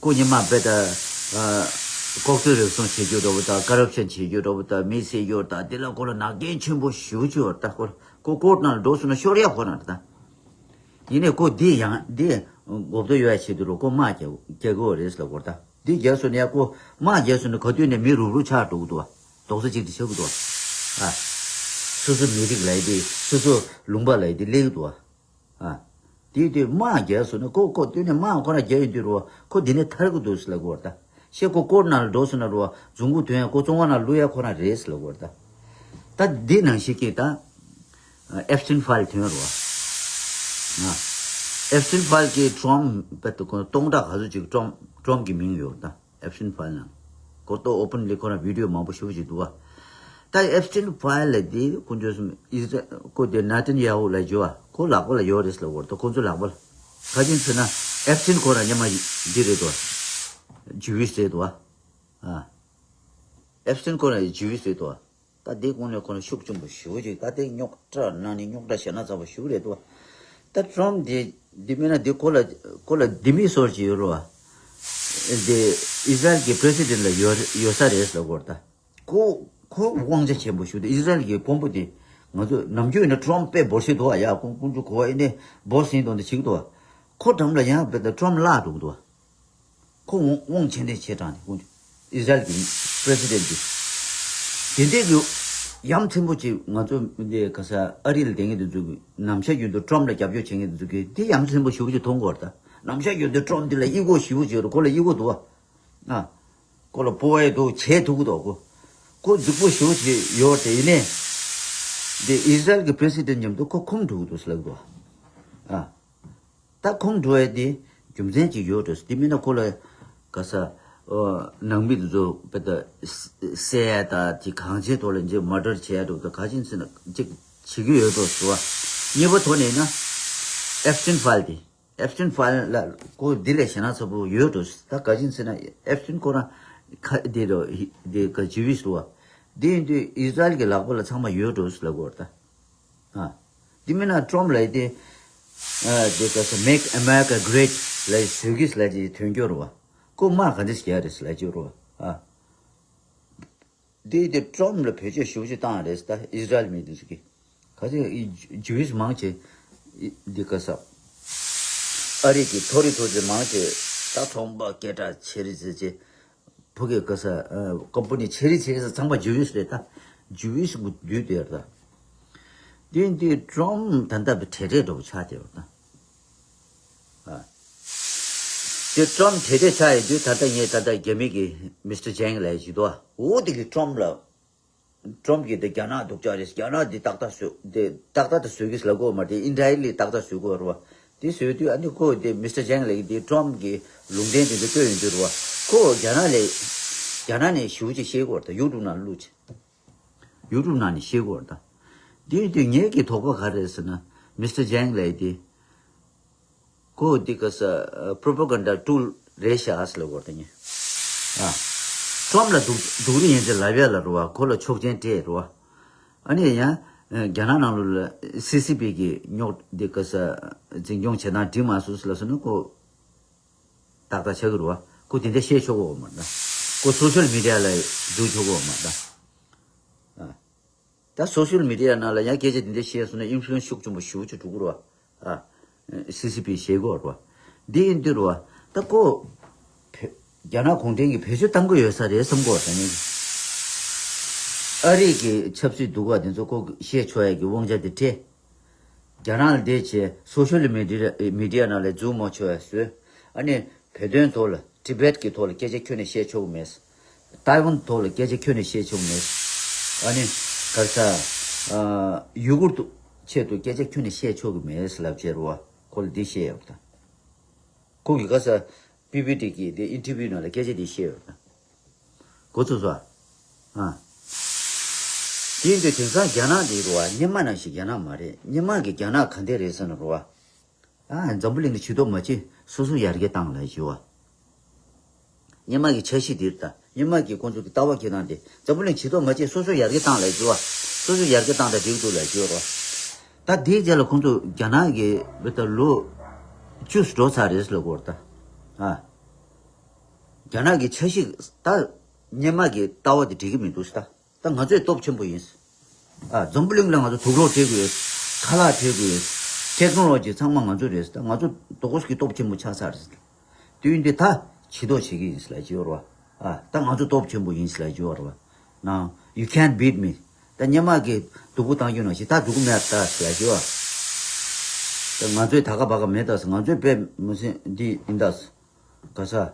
ཁོ་སྔོན་མ་དཔེ་ད་ཨ་ལྐོག་རྩོད་རུལ་སུངས་བྱེད་རྒྱུ་འདྲ་པོ་དང་ཀོ་རབ་ཤན་བྱེད་རྒྱུ་འདྲ་པོ་དང་མི་བསད་རྒྱུ་དང་དེ་ལ་ཁོ་ལ་ནག་འགན་ཆེན་པོ་ཞེ་པོ་ཅིག་ཡོད་རེད་ད། ཁོ་ཁོ་ཀོར་ཊི་ནང་ལ་འགྲོ་སོང་ན་ཤོར་ཡ་ཁོ་རང་རེད་ད། ཡིན་ནའི་ཁོ་འདི་ཡང་འདི་མགོ་སྐོར་ཡོད་ཡ་ཆེད་དུ་རོ་ཁོ་དམག་རྒྱག་རྒྱག་གི་ཡོད་རེད་ལབ་དགོས་རེད་ད། འདི་རྒྱག་སོང་ན་ཡ་ཁོ་དམག་རྒྱག་སོང་ན་ག་དུས་ནས་མི་རུབ་རུབ་ཆགས་འགྲོ་གི་འདུག་བ། རྡོག་རྩ་གཅིག་ཏུ་ཆགས་ཀྱི་འདུག་བ། ཨ། སོ་སོ་མི་རིགས་ལབ་ཡ་དེ་སོ་སོ་ལུང་པ་ལབ་ཡ་དེ་སླེབས་ཀྱི་འདུག་བ། ཨ། དེ་དུས་དམག་རྒྱག་སོང་ན་ཁོ་ཁོ་དུས་ནས་དམག་ཁོ་རང་རྒྱག་ཡོང་དུས་རོ་ཁོ་འདི་ནས་ཐར་གྱི་འདུག་ཟེར་ལབ་དགོས་རེད་ད། ཤེས་ཁོ་ཀོར་ཊི་ནང་ལ་འགྲོ་སོང་ན་རོ་རྫུན་གུ་ཐོན་ཡ་ཁོ་བཙོན་ཁང་ནང་བླུག་ཡ་ཁོ་རང་རེད་ཟེར་ལབ་དགོས་རེད་ད། ད་འདི་ནང་བཞིན་གྱི་ད་ཨེབ་སི་ཊིན་ཕའིལ་ཐོན་རོ། ཨེབ་སི་ཊིན་ཕའིལ་གྱིས་ཀྲོམ་དཔེ་ད་ཁོ་སྟོང་ཕྲག་ག་ཚོད་ཅིག་ཀྲོམ་ཀྲོམ་གྱི་མིང་ཡོད་ད། ཨེབ་སི་ཊིན་ཕའིལ་ནང་། ཁོ་ཏོ་ཨོ་པན་ལི་ཁོ་རང་བི་ཌི་ཡོ་མང་པོ་ཞེ་པོ་ཅིག་འདུག་བ། ད་ཨེབ་སི་ཊིན་ཕའིལ་ལ་དེ་དཀོན་མཆོག་གསུམ་ཨིས་ར་ཁོ་དེ་ནཱ་ཐན་ཡ་ཧུ་ལབ་ཡ་ཅིག་ཡོད་བ། ཁོ་ལག་པ་ལ་ཡོད་རེད་ཟེར་ལབ་དགོས་རེད་ད། ཁོ་ཚོ་ལག་པ་ལ། ག་ཅི་ཡིན་ཟེར་ན་ཨེབ་སི་ཊིན་ཁོ་རང་སྔོན་མ་འདི་རེད་དོ། ཇིའུ་ཝིཤ་རེད་དོ། ཨ། ཨེབ་སི་ཊིན་ཁོ་རང་ཇིའུ་ཝིཤ་རེད་དོ། ད་དེ་དགོངས་ནས་ཁོ་ན་ཤུགས་ཆེན་པོ་ཞེ་པོ་ཅིག་ད་དེ་རྙོག་དྲ་གནང་ནས་རྙོག་དྲ་ཞེ་ན་ཚ་པོ་ཞེ་པོ་རེད་དོ། ད་ཀྲོམ་དེ་འདི་མིན་ན་དེ་ཁོ་ལ་ཁོ་ལ་ལྡེ་མིག་སོར་ཅིག་ཡོད་རེད་བ། དེ་ཨི་ཟི་རལ་གྱི་པི་རེ་སི་ཌེན་ལ་ཡོད་ཡོད་ས་རེད་ལབ་དགོས་རེད་ད། ཁོ་ཁོ་དབང་ཆ་ཆེན་པོ་ཞིག་འདུག་ཨི་ཟི་རལ་གྱི་དཔོན་པོ་དེ་ང་ཚོ་ནམ་རྒྱུན་ཡིན་ན་ཀྲོམ་དཔེ་འབོར་ཆེ་འདུག་ཨ། ཡ་ཁོང་ཀུན་སྤྱོད་གོ་བ་ཡིན་ནའི་འབོར་ཟིན་དོན་དུ་བྱེད་ཀྱི་འདུག་ཨ། ཁོ་འགྲམ་ལ་ཡང་དཔེ་ད་ཀྲོམ་བརླག་འགྲོ་གི་འདུག་ཨ། ཁོ་དབང་དབང་ཆེན་ཏན་ཆེ་དྲགས་ནས་ཁོང་ཨི་ཟི་རལ་གྱི་པི་རེ་སི་ཌེན་གྱི་དེ་འདྲའི་གི་ཡ་མཚན་པོ་ཅིག་ང་ཚོ་འདི་ག་ས་ཨ་རི་ལ་བསྡད་མཁན་དེ་ཚོ་གི་ནམ་ཞག་རྒྱུན་དུ་ཀྲོམ་ལ་རྒྱབ་སྐྱོར་བྱེད་མཁན་དེ་ཚོ་གི་དེ་ཡ་མཚན་པོ་ཞེ་པོ་ཅིག་མཐོང་གི་ཡོད་རེད་ད། ནམ་ཞག་རྒྱུན་དུ་ཀྲོམ་འདི་ལ་ཨི་གོ་ཞེ་པོ་ཅིག་ཡོད་རེད། ཁོ་ལ་ཨི་གོ་འདུག་ཨ། ཨ། ཁོ་ལ་སྤོབས་པ་འདུག་བྱེད་ཐུབ་ཀྱི་འདུག་ཁོ། ཁོ་རྫིག་པོ་ཞེ་པོ་ཅིག་ཡོད་རེད་དེ་ཡིན་ནའི། འདི་ཨི་ཟི་རལ་གྱི་པི་རེ་སི་ཌེན་མཉམ་དུ་ཁོ་ཁོམ་འགྲོ་གི་འདུག་ཟེར་ལབ་ཀྱི་འདུག་ཨ། ད་ཁོང་འགྲོ་ཡ་དེ་རྒྱུ་མཚན་ཅིག་ཡོད་འགྲོ། དེ་མིན་ན་ཁོ་ལ་ག་ས་ཨོ་ནང་མི་དེ་ཚོ་དཔེ་ད་བསད་ཡ་ད་དེ་གང་ཅིའི་ཐོག་ལ་འདི་མར་ཌར་བྱེད་ཡ་འགྲོ་ད་ག་ཅིན་ཟེར་ན་ཅིག་བྱེད་ཀྱི་ཡོད་འགྲོ་ཟེར་བ། གཉིས་པ་ཐོག་ནས་ཡིན་ན་ཨེབ་སི་ཊིན་ཕའིལ་དེ་ཨེབ་སི་ཊིན་ཕའིལ་ལ་ཁོ་འདི་ལས་ཞེ་ན་ཚ་པོ་ཡོད་འགྲོ་ད་ག་ཅིན་ཟེར་ན་ཨེབ་སི་ཊིན་ཁོ་རང་ཁ་དེ་རོ་དེ་ག་ཇི་བིས་ཟེར་བ། དེ་ཡིན་དུས་ཨི་ཟི་རལ་གྱི་ལག་པ་ལ་ཚང་མ་ཡོད་འགྲོ་ཟེར་ལབ་དགོས་རེད་ད། ཨ། འདི་མིན་ན་ཀྲོམ་ལབ་དེ། ཨ། དེ་ག་ས་Make America Great ལབ་བཟོས་ཀྱི་ལབ་ཅིག་ཐོན་རྒྱུ་རེད་བ། ཁོ་དམག་ག་འདྲ་ཞིག་རྒྱག་རེད་ལབ་ཀྱི་རེད་བ། ཨ། འདི་དེ་ཀྲོམ་ལ་བེད་སྤྱོད་ཞེ་པོ་ཅིག་བཏང་རེད་ད་ཨི་ཟི་རལ་མི་དེ་ཚོ་གིས། ག་ཚོད་ཇུ་ཝིས་མང་ཆེ་འདི་ག་ས་ཨ་རི་གི་ཐོ་རི་ཐོ་ཚོ་མང་ཆེ་ད་ཚོང་པ་སྐད་གྲགས་ཆེ་རེད་ཟེར་ཅེ། ཕ་གི་ག་ས་ཨ་ཀམ་པ་ནི་ཆེ་རི་ཆེ་རི་ས་ཚང་མ་ཇུ་ཝིས་རེད་ད། ཇུ་ཝིས་གུ་འདུས་དེ་ར་ད། དེ་དེ་ཀྲོམ་ད་ལྟ་བྲེལ་བྲེལ་འགྲོ་བ་ཆགས་དེ་ར་ད། ཨ། དེ་ཀྲོམ་བྲེལ་བྲེལ་ཆགས་ཡོད་དུས་ད་ལྟ་ངས་ད་ལྟ་རྒྱ་མི་གི་མི་སི་ཊར་ཇེང་ལབ་ཞིག་འདུག་ཨ། འོ་དེ་གི་ཀྲོམ་ལ། ཀྲོམ་གྱིས་དེ་རྒྱ་ནག་སྡུག་ཅག་རེད། རྒྱ་ནག་འདི་ཏག་ཏག་བཟོས་དེ་ཏག་ཏག་དེ་བཟོས་ཀྱི་ལབ་དགོས་མ་རེད། ཨིན་ཌའི་རེག་ལི་ཏག་ཏག་བཟོས་དགོས་རེད་བ། དེ་བཟོས་དུས་ཨ་ནི་ཁོ་དེ་མི་སི་ཊར་ཇེང་ལབ་ཀྱི་དེ་ཀྲོམ་གྱི་ལུང་བསྟན་དེ་ཚོ་བཀོད་ཡོང་དུས་རེད་བ། ཁོ་རྒྱ་ནག་ལས་རྒྱ་ནག་ནས་ཞེ་པོ་ཅིག་ཤེས་ཀྱི་ཡོད་རེད་ད། ཡུ་ཊུབ་ནང་བླུགས་ཅིག་ཡུ་ཊུབ་ནང་ནས་ཤེས་ཀྱི་ཡོད་རེད་ད། དེ་དུས་ངེད་ཀྱི་དོགས་པ་ག་རེ་རེད་ཟེར་ན་མི་སི་ཊར་ཇེང་ལབ་ཀྱི་དེ། ཁོ་འདི་ག་ས་པྲོ་པ་གན་ཌ་ཊུལ་རེད་ཤག་ཟེར་ལབ་དགོས་རེད་ད་ངས། ཨ། ཀྲོམ་ལ་སྡུག་སྡུག་རུས་ཡིན་ཟེར་ལབ་ཡ་ལ་རེད་བ། ཁོ་ལ་ཆོག་མཆན་སྤྲད་རེད་བ། ཨ་ནི་ཡང་རྒྱ་ནག་ནང་ལོགས་ལ་སི་སི་པི་གི་རྙོག་འདི་ག་ས་འཛིན་སྐྱོང་བྱེད་སྟངས་འགྲིག་མ་སོང་ཟེར་ལབ་སོང་ན་ཁོ་ཏག་ཏག་ཆགས་ཀྱི་རེད་བ། ཁོ་དེ་འདྲ་བཤད་ཆོག་གི་ཡོད་མ་རེད་ད། ཁོ་སོ་ཤལ་མི་ཌི་ཡ་ལ་འཛུལ་ཆོག་གི་ཡོད་མ་རེད་ད། ཨ། ད་སོ་ཤལ་མི་ཌི་ཡ་ནང་ལ་ཡང་སྐད་ཆ་འདི་འདྲ་བཤད་སོང་ན་ཨིན་ཕུ་ལུ་ཨེན་སི་ཤུགས་ཆེན་པོ་ཞེ་པོ་ཅིག་འགྲོ་གི་རེད་བ། ཨ། སི་སི་པི་བཞེས་གི་ཡོད་རེད་བ། འདི་ཡིན་དུས་རེད་བ། ད་ཁོ། བོད། རྒྱ་ནག་གུང་ཁྲན་གྱིས་བེད་སྤྱོད་གཏང་གི་ཡོད་ས་རེད་བསམ་གི་ཡོད་ད་ནི། ཨ་རི་གི་ཆབ་སྲིད་སྡུག་པ་འདི་ཚོ་ཁོ་གིས་བཤད་ཆོག་ཡ་གི་དབང་ཆ་དེ་སྤྲད། རྒྱ་ནག་ལ་བསྡད་བྱས་སོ་ཤལ་མི་ཌི་ཡ་མི་ཌི་ཡ་ནང་ལ་འཛུལ་མ་ཆོག་ཡ་བཟོས། ཨ་ནི་བོད་དོན་ཐོག་ལ་ཏི་བེད་ཀྱི་ཐོག་ལ་སྐད་ཆ་ཁྱོན་ནས་བཤད་ཆོག་གི་མེད། ཏའེ་ཝན་ཐོག་ལ་སྐད་ཆ་ཁྱོན་ནས་བཤད་ཆོག་གི་མེད། ཨ་ནི་ག་རེ་ཟ། ཨ། ཡུ་གུར་དུ་ཆེད་དུ་སྐད་ཆ་ཁྱོན་ནས་བཤད་ཆོག་གི་མེད་ལབ་བྱས་རེད་བ། ཁོ་ལ་འདི་བཤད་ཡོད་ད། ཁོ་གིས་ག་རེ་ཟ། བི་བི་ཊི་གི་དེ་ཨིན་ཊར་བིའུ་ནང་ལ་སྐད་ཆ་དེ་བཤད་ཡོད་ད། གོ་ཚོད་སོང་ཨ། ཨ། དེ་ཡིན་དུས་དེང་སང་རྒྱ་ནག་འདི་རེད་བ། སྔོན་མ་ནང་བཞིན་རྒྱ་ནག་མ་རེད། སྔོན་མ་གི་རྒྱ་ནག་ག་འདྲ་རེད་ཟེར་ན་རེད་བ། ཨ། འཛམ་བུ་གླིང་གི་བྱེད་དོ་མ་བྱེད་སོ་སོ་ཡར་རྒྱས་བཏང་ལབ་ཞུ་བ། སྔོན་མ་གི་འཆར་གཞི་འདི་རེད་ད། སྔོན་མ་གི་ཁོང་ཚོ་གི་ལྟ་བ་འཁྱེར་སྟངས་དེ་འཛམ་བུ་གླིང་བྱེད་དོ་མ་བྱེད་སོ་སོ་ཡར་རྒྱས་བཏང་ལབ་ཞུ་བ། སོ་སོ་ཡར་རྒྱས་བཏང་ད་འགྲིག་འདུག་ལབ་ཞུ་བ། ད་དེའི་རྗེས་ལ་ཁོང་ཚོ་རྒྱ་ནག་གི་བི་ད་ལོ་བཅུ་འགྲོ་ཚར་རེད་ལབ་གོ་རེད་ད། ཨ། རྒྱ་ནག་གི་འཆར་གཞི་ད་སྔོན་མ་གི་ལྟ་བ་དེ་འགྲིག་གི་མི་འདུག་ཟེར་ད། ད་ང་ཚོས་སྟོབས་ཆེན་པོ་ཡིན། ཨ། འཛམ་བུ་གླིང་ལ་ང་ཚོ་དུག་སློག་སྤྲད་དགོས། ཁ་ལག་སྤྲད་དགོས། ཊེག་ནོ་ལོ་ཇི་ཚང་མ་ང་ཚོ་རེད། ད་ང་ཚོ་དོ་གོས་ཀྱི་སྟོབས་ཆེན་པོ་ཆགས་ཚར་རེད། དུས་འདི་ད་ཇུས་གཏོགས་བྱེད་ཀྱི་ཡིན་ལབ་ཀྱི་ཡོད་རེད་བ། ཨ། ད་ང་ཚོ་སྟོབས་ཆེན་པོ་ཡིན་ལབ་ཀྱི་ཡོད་རེད་བ། Now you can't beat me. ད་སྔོན་མ་གི་སྡུག་པོ་བཏང་རྒྱུ་ནང་བཞིན་ད་སྡུག་པོ་མེད་ད་ལབ་ཀྱི་ཡོད། ད་ང་ཚོས་ད་ག་བ་ག་མེད་ད། ང་ཚོས་དཔེ་མི་སྲིད་འདི་ཡིན་ད། ག་ས།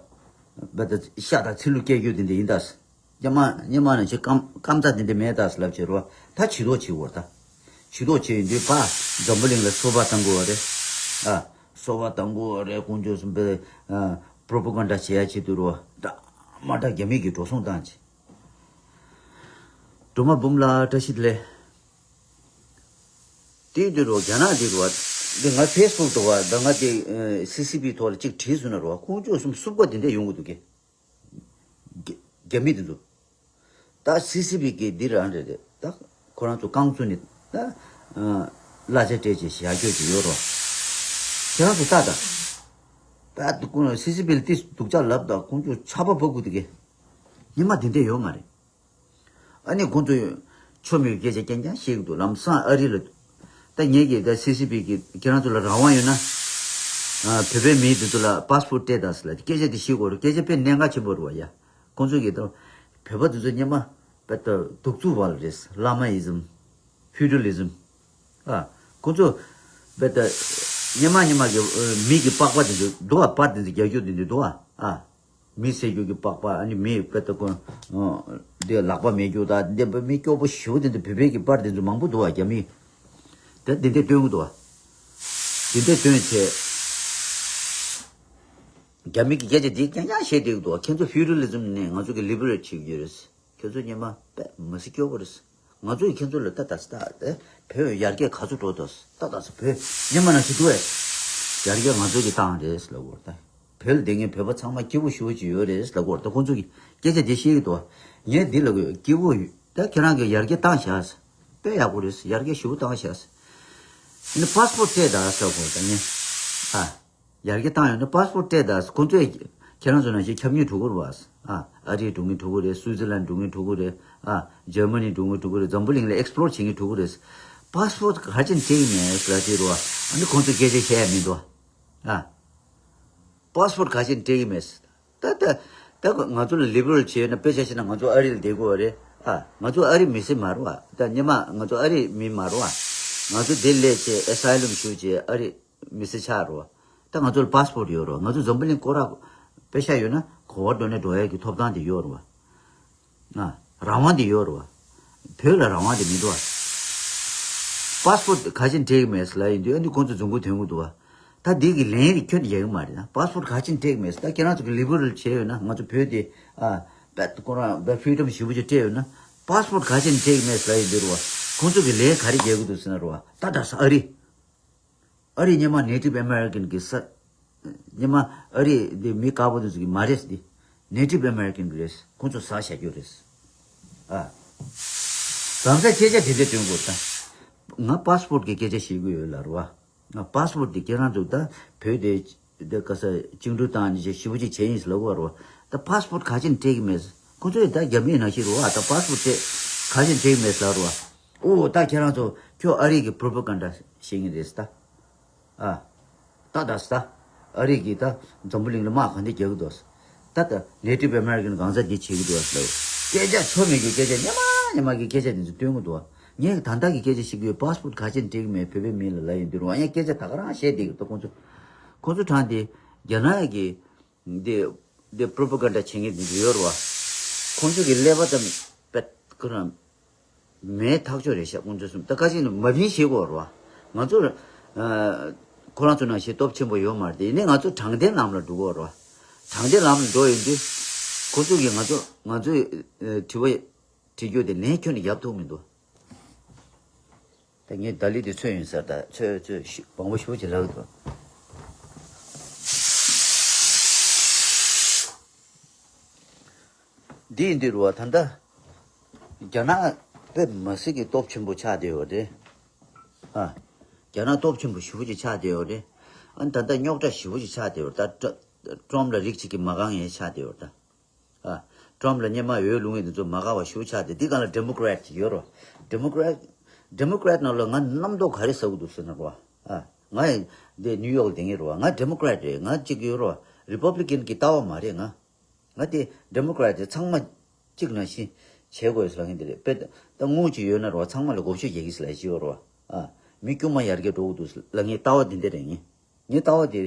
བ་ད་ཤ་དང་ཚིལ་ལུ་སྐྱེལ་རྒྱུ་དེ་འདྲ་ཡིན་ད། སྔོན་མ་སྔོན་མ་ནང་བཞིན་སྐམ་སྐམ་ཚ་དེ་འདྲ་མེད་ད་ལབ་བྱས་རོ། ད་ཇུས་གཏོགས་བྱེད་དགོས་ད། ཇུས་གཏོགས་བྱེད་ཡོང་དུས་ཕར་འཛམ་བུ་གླིང་ལ་སོ་པ་བཏང་དགོས་པ་རེད། ཨ། སོ་པ་བཏང་དགོས་པ་རེད། དཀོན་མཆོག་གསུམ་པས་ཨ་པྲོ་པ་གན་ཌ་བྱེད་ཡ་བྱེད་དུས་རོ། འདྲ་མ་འདྲ་རྒྱ་མི་གིས་འགྲོ་སོང་བཏང་བྱས། སྒྲོལ་མ་འབུམ་ལགས་བཀྲ་ཤིས་བདེ་ལེགས། དེའི་དུས་རོ་རྒྱ་ནག་འདི་རོ། འདི་ང་ཕེ་སི་བུག་ཐོག་བ་ད་ང་དེ་སི་སི་པི་ཐོག་ལ་གཅིག་བྲིས་སོང་ན་རོ། དཀོན་མཆོག་གསུམ་སུབ་ཀ་དེ་འདྲ་ཡོང་གི་འདུག་གི། རྒྱ་རྒྱ་མི་དེ་ཚོ། ད་སི་སི་པི་གི་འདི་རང་རེད་རེད་ད། ཁོ་རང་ཚོ་རྐང་བཙུགས་ནས་ད་གླ་ཆ་སྤྲད་བྱས་ཞག་སྐྱོར་གྱི་ཡོད་རོ། ཁྱེད་རང་ཚོ་ལྟ་ད། ད་དེ་ཀུན་སི་སི་པི་ལ་ཏིས་སྡུག་ཅག་ལབ་ད་ཁོང་ཚོ་ཆར་པ་བབས་དགོས་འདུག་གི། ཉི་མ་དེ་འདྲ་ཡོད་མ་རེད། ཨ་ནི་ཁོང་ཚོས་ཆོ་མེད་སྐད་ཆ་རྐྱང་རྐྱང་བཤད་ཀྱི་འདུག་ལམ་སང་ཨ་རི་ལ། ད་ངེད་ཀྱིས་ད་སི་སི་པི་གི་ཁྱེད་རང་ཚོ་ལ་རང་དབང་ཡོད་ན། ཨ། བོད་པའི་མི་དེ་ཚོ་ལ་པ་སི་པོར་ཊི་སྤྲད་དང་ཟེར་ལ་སྐད་ཆ་དེ་བཤད་དགོས་རེད། སྐད་ཆ་དཔེ་གནད་འགག་ཆེན་པོ་རེད་བ་ཡ། ཁོང་ཚོ་གིས་ད་བོད་པ་དེ་ཚོ་སྔོན་མ་དཔེ་ད་གདུག་རྩུབ་པ་ལ་རེད། བླ་མ་ཨི་ཛམ། ཕིའུ་ཌལ་ཨི་ཛམ། ཨ། ཁོང་ཚོ་དཔེ་ད་སྔོན་མ་སྔོན་མ་གི་མི་གི་པགས་པ་དེ་ཚོ་འདུག་བ། པར་དེ་ཚོ་རྒྱག་རྒྱུ་དེ་འདྲ་འདུག་བ། ཨ། མི་བསད་རྒྱུ་གི་པགས་པ། ཨ་ནི་མི་དཔེ་ད་ཀོ། འདི་ལག་པ་མེད་རྒྱུ་དང་འདི་མི་སྐྱོ་པོ་ཞེ་པོ་དེ་འདྲ་བོད་པའི་གི་པར་དེ་ཚོ་མང་པོ་འདུག་བ། རྒྱ་མི་དེ་འདི་འདྲ་སྟོན་གི་འདུག་བ། དེ་འདྲ་སྟོན་བྱས། རྒྱ་མི་གི་སྐད་ཆ་འདི་རྐྱང་རྐྱང་བཤད་བསྡད་ཀྱི་འདུག་བ། ཁྱེད་ཚོ་ཕིའུ་ཌལ་ཨི་ཛམ་ནས་ང་ཚོ་གི་ལི་བྷ་རལ་བྱེད་ཀྱི་ཡོད་རེད། ཁྱེད་ཚོ་སྔོན་མ་དཔེ་མི་སྲིད་སྐྱོ་པོ་རེད། ང་ཚོས་ཁྱེད་ཚོ་ལ་ལྟ་ད་ལྟ་དེ་བོད་ཡར་རྒྱས་ག་ཚོད་འགྲོ་ད་ལྟ་ད་བོད་སྔོན་མ་ནང་བཞིན་འདུག་བས། ཡར་རྒྱས་ང་ཚོ་གིས་བཏང་རེད་ལབ་དགོས་རེད་ད། བོད་ལ་བསྡད་མཁན་བོད་པ་ཚང་མ་སྐྱིད་པོ་ཞེ་པོ་ཅིག་ཡོད་རེད་ལབ་དགོས་རེད་ད། ཁོང་ཚོ་གིས་སྐད་ཆ་དེ་བཤད་ཀྱི་འདུག་བ། ངས་འདི་ལབ་དགོས། སྐྱིད་པོ་ད་ཁྱེད་རང་གིས་ཡར་རྒྱས་བཏང་བཞག་དཔེ་ཡག་པོ་རེད། ཡར་རྒྱས་ཞེ་པོ་བཏང་བཞག་ཨ་ནི་པ་སི་པོར་ཊི་སྤྲད་ད་ལབ་དགོས་རེད་ད། ངས་ཨ། ཡར་རྒྱས་བཏང་ཡོང་ན་པ་སི་པོར་ཊི་སྤྲད་ད། ཁོང་ཚོས་ཁྱེད་རང་ཚོ་ནང་བཞིན་ཁྱབ་མྱུལ་འགྲོ་གི་རེད་བ། ཨ། ཨ་རི་འགྲོ་མཁན་འགྲོ་གི་རེད། སུའི་ཙི་ལན་འགྲོ་མཁན་འགྲོ་གི་རེད། ཨ། འཇར་མ་ནི་འགྲོ་མཁན་འགྲོ་གི་རེད། འཛམ་བུ་གླིང་ལ་ཨེག་སི་པོ་ལོར་བྱེད་མཁན་འགྲོ་གི་རེད། པ་སི་པོར་ཊི་ག་ཅིག་སྤྲད་ཀྱི་མེད་ལབ་དུས་རེད་བ། ཨ་ནི་ཁོང་ཚོས་སྐད་ཆ་བཤད་ཡ་མི་འདུག་བ། ཨ། པ་སི་པོར་ཊི་ག་ཅིག་སྤྲད་ཀྱི་མེད། ད་ད་ད་ང་ཚོ་ལ་ལི་བྷ་རལ་བྱས་ན་དཔེ་ཆ་བཤད་ན་ང་ཚོ་ཨ་རི་ལ་བསྡད་དགོས་པ་རེད། ཨ། ང་ཚོ་ཨ་རི་མི་སེར་མ་རེད་བ། ད་སྔོན་མ་ང་ཚོ་ཨ་རི་མི་མ་རེད་བ། ང་ཚོ་འདིར་སླེབས་བྱས་ཨེ་སི་ལམ་ཞུས་བྱས་ཨ་རི་མི་སེར་ཆགས་རེད་བ། ད་ང་ཚོ་ལ་པ་སི་པོར་ཊི་ཡོད་རེད་བ། ང་ཚོ་འཛམ་བུ་གླིང་སྐོར་ར་དཔེ་ཆ་ཡོད་ན་ག་པར་འགྲོ་ནས་འགྲོ་ཡ་གི་ཐོབ་ཐང་དེ་ཡོད་རེད་བ། ཨ། རང་དབང་དེ་ཡོད་རེད་བ། བོད་ལ་རང་དབང་དེ་མི་འདུག་བ། པ་སི་པོར་ཊི་ག་ཅིག་སྤྲད་ཀྱི་མེད་ལབ་ཡིན་དུས་ཨ་ནི་ཁོང་ཚོ་རྫུན་རྐུ་ཐོན་གྱི་འདུག་བ། ད་འདི་གི་ལན་རེ་ཁྱོན་ནས་རྒྱག་གི་མ་རེད་ན། པ་སི་པོར་ཊི་ག་ཅིག་སྤྲད་ཀྱི་མེད། ད་ཁྱེད་རང་ཚོ་གི་ལི་བྷ་རལ་བྱས་ཡོད་ན། ང་ཚོ་བོད་དེ་ཨ་དཔེ་ཁོ་རང་དཔེ་ཕི་རི་ཌམ་ཞེ་པོ་ཅིག་སྤྲད་ཡོད་ན། པ་སི་པོར་ཊི་ག་ཅིག་སྤྲད་ཀྱི་མེད་ལབ་ཡིན་དུས་རེད་བ། ཁོང་ཚོ་གི་ལན་ག་རེ་རྒྱག་གི་འདུག་ཟེར་ན་རེད་བ། ད་ད་ས་ཨ་རི། ཨ་རི་སྔོན་མ་ནེ་ཊིབ་ཨ་མེ་རི་ཀན་གི་ས། སྔོན་མ་ཨ་རི་འདི་མི་དཀར་པོ་དེ་ཚོ་གི་མ་རེད་འདི། ནེ་ཊིབ་ཨ་མེ་རི་ཀན་གི་རེད། ཁོང་ཚོ་ཟ་བཞག་རྒྱུ་རེད། ཨ། གང་ཟག་སྐད་ཆ་དེ་འདྲ་སྟོན་དགོས་ད། ང་པ་སི་པོར་ཊི་གི་སྐད་ཆ་བཤད་གི་ཡོད་ལབ་རེད་བ། ང་པ་སི་པོར་ཊི་དེ་ཁྱེད་རང་ཚོ་ད་བོད་དེ་དེ་ག་ས་བཅིངས་འགྲོལ་བཏང་ནས་ཞེ་པོ་ཅིག་བྱས་ཡིན་ཟེར་ལབ་ཀྱི་ཡོད་རེད་བ། ད་པ་སི་པོར་ཊི་ག་ཅིག་སྤྲད་ཀྱི་མེད་ཟེར། ཁོང་ཚོས་ད་རྒྱ་མིའི་ནང་བཞིན་རེད་བ། ད་པ་སི་པོར་ཊི་སྤྲད་ག་ཅིག་སྤྲད་ཀྱི་མེད་ཟེར་ལབ་རེད་བ། ཨོ་ད་ཁྱེད་རང་ཚོ་ཁྱོད་ཨ་རི་གི་པྲོ་པ་གན་ཌ་བཤད་ངེས་རེད་ད། ཨ། ད་ད་ད། ཨ་རི་གི་ད་འཛམ་བུ་གླིང་ལ་དམག་ག་འདྲ་རྒྱག་གི་འདུག་ད་ད་ནེ་ཊིབ་ཨ་མེ་རི་ཀན་གང་ཟག་འདི་བྱེད་ཀྱི་འདུག་ཟེར། སྐད་ཆ་ཆོ་མེད་ཀྱི་སྐད་ཆ་སྙན་མ་སྙན་མ་གི་སྐད་ཆ་འདི་ཚོ་སྟོན་གྱི་འདུག་ངས་ད་ལྟ་གི་སྐད་ཆ་བཤད་ཀྱི་ཡོད། པ་སི་པོར་ག་ཅན་སྤྲད་ཀྱི་མེད། བོད་པའི་མི་ལ་ལབ་ཡོང་དུས་རུང་ཡང་སྐད་ཆ་ད་ག་རང་བཤད་བསྡད་ཀྱི་འདུག་ཁོང་ཚོ་ཁོང་ཚོ་དྲངས་ཏེ་རྒྱ་ནག་གི་འདི་འདི་པྲོ་པ་གན་ཌ་བྱེད་མཁན་འདི་ཚོ་ཡོད་རེད་བ། ཁོང་ཚོ་གི་ཀླད་པ་དང་པད་ཁོ་རང་མེད་ཐག་ཆོད་རེད་ཤག་ཁོང་ཚོ་གསུམ་ད་ཁ་ཅིག་ནི་མ་བིན་བྱེད་དགོས་རེད་བ། ང་ཚོ་ཨ་ཁོ་རང་ཚོ་ནང་བཞིན་སྟོབས་ཆེན་པོ་ཡོད་མ་རེད་དེ། ཡིན་ནའི་ང་ཚོ་དྲང་བདེན་ལམ་ལ་འགྲོ་དགོས་རེད་བ། དྲང་བདེན་ལམ་ལ་འགྲོ་ཡོང་དུས་ཁོང་ཚོ་གིས་ང་ཚོ་ང་ཚོའི་ཨ་དྲི་བ་དྲི་རྒྱུ་དེ་ལན་ཁྱོན་ནས་རྒྱབ་ཐུབ་མི་འདུག་ད་ངས་ད་ལི་དེ་ཚོད་ཡིན་ཟེར། ད་ཚོད་ཚོད་ཤི་མང་པོ་ཞེ་པོ་ཅིག་ལབ་འདུག་འདི་ཡིན་དུས་རུ་བ་ད་ལྟ་རྒྱ་ནག་དཔེ་མ་སྲིད་ཀྱི་སྟོབས་ཆེན་པོ་ཆགས་བསྡད་ཡོད་རེད། ཨ། རྒྱ་ནག་སྟོབས་ཆེན་པོ་ཞེ་པོ་ཅིག་ཆགས་བསྡད་ཡོད་རེད། ཨ་ནི་ད་ལྟ་རྙོག་དྲ་ཞེ་པོ་ཅིག་ཆགས་བསྡད་ཡོད་རེད། ད་ཀྲ་ཀྲམ་ལ་རིགས་གཅིག་གིས་མ་དགའ་མཁན་ཆགས་བསྡད་ཡོད་རེད་ད། ཨ། ཀྲམ་ལ་སྔོན་མ་འོས་བླུགས་མཁན་དེ་ཚོ་མ་དགའ་བ་ཞེ་པོ་ཆགས་ཏེ། འདི་སྒང་ལ་ཌེ་མོ་ཀེ་རེ་ཊི་ཡོད་རེད། ཌེ་མོ་ཀེ་རེ་ཊི་ཌེ་མོ་ཀེ་རེ་ཊི་ནང་ལ་ང་རྣམ་རྟོག་ག་རེ་ཟ་གི་འདུག་ཟེར་ན་རོ། ཨ། ང་ཡང་འདི་ནིའུ་ཡོག་ལ་བསྡད་མཁན་རེད་བ། ང་ཌེ་མོ་ཀེ་རེ་ཊི་རེད། ང་གཅིག་ཡོད་རེད་བ། རི་པབ་ལི་ཀན་གྱི་ལྟ་བ་མ་རེད་ང་། ང་དེ་ཌེ་མོ་ཀེ་རེ་ཊི་དེ་ཚང་མ་གཅིག་ནང་བཞིན་བྱེད་དགོས་ཟེར་ལབ་མཁན་དེ་རེད། དཔེ་ད་དངུལ་ཅིག་ཡོད་ན་རོ། ཚང་མ་ལ་བགོ་བཤའ་རྒྱག་གི་ཟེར་ལབ་ཅིག་ཡོད་རེད་བ། ཨ། མི་དཀྱུས་མ་ཡར་རྒྱས་འགྲོ་གི་འདུག་ཟེར་ལབ་མཁན་ལྟ་བ་དེ་འདྲ་རེད། ངའི་ངའི་ལྟ་བ་དེ་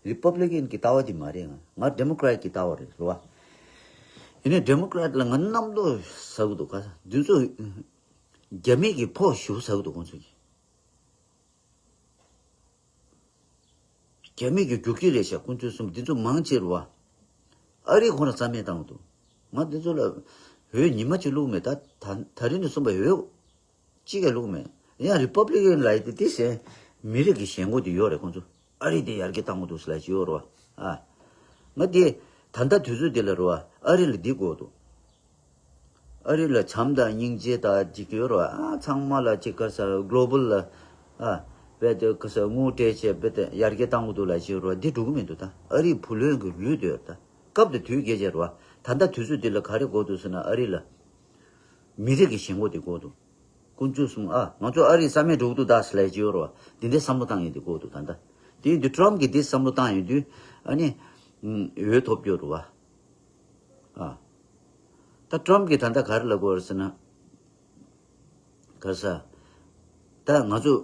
རི་པབ་ལི་ཀན་གྱི་ལྟ་བ་དེ་མ་རེད། ང་ང་ཌེ་མོ་ཀེ་རེ་ཊི་གི་ལྟ་བ་རེད་རེད་བ། ཡིན་ནའི་ཌེ་མོ་ཀེ་རེ་ཊི་ལ་ང་རྣམ་རྟོག་ཟ་གི་འདུག་ག་འདི་ཚོ་རྒྱ་མི་གི་ཕོགས་ཞེ་པོ་ཟ་གི་འདུག་ཁོང་ཚོ་གི། རྒྱ་མི་གི་རྒྱུག་ཁྱི་རེད་ཤག་ཁོང་ཚོ་གསུམ་འདི་ཚོ་མང་ཆེ་རེད་བ། ཨ་རི་ཁོ་རང་རྩ་མེད་བཏང་གི་འདུག་ང་འདི་ཚོ་ལ་འོས་ཉི་མ་གཅིག་བླུགས་མེད། ད་ད་ད་རིང་ནས་གསུམ་པ་འོས་གཅིག་ཀྱང་བླུགས་མེད། ཡང་རི་པབ་ལི་ཀན་ལབ་ཡ་དེ་དེ་བཞིན་མི་རིགས་ཀྱི་ཞེན་ཁོག་དེ་ཡོད་རེད་ཁོང་ཚོ། ཨ་རི་དེ་ཡར་རྒྱས་བཏང་གི་འདུག་ཟེར་ལབ་ཀྱི་ཡོད་རེད་བ། ཨ། ང་དེ་ད་ལྟ་དུས་ཚོད་འདི་ལ་རེད་བ། ཨ་རི་ལ་འདི་དགོས་འདུག་ཨ་རི་ལ་བྱམས་དང་སྙིང་རྗེ་དང་ཅིག་ཡོད་རེད་བ། ཨ། ཚང་མ་ལ་ཅིག་ག་ས་གློ་བལ་ལ། ཨ། བེད་དེ་ག་ས་དངུལ་སྤྲད་བྱས་བེད་དེ་ཡར་རྒྱས་བཏང་གི་འདུག་ལབ་ཀྱི་ཡོད་རེད་བ། འདི་འགྲོ་གི་མི་འདུག་ད་ཨ་རིའི་བུ་ལོན་གྱི་ལུས་དེ་ཡོད་རེད་ད། སྐབས་དེ་དུས་སྐད་ཆ་རེད་བ། ད་ལྟ་དུས་ཚོད་འདི་ལ་ག་རེ་དགོས་འདུག་ཟེར་ན་ཨ་རི་ལ་མི་རིགས་ཀྱི་ཞེན་ཁོག་དེ་དགོས་འདུག་དཀོན་མཆོག་གསུམ། ཨ། ང་ཚོ་ཨ་རིའི་ས་མེད་འགྲོ་གི་འདུག་ད་ཟེར་ལབ་ཀྱི་ཡོད་རེད་བ། འདི་འདྲའི་བསམ་བློ་བཏང་ཡོད་དེ་དགོས་འདུག་ད་ལྟ་དེ་ཡིན་དུས་ཊྲམ་གྱིས་འདི་བསམ་བློ་བཏང་ཡོད་དུས་ཨ་ནི་འོས་ཐོབ་རྒྱུ་རེད་བ། ཨ། ད་ཊྲམ་གྱིས་ད་ལྟ་ག་རེ་ལབ་དགོས་རེད་ཟེར་ན། ག་ས། ད་ང་ཚོ་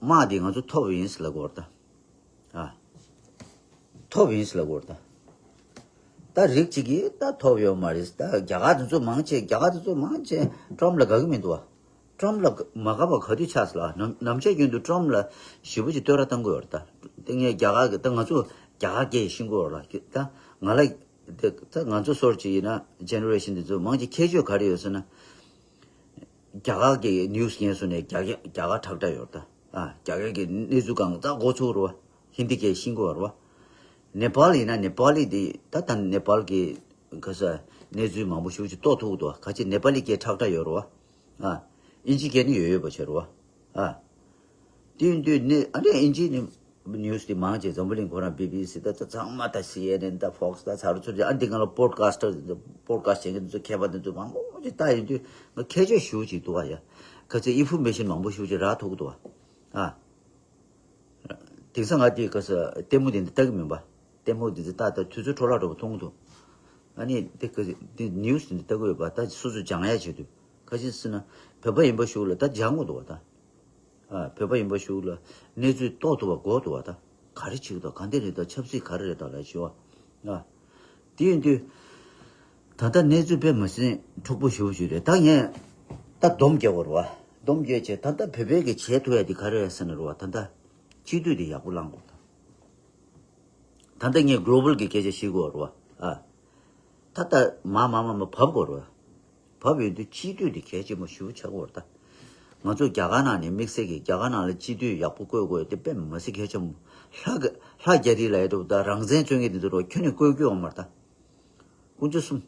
དམག་འདི་ང་ཚོ་ཐོབ་ཡིན་ཟེར་ལབ་དགོས་རེད་ད། ཨ། ཐོབ་ཡིན་ཟེར་ལབ་དགོས་རེད་ད། ད་རིགས་གཅིག་གིས་ད་ཐོབ་ཡོད་མ་རེད། ད་རྒྱ་གར་དེ་ཚོ་མང་ཆེ་རྒྱ་གར་དེ་ཚོ་མང་ཆེ་ཊྲམ་ལ་དགའ་གི་མི་འདུག་བ། ཊྲམ་ལ་མ་དགའ་བ་ག་དུས་ཆགས་ཟེར་ལ། ནམ་ནམ་ཆེ་རྒྱུན་དུ་ཊྲམ་ལ་ཞེ་པོ་ཅིག་བསྟོད་ར་བཏང་གི་ཡོད་རེད་ད། དེ་ངས་རྒྱ་གར་གི་ད་ང་ཚོ་རྒྱ་གར་སྐད་ཤེས་ཀྱི་ཡོད་རེད་ལ། ད་ང་ལ་དེ་ད་ང་ཚོ་སོར་ཅིག་ཡིན་ན་ཇེ་ནེ་རེ་ཤན་དེ་ཚོ་མང་ཆེ་ཁྱད་ཆོས་ག་རེ་ཡོད་ཟེར་ན། རྒྱ་གར་གྱི་ནིའུ་སི་ཉན་སོང་ནས་རྒྱ་རྒྱ་རྒྱ་གར་ཁྲག་ཁྲག་ཡོད་རེད་ད། ཨ། རྒྱ་གར་གྱི་གནས་ཚུལ་གང་ཙག་མགོ་ཚོས་རེད་བ། ཧིན་དི་སྐད་ཤེས་ཀྱི་ཡོད་རེད་བ། ནེ་པཱལ་ཡིན་ན་ནེ་པཱ་ལི་དེ་ད་ད་ནེ་པཱལ་གྱི་ག་ས་གནས་ཚུལ་མང་པོ་ཞེ་པོ་ཅིག་རྟོགས་ཐུབ་ཀྱི་འདུག་བ། ག་ཅི་ནེ་པཱ་ལི་སྐད་ཁྲག་ཁྲག་ཡོད་རེད་བ། ཨ། ཨིན་ཇི་སྐད་ནི་ཡོད་ཡོད་པ་བྱས་རེད་བ། ཨ། དེ་ཡིན་དུས་ནི་ཨ་ནི་ཨིན་ཇི་ནི་ནིའུ་སི་དེ་མང་ཆེ་འཛམ་བུ་གླིང་ཁོ་རང་བི་བི་སི་ད་ད་ཚང་མ་ད་སི་ཨེན་ཨེན་ད་ཕོག་སི་ད་ཚར་ཚུར་ཨ་འདི་སྒང་ལ་པོ་ཌི་ཀ་སི་ཊར་པོ་ཌི་ཀ་སི་ཊི་བྱེད་མཁན་དེ་ཚོ་མཁས་པ་དེ་ཚོ་མང་པོ་ཅིག་ལྟ་ཡིན་དུས་ང་ཁྱད་ཆོས་ཞེ་པོ་ཅིག་འདུག་ཨ་ཡ། ག་ཚོད་ཨིན་ཕོར་མེ་ཤན་མང་པོ་ཞེ་པོ་ཅིག་རག་ཐུབ་ཀྱི་འདུག་ཨ། དེང་སང་ང་དེ་ག་ས་ལྟད་མོ་དེ་འདི་ལྟ་གི་མིན་པ། ལྟད་མོ་དེ་ཚོ་ལྟ་ད་དུས་ཚོད་འཕྲོ་བརླག་འགྲོ་བ་མཐོང་གི་འདུག་ཨ་ནི་དེ་ག་དེ་ནིའུ་སི་དེ་འདི་ལྟ་གི་ཡོད་པ། ད་སོ་སོ་སྦྱང་ཡ་བྱེད་དུས་ག་ཅི་ཟེར་ན་བོད་པ་ཡིན་པ་ཞིག་ལ་ད་སྦྱང་དགོས་འདུག་བ་ད། ཨ། བོད་པ་ཡིན་པ་ཞིག་ལ་གནས་ཚུལ་རྟོགས་ཐུབ་པ་དགོས་འདུག་བ་ད། ག་རེ་བྱེད་ཀྱི་འདུག་ག་འདི་རེད་ད། ཆབ་སྲིད་ག་རེ་རེད་ད་ལབ་ཞུ་བ། ཨ། དེ་ཡིན་དུས་ད་ལྟ་གནས་ཚུལ་དཔེ་མི་སྲིད་འཁྲུག་པོ་ཞེ་པོ་ཞིག་རེད། ད་ངས་ད་སྡོམ་རྒྱག་དགོས་རེད་བ། སྡོམ་རྒྱག་བྱས་ད་ལྟ་བོད་པའི་གི་བྱེད་ཐུབ་ཡ་དེ་ག་རེ་རེད་ཟེར་ན་རེད་བ། ད་ལྟ་སྤྱི་འཐུས་དེ་ཡག་པོ་བླང་དགོས་ད། ད་ལྟ་ངས་གོ་ལོ་བལ་གྱི་སྐད་ཆ་བཤད་དགོས་རེད་བ། ཨ། ད་ལྟ་མ་མ་མ་མ་བབས་དགོས་རེད་བ། བབས་ཡོང་དུས་སྤྱི་འཐུས་དེ་གལ་ཆེན་པོ་ཞེ་པོ་ཆགས་ཀྱི་ཡོད་རེད་ད། ང་ཚོ་རྒྱ་གར་ནང་ནས་དམིགས་བསལ་གྱིས་རྒྱ་གར་ནང་ལ་སྤྱི་འཐུས་ཡག་པོ་བསྐོ་དགོས་དེ་དཔེ་མི་སྲིད་གལ་ཆེན་པོ། ལྷ་གི་ལྷ་རྒྱ་རི་ལ་ཡོད་འདུག་ད་རང་བཙན་རྩོད་མཁན་དེ་ཚོ་རོ་ཁྱོན་ནས་བསྐོ་རྒྱུ་ཡོད་མ་རེད་ད། དཀོན་མཆོག་གསུམ།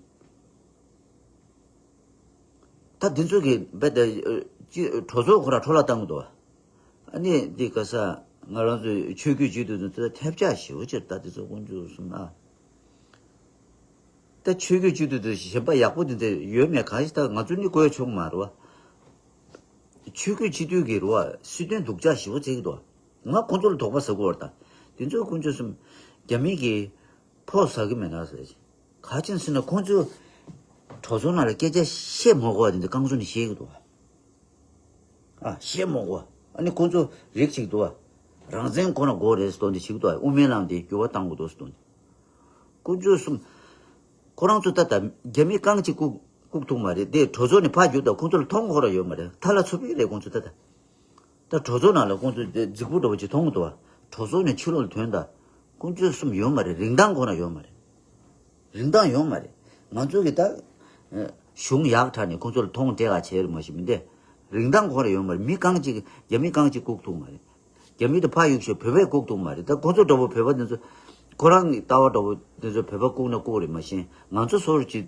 ད་འདི་ཚོ་གི་རྦད་དེ་ཅི་གྲོས་ཚོགས་ཁོ་རང་འཕྲོ་བརླག་བཏང་གི་འདུག་ཨ་ནི་འདི་ག་ས་ང་རང་ཚོའི་ཆོས་བརྒྱུད་སྤྱི་འཐུས་ཚོ་ཐེབས་ཆག་ཞེ་པོ་ཅིག་རེད་ད། འདི་ཚོ་དཀོན་མཆོག་གསུམ་ཨ། ད་ཆོས་བརྒྱུད་སྤྱི་འཐུས་དེ་གཞན་པ་ཡག་པོ་དེ་འདྲ་ཡོད་མེད་གང་ཞིག་ད་ང་ཚོ་ནི་བསྐོ་ཡ་ཆོག་མ་རེད་བ། ཆོས་བརྒྱུད་སྤྱི་འཐུས་ཀྱི་རུ་བ་སྲིད་དོན་སྡུག་ཅག་ཞེ་པོ་བརྩི་གི་འདུག་ང་ཁོང་ཚོ་ལ་དོགས་པ་ཟ་གི་ཡོད་རེད་ད། དེ་ཚོས་དཀོན་མཆོག་གསུམ་རྒྱ་མི་གིས་ཕོགས་ཟ་གི་མེད་ན་ཟེར། ག་ཅིན་ཟེར་ན་ཁོང་ཚོས་གྲོས་ཚོགས་ནང་ལ་སྐད་ཆ་བཤད་མ་དགོས་པ་དེ་ཚོ་རྐང་བཙུགས་ནས་བཤད་གི་འདུག་ཨ། བཤད་མ་དགོས་པ། ཨ་ནི་ཁོང་ཚོ་རིགས་གཅིག་འདུག་ཨ། རང་བཙན་ཁོ་ན་དགོས་རེད་ཟེར་དོན་དེ་བྱེད་ཀྱི་འདུག་ཨ། དབུ་མའི་ལམ་དེ་འགྱུར་བ་གཏང་དགོས་འདུག་ཟེར་དོན་དེ། དཀོན་མཆོག་གསུམ། ཁོ་རང་ཚོ་ད་ལྟ་རྒྱ་མི་རྐང་གཅིག་བཀུག་བཀུག་ཐུབ་མ་རེད་དེ། གྲོས་ཚོགས་ནས་ཕར་བསྒྱུར་ད་ཁོང་ཚོ་ལ་མཐོང་ཁོ་རང་ཡོད་མ་རེད། ཐ་ལ་ཚུབ་པའི་རེད་ཁོང་ཚོ་ད་ལྟ། ད་གྲོས་ཚོགས་ནང་ལ་ཁོང་ཚོ་དེ་རྫིག་པོ་འདྲ་པོ་ཅིག་མཐོང་གི་འདུག་བ། གྲོས་ཚོགས་ནས་ཕྱི་ལོགས་ལ་ཐོན་ད། དཀོན་མཆོག་གསུམ་ཡོད་མ་རེད། རིན་ཐང་ཁོ་ན་ཡོད་མ་རེད། རིན་ཐང་ཡོད་མ་རེད། ང་ཚོ་གི་ད་གཞུང་ཡག་དྲག་ནས་ཁོང་ཚོ་ལ་མཐོང་སྤྲད་ག་བྱས་རེད་མ་གཞི་མི་འདས། རིན་ཐང་ཁོ་ན་ཡོད་མ་རེད། མི་རྐང་གཅིག་རྒྱ་མི་རྐང་གཅིག་བཀུག་ཐུབ་མ་རེད། རྒྱ་མི་དེ་ཕ་ཡུག་ཤོད་བོད་པས་བཀུག་ཐུབ་མ་རེད། ད་ཁོང་ཚོ་འདྲ་པོ་བོད་པ་འདི་ཚོ་ཁོ་རང་གི་ལྟ་བ་འདྲ་པོ་འདི་ཚོ་བོད་པ་བཀུག་ན་བཀུག་རེད་མ་གཞི་ང་ཚོ་སོར་གཅིག་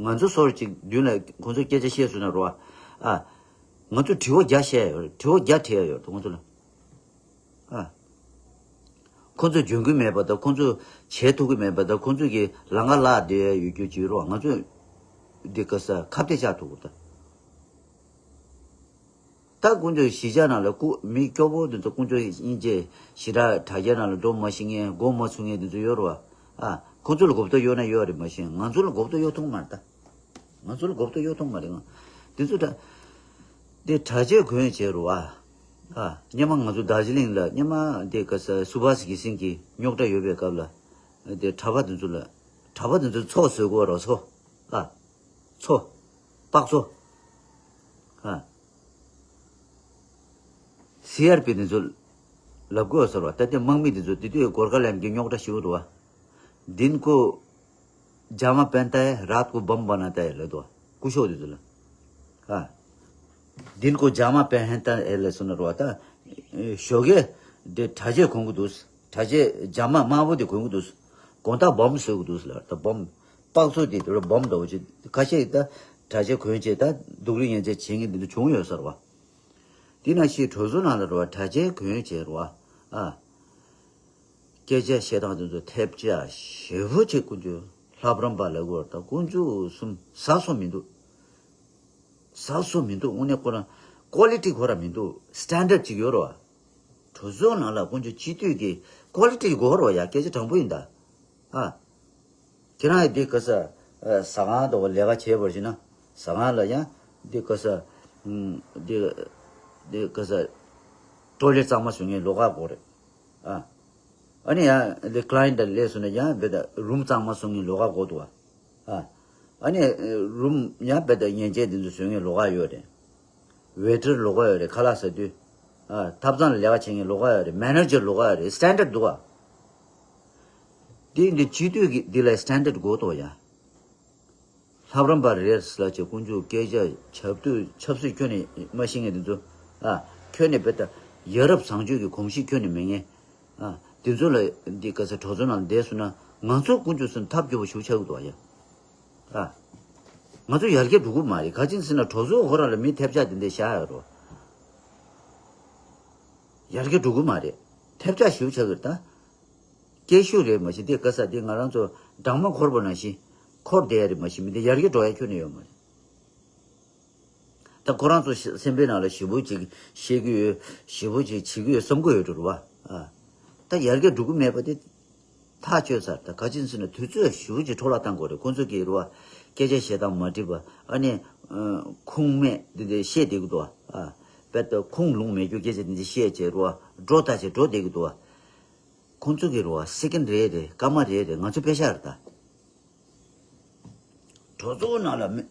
ང་ཚོ་སོར་གཅིག་མདུན་ལ་ཁོང་ཚོ་སྐད་ཆ་བཤད་སོང་ན་རོ་ཨ། ང་ཚོ་དྲི་བ་བརྒྱ་བཤད་ཡ་ཡོད་རེད། དྲི་བ་བརྒྱ་དྲི་ཡ་ཡོད་རེད་ཁོང་ཚོ་ལ། ཨ། ཁོང་ཚོ་འཇོན་གི་མེད་པ་དང་ཁོང་ཚོ་བྱེད་ཐུབ་གི་མེད་པ་དང་ཁོང་ཚོ་གི་ལམ་ཁ་བརླག་བསྡད་ཡ་ཡོད་རྒྱུ་ཅིག་རོགས་ང་ཚོ་འདི་ག་ས་ཁ་གཏད་བཅག་ཐུབ་གི་ད། ད་དཀོན་མཆོག་གཞིས་ཆགས་ནང་ལ་སྐུ་མི་སྐྱོ་པོ་འདི་ཚོ་དཀོན་མཆོག་དབྱིན་ཇི་ཞི་དྲག་དྲ་རྒྱ་ནང་ལ་འགྲོ་མ་ཤེས་མཁན་མགོ་མ་ཚོས་མཁན་འདི་ཚོ་ཡོད་རེད་བ། ཨ། ཁོང་ཚོ་ལ་གོ་བརྡ་གཡོ་ན་གཡོ་རེད་མ་གཞི་ང་ཚོ་ལ་གོ་བརྡ་གཡོ་ཐུབ་མ་རེད་ད། ང་ཚོ་ལ་གོ་བརྡ་གཡོ་ཐུབ་མ་རེད་ང་། འདི་ཚོ་ད། འདི་གྲྭ་ཆས་གོན་བྱས་རུ་ཨ། ཨ། སྔོན་མ་ང་ཚོ་དར་ཇི་ལིང་ལ་སྔོན་མ་འདི་ག་ས་སུ་བྷ་སི་གི་སིང་གི་རྙོག་དྲ་ཡོད་པའི་སྐབས་ལ། འདི་གྲྭ་པ་འདི་ཚོ་ལ། གྲྭ་པ་འདི་ཚོ་ཚོགས་བཟོས་གོ་རོགས་ཚོ། ཨ། ཚོ། སྤགས་ཚོ། ཨ། སི་ཨར་པི་འདི་ཚོ་ལབ་དགོས་ཟེར་བ་ད་ལྟའི་དམག་མི་འདི་ཚོ་དེ་དུས་གོར་ཁ་ལན་གྱི་རྙོག་དྲ་ཞིག་འདུག་བ། दिन को जामा पहनता है, रात को बम बनाता है ལབ་འདུག་བ། སྐུ་ཞབས་འདི་ཚོ་ལ། ཨ། दिन को जामा पहनता है ལབ་སོང་ན་རོ་ད། ཞོགས་ཀས་འདི་གྲྭ་ཆས་གོན་གི་འདུག་གྲྭ་ཆས་ཇ་མ་དམར་པོ་དེ་གོན་གི་འདུག་དགོང་དག་སྦོམ་བཟོས་གི་འདུག་ལ་ད་སྦོམ། སྤགས་ཚོ་དེ་རུ་སྦོམ་འདྲ་བོ་ཅིག་ཁ་ཤས་ད་གྲྭ་ཆས་གོན་བྱས་ད་སྡུག་རུས་ཉེན་ཚད་བྱེད་མཁན་དེ་འདྲ་བྱུང་ཡོད་ས་རེད་བ། དེ་ནང་བཞིན་གྲོས་ཚོགས་ནང་ལ་རེད་བ་གྲྭ་ཆས་གོན་བྱས་རེད་བ། ཨ། སྐད་ཆ་བཤད་སྟངས་དེ་ཚོ་ཐེབས་ཆག་ཞེ་པོ་ཅིག་དཀོན་མཆོག་ལྷ་བྲམ་པ་ལབ་དགོས་རེད་ད་དཀོན་མཆོག་གསུམ་ཟ་སོ་མི་འདུག་ཟ་སོ་མི་འདུག་དངོས་གནས་ཁོ་རང་ཀོ་ལི་ཊི་ཁོ་རང་མི་འདུག་སི་ཊན་ཌར་ཌི་ཅིག་ཡོད་རེད་བ། གྲོས་ཚོགས་ནང་ལ་དཀོན་མཆོག་སྤྱི་འཐུས་ཀྱི་ཀོ་ལི་ཊི་དགོས་རེད་བ་ཡ་སྐད་ཆ་དྲང་པོ་ཡིན་ད། ཨ། ཁྱེད་རང་ཡི་འདི་ག་ས། ཟ་ཁང་དུ་ལས་ཀ་བྱེད་པར་བྱེད་ན། ཟ་ཁང་ལ་ཡང་འདི་ག་ས། འདི་འདི་ག་ས། ཊོའི་ལེཊ་གཙང་མ་བཟོ་མཁན་ལོགས་ཀ་དགོས་རེད། ཨ། ཨ་ནི་ཡང་འདི་ཀླ་ཡན་ཊི་ལ་སླེབས་སོང་ན་ཡང་བེ་ད་རུམ་གཙང་མ་བཟོ་མཁན་ལོགས་ཀ་དགོས་འདུག་བ། ཨ། ཨ་ནི་རུམ་ཡང་བེ་ད་ཉལ་ཆས་འདི་ཚོ་བཟོ་མཁན་ལོགས་ཀ་ཡོད་རེད། ཝེ་ཊར་ལོགས་ཀ་ཡོད་རེད་ཁ་ལག་ཟ་དུས། ཨ། ཐབ་ཚང་ལ་ལས་ཀ་བྱེད་མཁན་ལོགས་ཀ་ཡོད་རེད། མེ་ནེ་ཇར་ལོགས་ཀ་ཡོད་རེད། སི་ཊན་ཌར་ཌི་འདུག་བ། འདི་འདི་སྤྱི་འཐུས་ཀྱི་འདི་ལ་སི་ཊན་ཌར་ཌི་དགོས་འདུག་ཡ། ལྷ་བྲམ་པ་རེད་ཟེར་ལ་ཅེ་དཀོན་མཆོག་སྐད་ཆ་ཆབ་ཏུ་ཆབ་སྲིད་ཁྱོན་ནས་མ་ཤེས་མཁན་འདི་ཚོ། ཨ། ཁྱོན་ནས་བེ་ད་ཡ་རབས་བཟང་སྤྱོད་ཀྱི་གོམས་གཤིས་ཁྱོན་ནས་མེད་མཁན། ཨ། འདི་ཚོ་ལ་འདི་ག་ས་གྲོས་ཚོགས་ནང་བསྡད་སོང་ན་ང་ཚོ་དཀོན་མཆོག་གསུམ་ཐབས་སྐྱོ་པོ་ཞིག་ཆགས་ཀྱི་འདུག་ཡ། ཨ། ང་ཚོ་ཡར་རྒྱས་འགྲོ་གི་མ་རེད། ག་ཅིན་ཟེར་ན་གྲོས་ཚོགས་ཁོ་རང་ལ་མི་ཐེབས་ཆག་དེ་འདྲ་བཞག་ཡོད་རོ། ཡར་རྒྱས་འགྲོ་གི་མ་རེད། ཐེབས་ཆག་ཞིག་ཆགས་ཀྱི་རེད་ད། སྐད་ཤུགས་རེད་མ་གཞི་འདི་ག་ས་འདི་ང་རང་ཚོ་སྦྲང་མ་འཁོར་པ་ནང་བཞིན་འཁོར་བསྡད་ཡ་རེད་མ་གཞི་མི་འདི་ཡར་རྒྱས་འགྲོ་ཡ་ཁྱོན་ནས་ཡོད་མ་རེད། ད་ཁོ་རང་ཚོ་ཤ་སེམས་པའི་ནང་ལ་ཞེ་པོ་ཅིག་བཤད་ཀྱི་ཡོད་ཞེ་པོ་ཅིག་བྱེད་ཀྱི་ཡོད་བསམ་གྱི་ཡོད་འགྲོ་རུ་བ། ཨ། ད་ཡར་རྒྱས་འགྲོ་གི་མེད་པ་དེ་ཐག་ཆོད་ཚར། ད་ག་ཅི་ཟེར་ན་དུས་ཚོད་ཞེ་པོ་ཅིག་འཕྲོ་བརླག་བཏང་དགོས་རེད། ཁོང་ཚོ་གིས་རུ་བ་སྐད་ཆ་བཤད་སྟངས་མ་འགྲིག་པ་ཨ་ནི་ཁུངས་མེད་འདི་འདྲ་བཤད་བསྡད་ཀྱི་འདུག་བ། ཨ། དཔེ་ད་ཁུངས་ལུང་མེད་རྒྱུ་སྐད་ཆ་འདི་འདྲ་བཤད་བྱས་རུ་བ་འགྲོ་ད་བྱས་འགྲོ་བསྡད་ཀྱི་འདུག་བ། ཁོང་ཚོ་གི་རུ་བ་སེ་ཀེན་རེད་རེད་སྐར་མ་རེད་རེད་ང་ཚོ་དཔེ་ཤག་རེད་ད། གྲོས་ཚོགས་ནང་ལ་མི་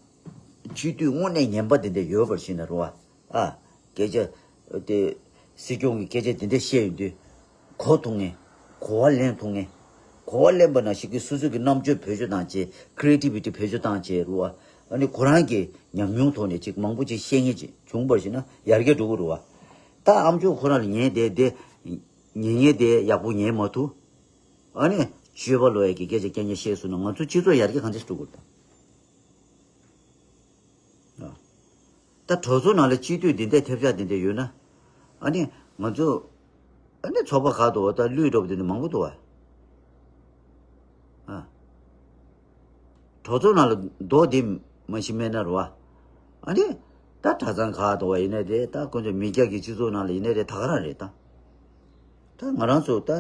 སྤྱི་འཐུས་དངོས་གནས་ངན་པ་དེ་འདྲ་ཡོད་པར་ཤེས་ན་རུ་བ། ཨ། སྐད་ཆ་དེ་སྲིད་སྐྱོང་གི་སྐད་ཆ་དེ་འདྲ་བཤད་ཡོང་དུས་གོ་ཐུབ་མཁན་གོ་བ་ལེན་ཐུབ་མཁན་གོ་བ་ལེན་པ་ནང་བཞིན་གྱི་སོ་སོ་གི་རྣམ་དཔྱོད་བེད་སྤྱོད་བཏང་བྱས་ཁི་རེ་ཊི་བི་ཊི་བེད་སྤྱོད་བཏང་བྱས་རུ་བ། ཨ་ནི་ཁོ་རང་གི་ཉམས་མྱོང་ཐོག་ནས་ཅིག་མང་པོ་ཅིག་བཤད་མཁན་ཅིག་བྱུང་པར་ཤེས་ན་ཡར་རྒྱས་འགྲོ་གི་རུ་བ། ད་ཨ་མཆོག་ཁོ་རང་ལ་ཉན་བསྡད་དེ། ཉན་ཉན་དེ་ཡག་པོ་ཉན་མ་ཐུབ། ཨ་ནི་སྤྱོད་པ་ལོག་ཡག་གི་སྐད་ཆ་སྐད་ཆ་བཤད་སོང་ན་ང་ཚོ་སྤྱི་ཚོགས་ཡར་རྒྱས་གང་འཚམ་ཞིག་འགྲོ་དགོས་དང་། ཨ། ད་གྲོས་ཚོགས་ནང་ལ་སྤྱི་འཐུས་འདི་འདྲ་ཐེབས་ཆག་འདི་འདྲ་ཡོད་ན། ཨ་ནི་ང་ཚོ་ཨ་ནི་ཚོགས་པ་ཁག་ཏུ་འོ་ད་ལུས་འགྲོ་བ་འདི་འདྲ་མང་པོ་འདུག་བ། ཨ། གྲོས་ཚོགས་ནང་ལ་རྡོ་འདི་མ་ཤི་མེད་ན་རུ་བ། ཨ་ནི། ད་གྲྭ་ཚང་ཁག་དོ་བ་ཡིན་ནའི་རེད། ད་ཁོང་ཚོ་མི་སྐྱ་གི་སྤྱི་ཚོགས་ནང་ལ་ཡིན་ནའི་རེད། ད་ག་རང་རེད། ད་ད་ང་རང་ཚོ་ད་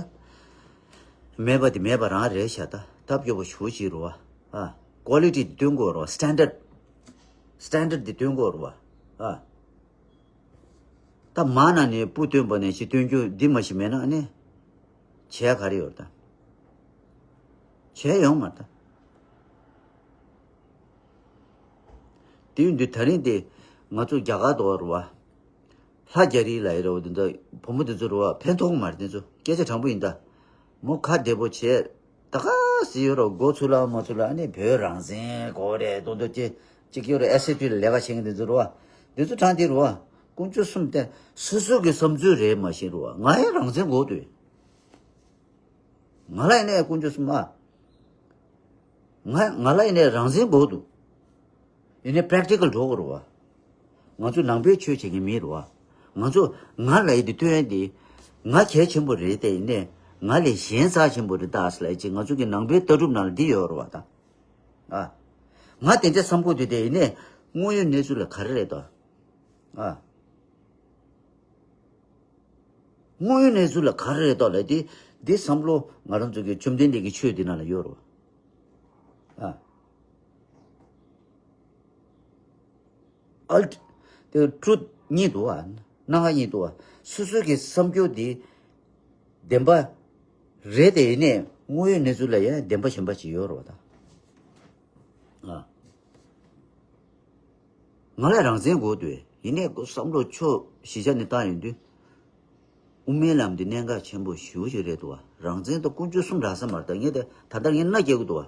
མེད་པ་དེ་མེད་པ་རང་རེད་ཤག་ད་ཐབས་སྐྱོ་པོ་ཞེ་པོ་ཅིག་རེད་བ། ཨ། ཀོ་ལི་ཊི་དེ་སྟོན་དགོས་རེད་བ། སི་ཊན་ཌར་ཌི། སི་ཊན་ཌར་ཌི་དེ་སྟོན་དགོས་རེད་བ། ཨ། ད་མ་ན་ནས་སྤུ་སྟོན་པ་ནས་ཤི་སྟོན་རྒྱུ་འདི་མ་ཤི་མེད་ན་ཨ་ནི་བྱས་ག་རེ་ཡོད་ད། བྱས་ཡོང་མ་ད། དེ་ཡིན་དུས་ད་རིང་དེ་ང་ཚོ་རྒྱ་གར་དོ་རུ་བ། ལྷ་རྒྱ་རི་ལ་ཡི་རོ་དེ་ཚོ་བུ་མོ་དེ་ཚོ་རུ་བ་ཕན་ཐོགས་མ་རེད། དེ་ཚོ་སྐད་ཆ་དྲང་པོ་ཡིན་ད། མོ་ཁ་བདེ་པོ་བྱས། ད་ག་སི་ཡོད་རོ་མགོ་ཚུ་ལ་མ་ཚུ་ལ་ཨ་ནི་བོད་རང་བཙན་གོ་རེད་དོ་དོ་ཅེ་ཅིག་ཡོད་རོ། ཨེ་སི་ཊི་ལ་ལས་ཀ་བྱེད་མཁན་དེ་ཚོ་རུ་བ། དེ་ཚོ་དྲང་དེ་རུ་བ། དཀོན་མཆོག་གསུམ་དེ་སོ་སོ་གི་བསམ་ཚུལ་རེད་མ་ཤེས་རུ་བ། ང་ཡི་རང་བཙན་གོ་དུས། ང་ལ་ཡིན་ནའི་དཀོན་མཆོག་གསུམ་མ། ང་ང་ལ་ཡིན་ནའི་རང་བཙན་དགོས་འདུག་ཡིན་ནའི་པེ་རེག་ཊི་ཀལ་འགྲོ་དགོས་རེད་བ། ང་ཚོ་ནང་པའི་ཆོས་བྱེད་མཁན་མི་རེད་བ། ང་ཚོ་ང་ལ་ཡི་དེ་སྟོན་དེ་ང་གལ་ཆེན་པོ་རེད་དེ་ཡིན་ནའི་ང་ལས་གཞན་རྩ་ཆེན་པོ་རེད་ད་ཟེར་ལ་ཅིག་ང་ཚོ་གི་ནང་པའི་ལྟ་གྲུབ་ནང་ལ་འདི་ཡོད་རེད་བ་ད། ཨ། ང་དེ་འདྲ་བསམ་གོ་དུས་དེ་ཡིན་ནའི་དངོས་ཡོད་གནས་ཚུལ་ལ་ག་རེ་རེད་ད། ཨ། དངོས་ཡོད་གནས་ཚུལ་ལ་ག་རེ་རེད་ད་ལབ་དེ་འདི་བསམ་བློ་ང་རང་ཚོ་གི་བཅོམ་ལྡན་འདས་ཀྱི་ཆོས་འདི་ནང་ལ་ཡོད་རེད་བ། ཨ། ཨལ་ཊི་ཊུ་རུ་ཐི་གཉིས་འདུག་བ། སྣ་ཁ་གཉིས་འདུག་བ། སོ་སོ་གི་བསམ་སྦྱོར་འདི་བདེན་པ་རེད་དེ་ཡིན་ནའི་དངོས་ཡོད་གནས་ཚུལ་ལ་ཡང་བདེན་པ་གཞན་པ་ཞིག་ཡོད་རེད་བ་ད། ཨ། ང་ལ་རང་བཙན་དགོས་འདུག་ཡིན་ནའི་བསམ་བློ་ཕྱོགས་གཞི་ཆ་ནས་བཏང་ཡོང་དུས། དབུ་མའི་ལམ་འདི་གནད་འགག་ཆེན་པོ་ཞེ་པོ་ཅིག་རེད་འདུག་བ། རང་བཙན་དང་དཀོན་མཆོག་གསུམ་རག་ས་མ་རེད་ད། ངས་ད་ད་ལྟ་ངས་མནའ་སྐྱེལ་གི་འདུག་བ།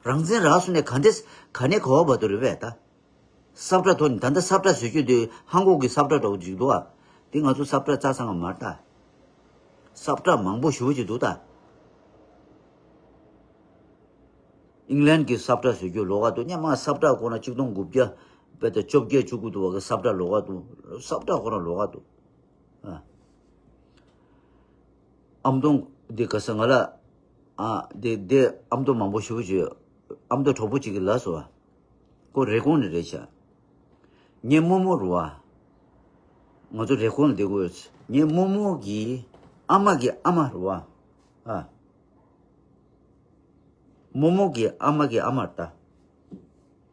རང་བཙན་རག་སོང་ནས་ག་འདྲས་ག་ནས་ག་བ་བར་དུ་རེད་པས་ད། ས་བཀྲ་ཐོག་ནས་ད་ལྟ་ས་བཀྲ་བཟོ་རྒྱུ་འདི་ཧང་ཀོང་གི་ས་བཀྲ་འདྲ་བོ་ཅིག་འདུག་བ། འདི་ང་ཚོ་ས་བཀྲ་རྩ་ཚང་མ་རེད་ད། ས་བཀྲ་མང་པོ་ཞེ་པོ་ཅིག་འདུག་ད། ཨིང་ལན་གྱི་ས་བཀྲ་བཟོ་རྒྱུ་ལོགས་ཀ་འདུག་སྔོན་མ་ས་བཀྲ་ཁོ་ན་ཆིག་སྟོང་དགུ་བརྒྱ་དཔེ་དེ་བཅོ་བརྒྱད་བཅུ་དགུ་འདུག་བ་གི་ས་བཀྲ་ལོགས་ཀ་འདུག་ས་བཀྲ་ཁོ་ན་ལོགས་ཀ་འདུག་ཨ། ཨ་མདོ་འདི་ག་ས་ང་ལ་ཨ་འདི་འདི་ཨ་མདོ་མང་པོ་ཞེ་པོ་ཅིག་ཨ་མདོ་གྲོགས་པོ་ཅིག་གིས་ལབ་སོང་བ། ཁོ་རེབ་གོང་ནས་རེད་ཤག་ངའི་རྨོ་མོ་རུ་བ། ང་ཚོ་རེབ་གོང་ལ་བསྡད་དགོས། ངའི་རྨོ་མོ་གི་ཨ་མ་གི་ཨ་མ་རུ་བ། ཨ། རྨོ་མོ་གི་ཨ་མ་གི་ཨ་མ་ད།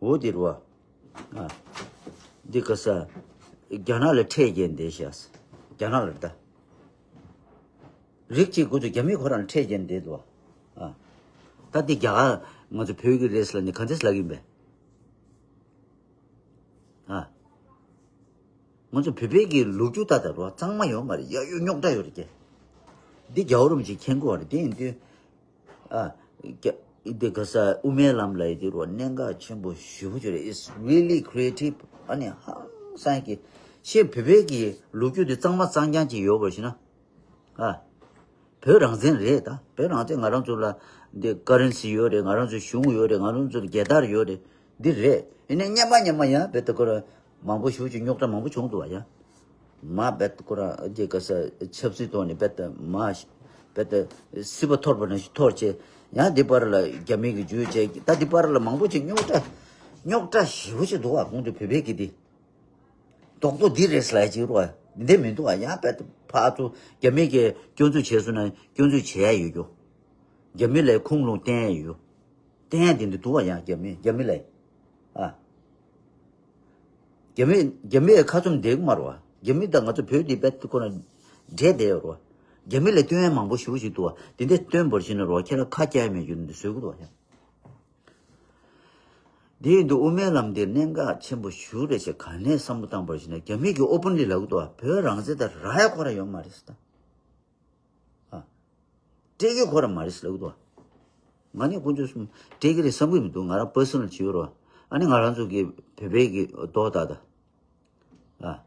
འོ་དེ་རུ་བ། ཨ། འདི་ག་ས། རྒྱ་ནག་ལ་ཁྲལ་བརྒྱབ་བསྡད་ཤག་རྒྱ་ནག་ལ་ད། རིགས་གཅིག་ཁོ་ཚོ་རྒྱ་མི་ཁོ་རང་ཁྲལ་བརྒྱབ་བསྡད་འདུག་ཨ། ད་འདི་རྒྱ་གར་ང་ཚོ་བོད་ཀྱི་རེད་ཟེར་ལབ་ནས་ག་འདྲས་ལབ་ཀྱི་ཡིན་པས། ཨ། ང་ཚོ་བོད་པའི་གི་ལོ་རྒྱུས་ལྟ་ད་རུ་གཙང་མ་ཡོད་མ་རེད། གཡག་གཡོག་རྙོག་དྲ་ཡོད་རེད་ཀྱེ། འདི་རྒྱལ་བ་རིན་པོ་ཆེས་མཁྱེན་གྱི་ཡོད་རེད། དེ་ཡིན་དུས། ཨ། རྒྱ་འདི་ག་ས་དབུ་མའི་ལམ་ལ་ཡི་དེ་རུ་གནད་འགག་ཆེན་པོ་ཞེ་པོ་ཅིག་རེད། It's really creative. ཨ་ནི་ཧང་སང་གི་ཤེས་བོད་པའི་གི་ལོ་རྒྱུས་འདི་གཙང་མ་གཙང་རྐྱང་ཅིག་ཡོད་པ་ཞིག་ན། ཨ། བོད་རང་བཙན་རེད་ད། བོད་རང་བཙན་ང་རང་ཚོ་ལ་འདི་ཀ་རན་སི་ཡོད་རེད། ང་རང་ཚོ་གཞུང་ཡོད་རེད། ང་རང་ཚོ་ལ་རྒྱལ་དར་ཡོད་རེད། འདི་རེད། ཡིན་ནའི་སྔོན་མ་སྔོན་མ་ཡང་བོད་དུ་ཁོ་རང་མང་པོ་ཞེ་པོ་ཅིག་རྙོག་དྲ་མང་པོ་བྱུང་འདུག་བ་ཡ། མ་བོད་དུ་ཁོ་རང་འདི་ག་ས་ཆབ་སྲིད་ཐོག་ནས་བོད་དུ་མ་བོད་དུ་སྲིད་པ་འཐོར་བ་ནང་བཞིན་འཐོར་བྱས། ཡང་འདི་བར་ལ་རྒྱ་མི་གིས་འཇུས་བྱས། ད་འདི་བར་ལ་མང་པོ་ཅིག་རྙོག་དྲ་རྙོག་དྲ་ཞེ་པོ་ཅིག་འདུག་བ། ཁོང་ཚོ་བོད་པའི་གི་འདི། རྡོག་རྡོག་འདི་རེད་ཟེར་ལབ་ཅིག་རོ། འདི་འདྲ་མི་འདུག་ཨ། ཡང་བོད་དུ་ཕར་ཚུར་རྒྱ་མི་གིས་སྐྱོན་འཛུགས་བྱས་སོང་ན་སྐྱོན་འཛུགས་བྱེད་ཡ་ཡོད་རྒྱུ། རྒྱ་མི་ལ་ཁུངས་ལུང་བསྟན་ཡ་ཡོད་རྒྱུ། བསྟན་ཡ་འདི་འདྲ་འདུག་ཨ། ཡང་རྒྱ་མི་རྒྱ་མི་ལ། ཨ། རྒྱ་མི་རྒྱ་མི་ཁ་བཙུམ་བསྡད་ཀྱི་མ་རེད་བ། རྒྱ་མི་དང་ང་ཚོ་བོད་འདི་བོད་དུ་ཁོ་ན་འདྲེས་བསྡད་ཡོད་རེད་བ། རྒྱ་མི་ལ་སྟོན་ཡ་མང་པོ་ཞེ་པོ་ཞིག་འདུག་བ། དེ་འདྲ་སྟོན་པར་བྱས་ན་རོ་ཁྱེད་རང་ཁ་སྐྱེལ་ཡ་མེད་རྒྱུ་འདི་བཟོས་ཀྱི་འདུག་བ་ཡང་། དེ་ཡིན་དུས་དབུ་མའི་ལམ་འདིར་གནད་འགག་ཆེན་པོ་ཞེ་པོ་རེད་ཅེས་ག་ནས་བསམ་བློ་བཏང་བར་ཞིག་ན། རྒྱ་མི་གིས་ཨོ་པན་ལི་ལབ་ཀྱི་འདུག་བ། བོད་རང་བཙན་དང་རག་ཡ་ཁོ་རང་ཡོད་མ་རེད་ཟེར་ད། ཨ། སྤྲད་ཀྱི་ཁོ་རང་མ་རེད་ཟེར་ལབ་ཀྱི་འདུག་བ། ང་ནི་དཀོན་མཆོག་གསུམ་སྤྲད་ཀྱི་རེད་བསམ་གྱི་མི་འདུག་ང་རང་པར་སོ་ནལ་བྱེད་ཡོད་རེད་བ། ཨ་ནི་ང་རང་ཚོ་གི་བོད་པའི་གི་རྡོག་ད་ད། ཨ།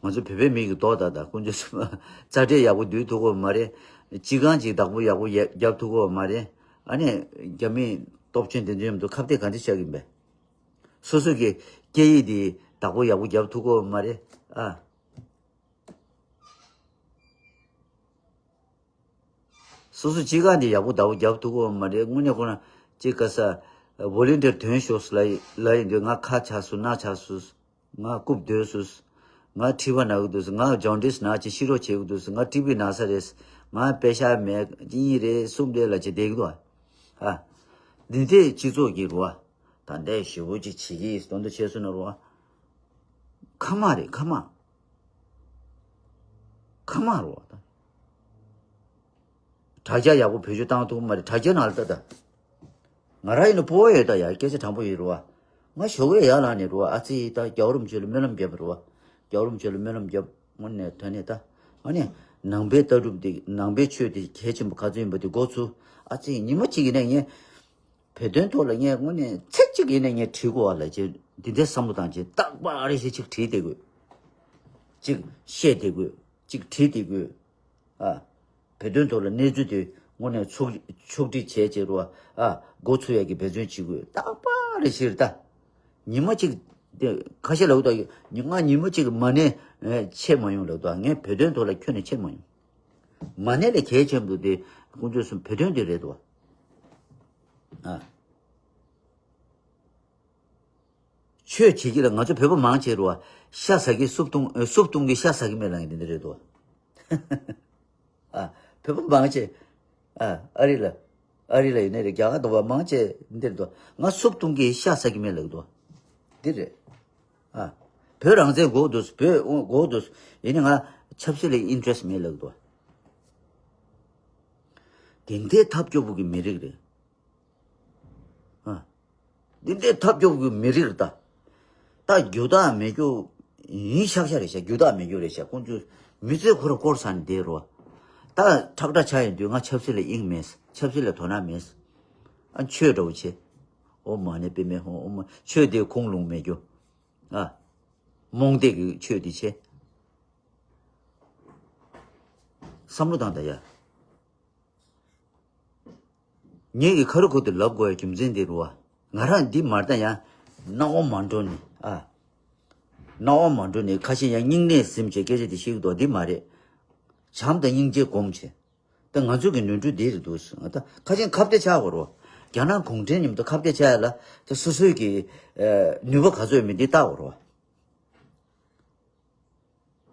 ང་ཚོ་བོད་པའི་མི་གི་རྡོག་ད་ད་དཀོན་མཆོག་གསུམ་རྩ་འབྲེལ་ཡག་པོ་སྡུད་ཐུབ་ཀྱི་ཡོད་མ་རེད། སྤྱི་ཁང་ཅིག་བདག་པོ་ཡག་པོ་ཡ་རྒྱབ་ཐུབ་ཀྱི་ཡོད་མ་རེད། ཨ་ནི་རྒྱ་མི་སྟོབས་ཆེན་དེ་ཚོའི་མཉམ་དུ་ཁ་གཏད་ག་འདྲ་བྱ་གི་ཡིན་པས། སོ་སོ་གི་སྐད་ཡིག་དེ་བདག་པོ་ཡག་པོ་རྒྱབ་ཐུབ་ཀྱི་ཡོད་མ་རེད། ཨ། སོ་སོ་སྤྱི་ཁང་དེ་ཡག་པོ་བདག་པོ་རྒྱབ་ཐུབ་ཀྱི་ཡོད་མ་རེད། དངོས་གནས་ཁོ་ན་ཅིག་ག་ས་ཝོ་ལན་ཊིར་ཐོན་ཤོག་ཟེར་ལབ་ལབ་ཡིན་དུས་ང་ཁ་ཆག་སོང་། སྣ་ཆག་སོང་། ང་རྐུབ་རྡོལ་སོང་། ང་མཁྲིས་པ་ན་གི་འདུག་ང་ཇོན་ཏིས་ན་ཅིག་ཤི་རོགས་བྱེད་གི་འདུག་ང་ཊི་བི་ན་ས་རེད། ང་པེ་ཤ་མེད། གཉིས་རེད། གསུམ་རེད་ལབ་བྱས་བསྡད་གི་འདུག་ཨ། འདི་འདྲའི་སྤྱི་ཚོགས་ཀྱི་རུ་བ། ད་འདས་ཞེ་པོ་ཅིག་བྱེད་ཀྱི་དོན་དུ་བྱས་སོང་ན་རུ་བ། ཁ་མ་རེད། ཁ་མ། ཁ་མ་རུ་བ་ད། དྲ་རྒྱ་ཡག་པོ་བེད་སྤྱོད་བཏང་ཐུབ་མ་རེད། དྲ་རྒྱ་ནང་ལ་ལྟ་ད། ང་རང་ཡིན་ན་སྤོ་བོ་ཡོད་ད་ཡ། སྐད་ཆ་དྲང་པོ་ཡིན་རུ་བ། ང་ཞོགས་ཀས་ཡར་ལངས་ནས་རུ་བ། ཨ་ཙི་ད་རྒྱལ་བ་རིན་པོ་ཆེ་ལ་སྨོན་ལམ་རྒྱབ་རུ་བ། རྒྱལ་བ་རིན་པོ་ཆེ་ལ་སྨོན་ལམ་རྒྱབ། དངོས་གནས་དྲང་གནས་ད། ཨ་ནི། ནང་པའི་ལྟ་གྲུབ་འདི། ནང་པའི་ཆོས་འདི་གལ་ཆེན་པོ་ག་ཚོད་ཡིན་པ་འདི་མགོ་ཚུགས། ཨ་ཙི་ཉི་མ་གཅིག་ཡིན་ན་ངས། བོད་དོན་ཐོག་ལ་ངས་དངོས་གནས་ཚིག་གཅིག་ཡིན་ན་ངས་བྲིས་དགོས་བ་ལ་ཅེ། འདི་འདྲའི་བསམ་བློ་བཏང་ཅེ། རྟག་པར་རེ་ཞིག་གཅིག་བྲིས་བསྡད་དགོས། གཅིག་བཤད་བསྡད་དགོས། གཅིག་བྲིས་བསྡད་དགོས། ཨ། བོད་དོན་ཐོག་ལ་གནས་ཚུལ་དེ་དངོས་གནས་ཕྱོགས་ཕྱོགས་སྒྲིག་བྱས་བྱས་རུ་བ། ཨ། འགོ་ཚུགས་ཡག་གི་འབད་བརྩོན་བྱེད་དགོས། རྟག་པར་རེ་ཞིག་རེད་ད། ཉི་མ་གཅིག་དེ་ཁ་ཤས་ལབ་ད། ང་ཉི་མ་གཅིག་མ་ཎི་ཆད་མ་ཡོང་ལབ་ད། ངས་བོད་དོན་ཐོག་ལ་ཁྱོན་ནས་ཆད་མ་ཡོང་། མ་ཎི་ལས་གལ་ཆེན་པོ་དེ་དཀོན་མཆོག་གསུམ་བོད་དོན་དེ་རེད་དོ། ཨ། ཆོས་བྱེད་ཀྱི་ལ་ང་ཚོ་བོད་པ་མང་ཆེ་རུ་བ། ཤ་ཟ་གི་སུབ་བཏུང་། ཨ། སུབ་བཏུང་གི་ཤ་ཟ་གི་མེད་ལབ་ཡག་འདི་འདྲ་རེད་དོ། ཨ། བོད་པ་མང་ཆེ། ཨ། ཨ་རི་ལ། ཨ་རི་ལ་ཡིན་ནའི་རེད། རྒྱ་གར་དུ་བ་མང་ཆེ་འདིར་དུ་ང་སུབ་བཏུང་གི་ཤ་ཟ་གི་མེད་ལབ་དུ། འདི་རེད། ཨ། བོད་རང་བཙན་དགོས་འདུག་བོད་དགོས་འདུག་ཡིན་ནའི་ང་ཆབ་སྲིད་ལ་ཨིན་ཊི་རེ་སི་མེད་ལབ་དུ། དེ་འདྲའི་ཐབས་སྐྱོ་པོ་གི་མི་རིགས་རེད། ཨ། འདི་འདྲའི་ཐབས་སྐྱོ་གི་མི་རིགས་རེད་ད། ད་རྒྱུ་དག་མེད་རྒྱུ་ཡིན་ཤག་ཤག་རེད་ཤག་རྒྱུ་དག་མེད་རྒྱུ་རེད་ཤག་ཁོང་ཚོས་མི་ཚེ་ཁོ་ར་སྐོར་ས་ནས་བསྡད་རོ། ད་ཁྲག་ཁྲག་ཆགས་ཡོང་དུས་ང་ཆབ་སྲིད་ལ་དབྱིངས་མེད། ཆབ་སྲིད་ལ་དོ་སྣང་མེད། ཨ། ཆོས་འདྲ་བོ་བྱེད། ཨོཾ་མ་ཎི་པདྨེ་ཧཱུྃ། ཨོཾ་མ། ཆོས་དེ་ཁུངས་ལུང་མེད་རྒྱུ། ཨ། རྨོངས་དད་ཀྱི་ཆོས་དེ་བྱེད། བསམ་བློ་བཏང་ད་ཡ། ངེད་ཀྱི་ཁ་རུ་ཁུ་དུ་ལབ་དགོས་ཡ་རྒྱུ་མཚན་འདི་རུ་བ། ང་རང་འདི་མར་ལྟ་ཡང་སྣང་བ་མ་འགྲོ་ནི། ཨ། སྣང་བ་མ་འགྲོ་ནི། ཁ་ཤས་ཡང་སྙིང་ནས་ཟིན་བྱས་སྐད་ཆ་དེ་བཤད་ཀྱི་འདུག་འདི་མ་རེད། བྱམས་དང་སྙིང་རྗེ་སྒོམ་བྱས། ད་ང་ཚོ་གི་ནོར་འཁྲུལ་འདི་རེད་འདུག་ད་ཁ་ཆེན་ཁ་གཏད་བཅག་དགོས་རོ། རྒྱ་ནག་གུང་ཁྲན་མཉམ་དུ་ཁ་གཏད་བཅག་ཡ་ལ་ད་སོ་སོའི་གི། ཨ། ནུས་པ་ག་ཚོད་ཡོད་མེད་འདི་བལྟ་དགོས་རོ།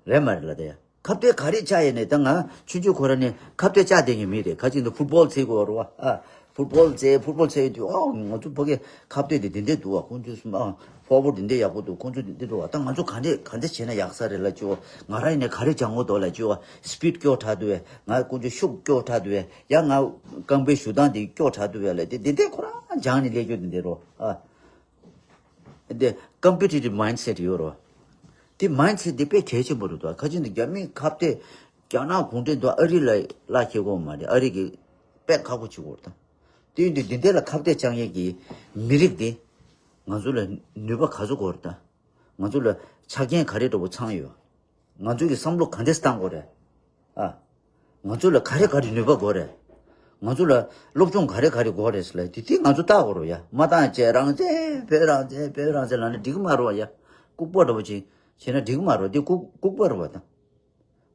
རེད་མ་རེད་ལ་དེ། ཁ་གཏད་ག་རེ་བཅག་ཡས་ནས་ད་ང་ཆུང་ཆུང་ཁོ་ར་ནས་ཁ་གཏད་བཅག་བསྡད་མཁན་མི་རེད། ཁ་ཅིག་ཏུ་ཕུཊ་བོལ་རྩེ་དགོས་རེད་བ། ཨ། ཕུཊ་བོལ་རྩེ། ཕུཊ་བོལ་རྩེ་ཡོད་དུས། ཨ། ང་ཚོ་ཕ་གི་ཁ་གཏད་དེ་འདི་འདྲས་འདུག་བ། ཁོང་ཚོ་སུམ། ཨ། ཕོར་ཝརཌ་འདི་འདྲས་ཡག་པོ་འདུག་ཁོང་ཚོ་འདི་འདྲས་འདུག་བ། ད་ང་ཚོ་ག་འདྲས་ག་འདྲས་བྱས་ན་ཡག་ས་རེད་ལབ་བྱས་བ། ང་རང་ཡིན་ནས་ག་རེ་སྦྱང་དགོས་འདུག་ལབ་བྱས་བ། སི་པིཌ་སྐྱོ་དྲགས་འདུག་བས། ང་ཁོང་ཚོ་ཤུགས་སྐྱོ་དྲགས་འདུག་བས། ཡ། ང་རྐང་པའི་གཞུ་དང་འདི་སྐྱོ་དྲགས་འདུག་བས་ལབ་དེ། འདི་འདྲས་ཁོ་རང་སྦྱངས་ནས་སླེབས་རྒྱུ་འདི་འདྲས་རོ། ཨ། དེ་ཀམ་པི་ཊི་ཊིབ་མའིན་སེཊ་ཡོད་རོ། དེ་མའིན་སེཊ་དེ་དཔེ་གལ་ཆེན་པོ་རེད་དོ། ཁ་ཅིག་ནི་རྒྱ་མིའི་ཁ་གཏད། རྒྱ་ནག་གུང་ཁྲན་དང་ཨ་རི་ལ་བླ་ཁྱེར་དགོས་མ་རེད། ཨ་རི་གི་དཔེ་ཁག་པོ་བྱེད་དགོས་རེད་ད། དེ་ཡིན་དུས་འདི་འདྲ་ལ་ཁ་གཏད་བཅག་མཁན་གྱི་མི་རིགས་དེ་ང་ཚོ་ལ་ནུས་པ་ག་ཚོད་དགོས་རེད་ད། ང་ཚོ་ལ་ཆ་རྐྱེན་ག་རེ་འདྲ་པོ་ཚང་ཡོད། ང་ཚོ་གི་བསམ་བློ་ག་འདྲས་བཏང་དགོས་རེད། ཨ། ང་ཚོ་ལ་ག་རེ་ག་རེ་ནུས་པ་དགོས་རེད། ང་ཚོ་ལ་སློབ་སྦྱོང་ག་རེ་ག་རེ་དགོས་རེད་ཟེར་ལ་དེ་དེ་ང་ཚོ་བལྟ་དགོས་རེད་ཡ། མ་བཏང་བྱས་རང་བཙན། བོད་རང་བཙན། བོད་རང་བཙན་ལབ་ན་འགྲིག་གི་མ་རེད་བ་ཡ། ལྐུགས་པ་འདྲ་པོ་ཅིག་བྱས་ན་འགྲིག་གི་མ་རེད་བ། དེ་ལྐུགས་ལྐུགས་པ་རེད་བ་དང་།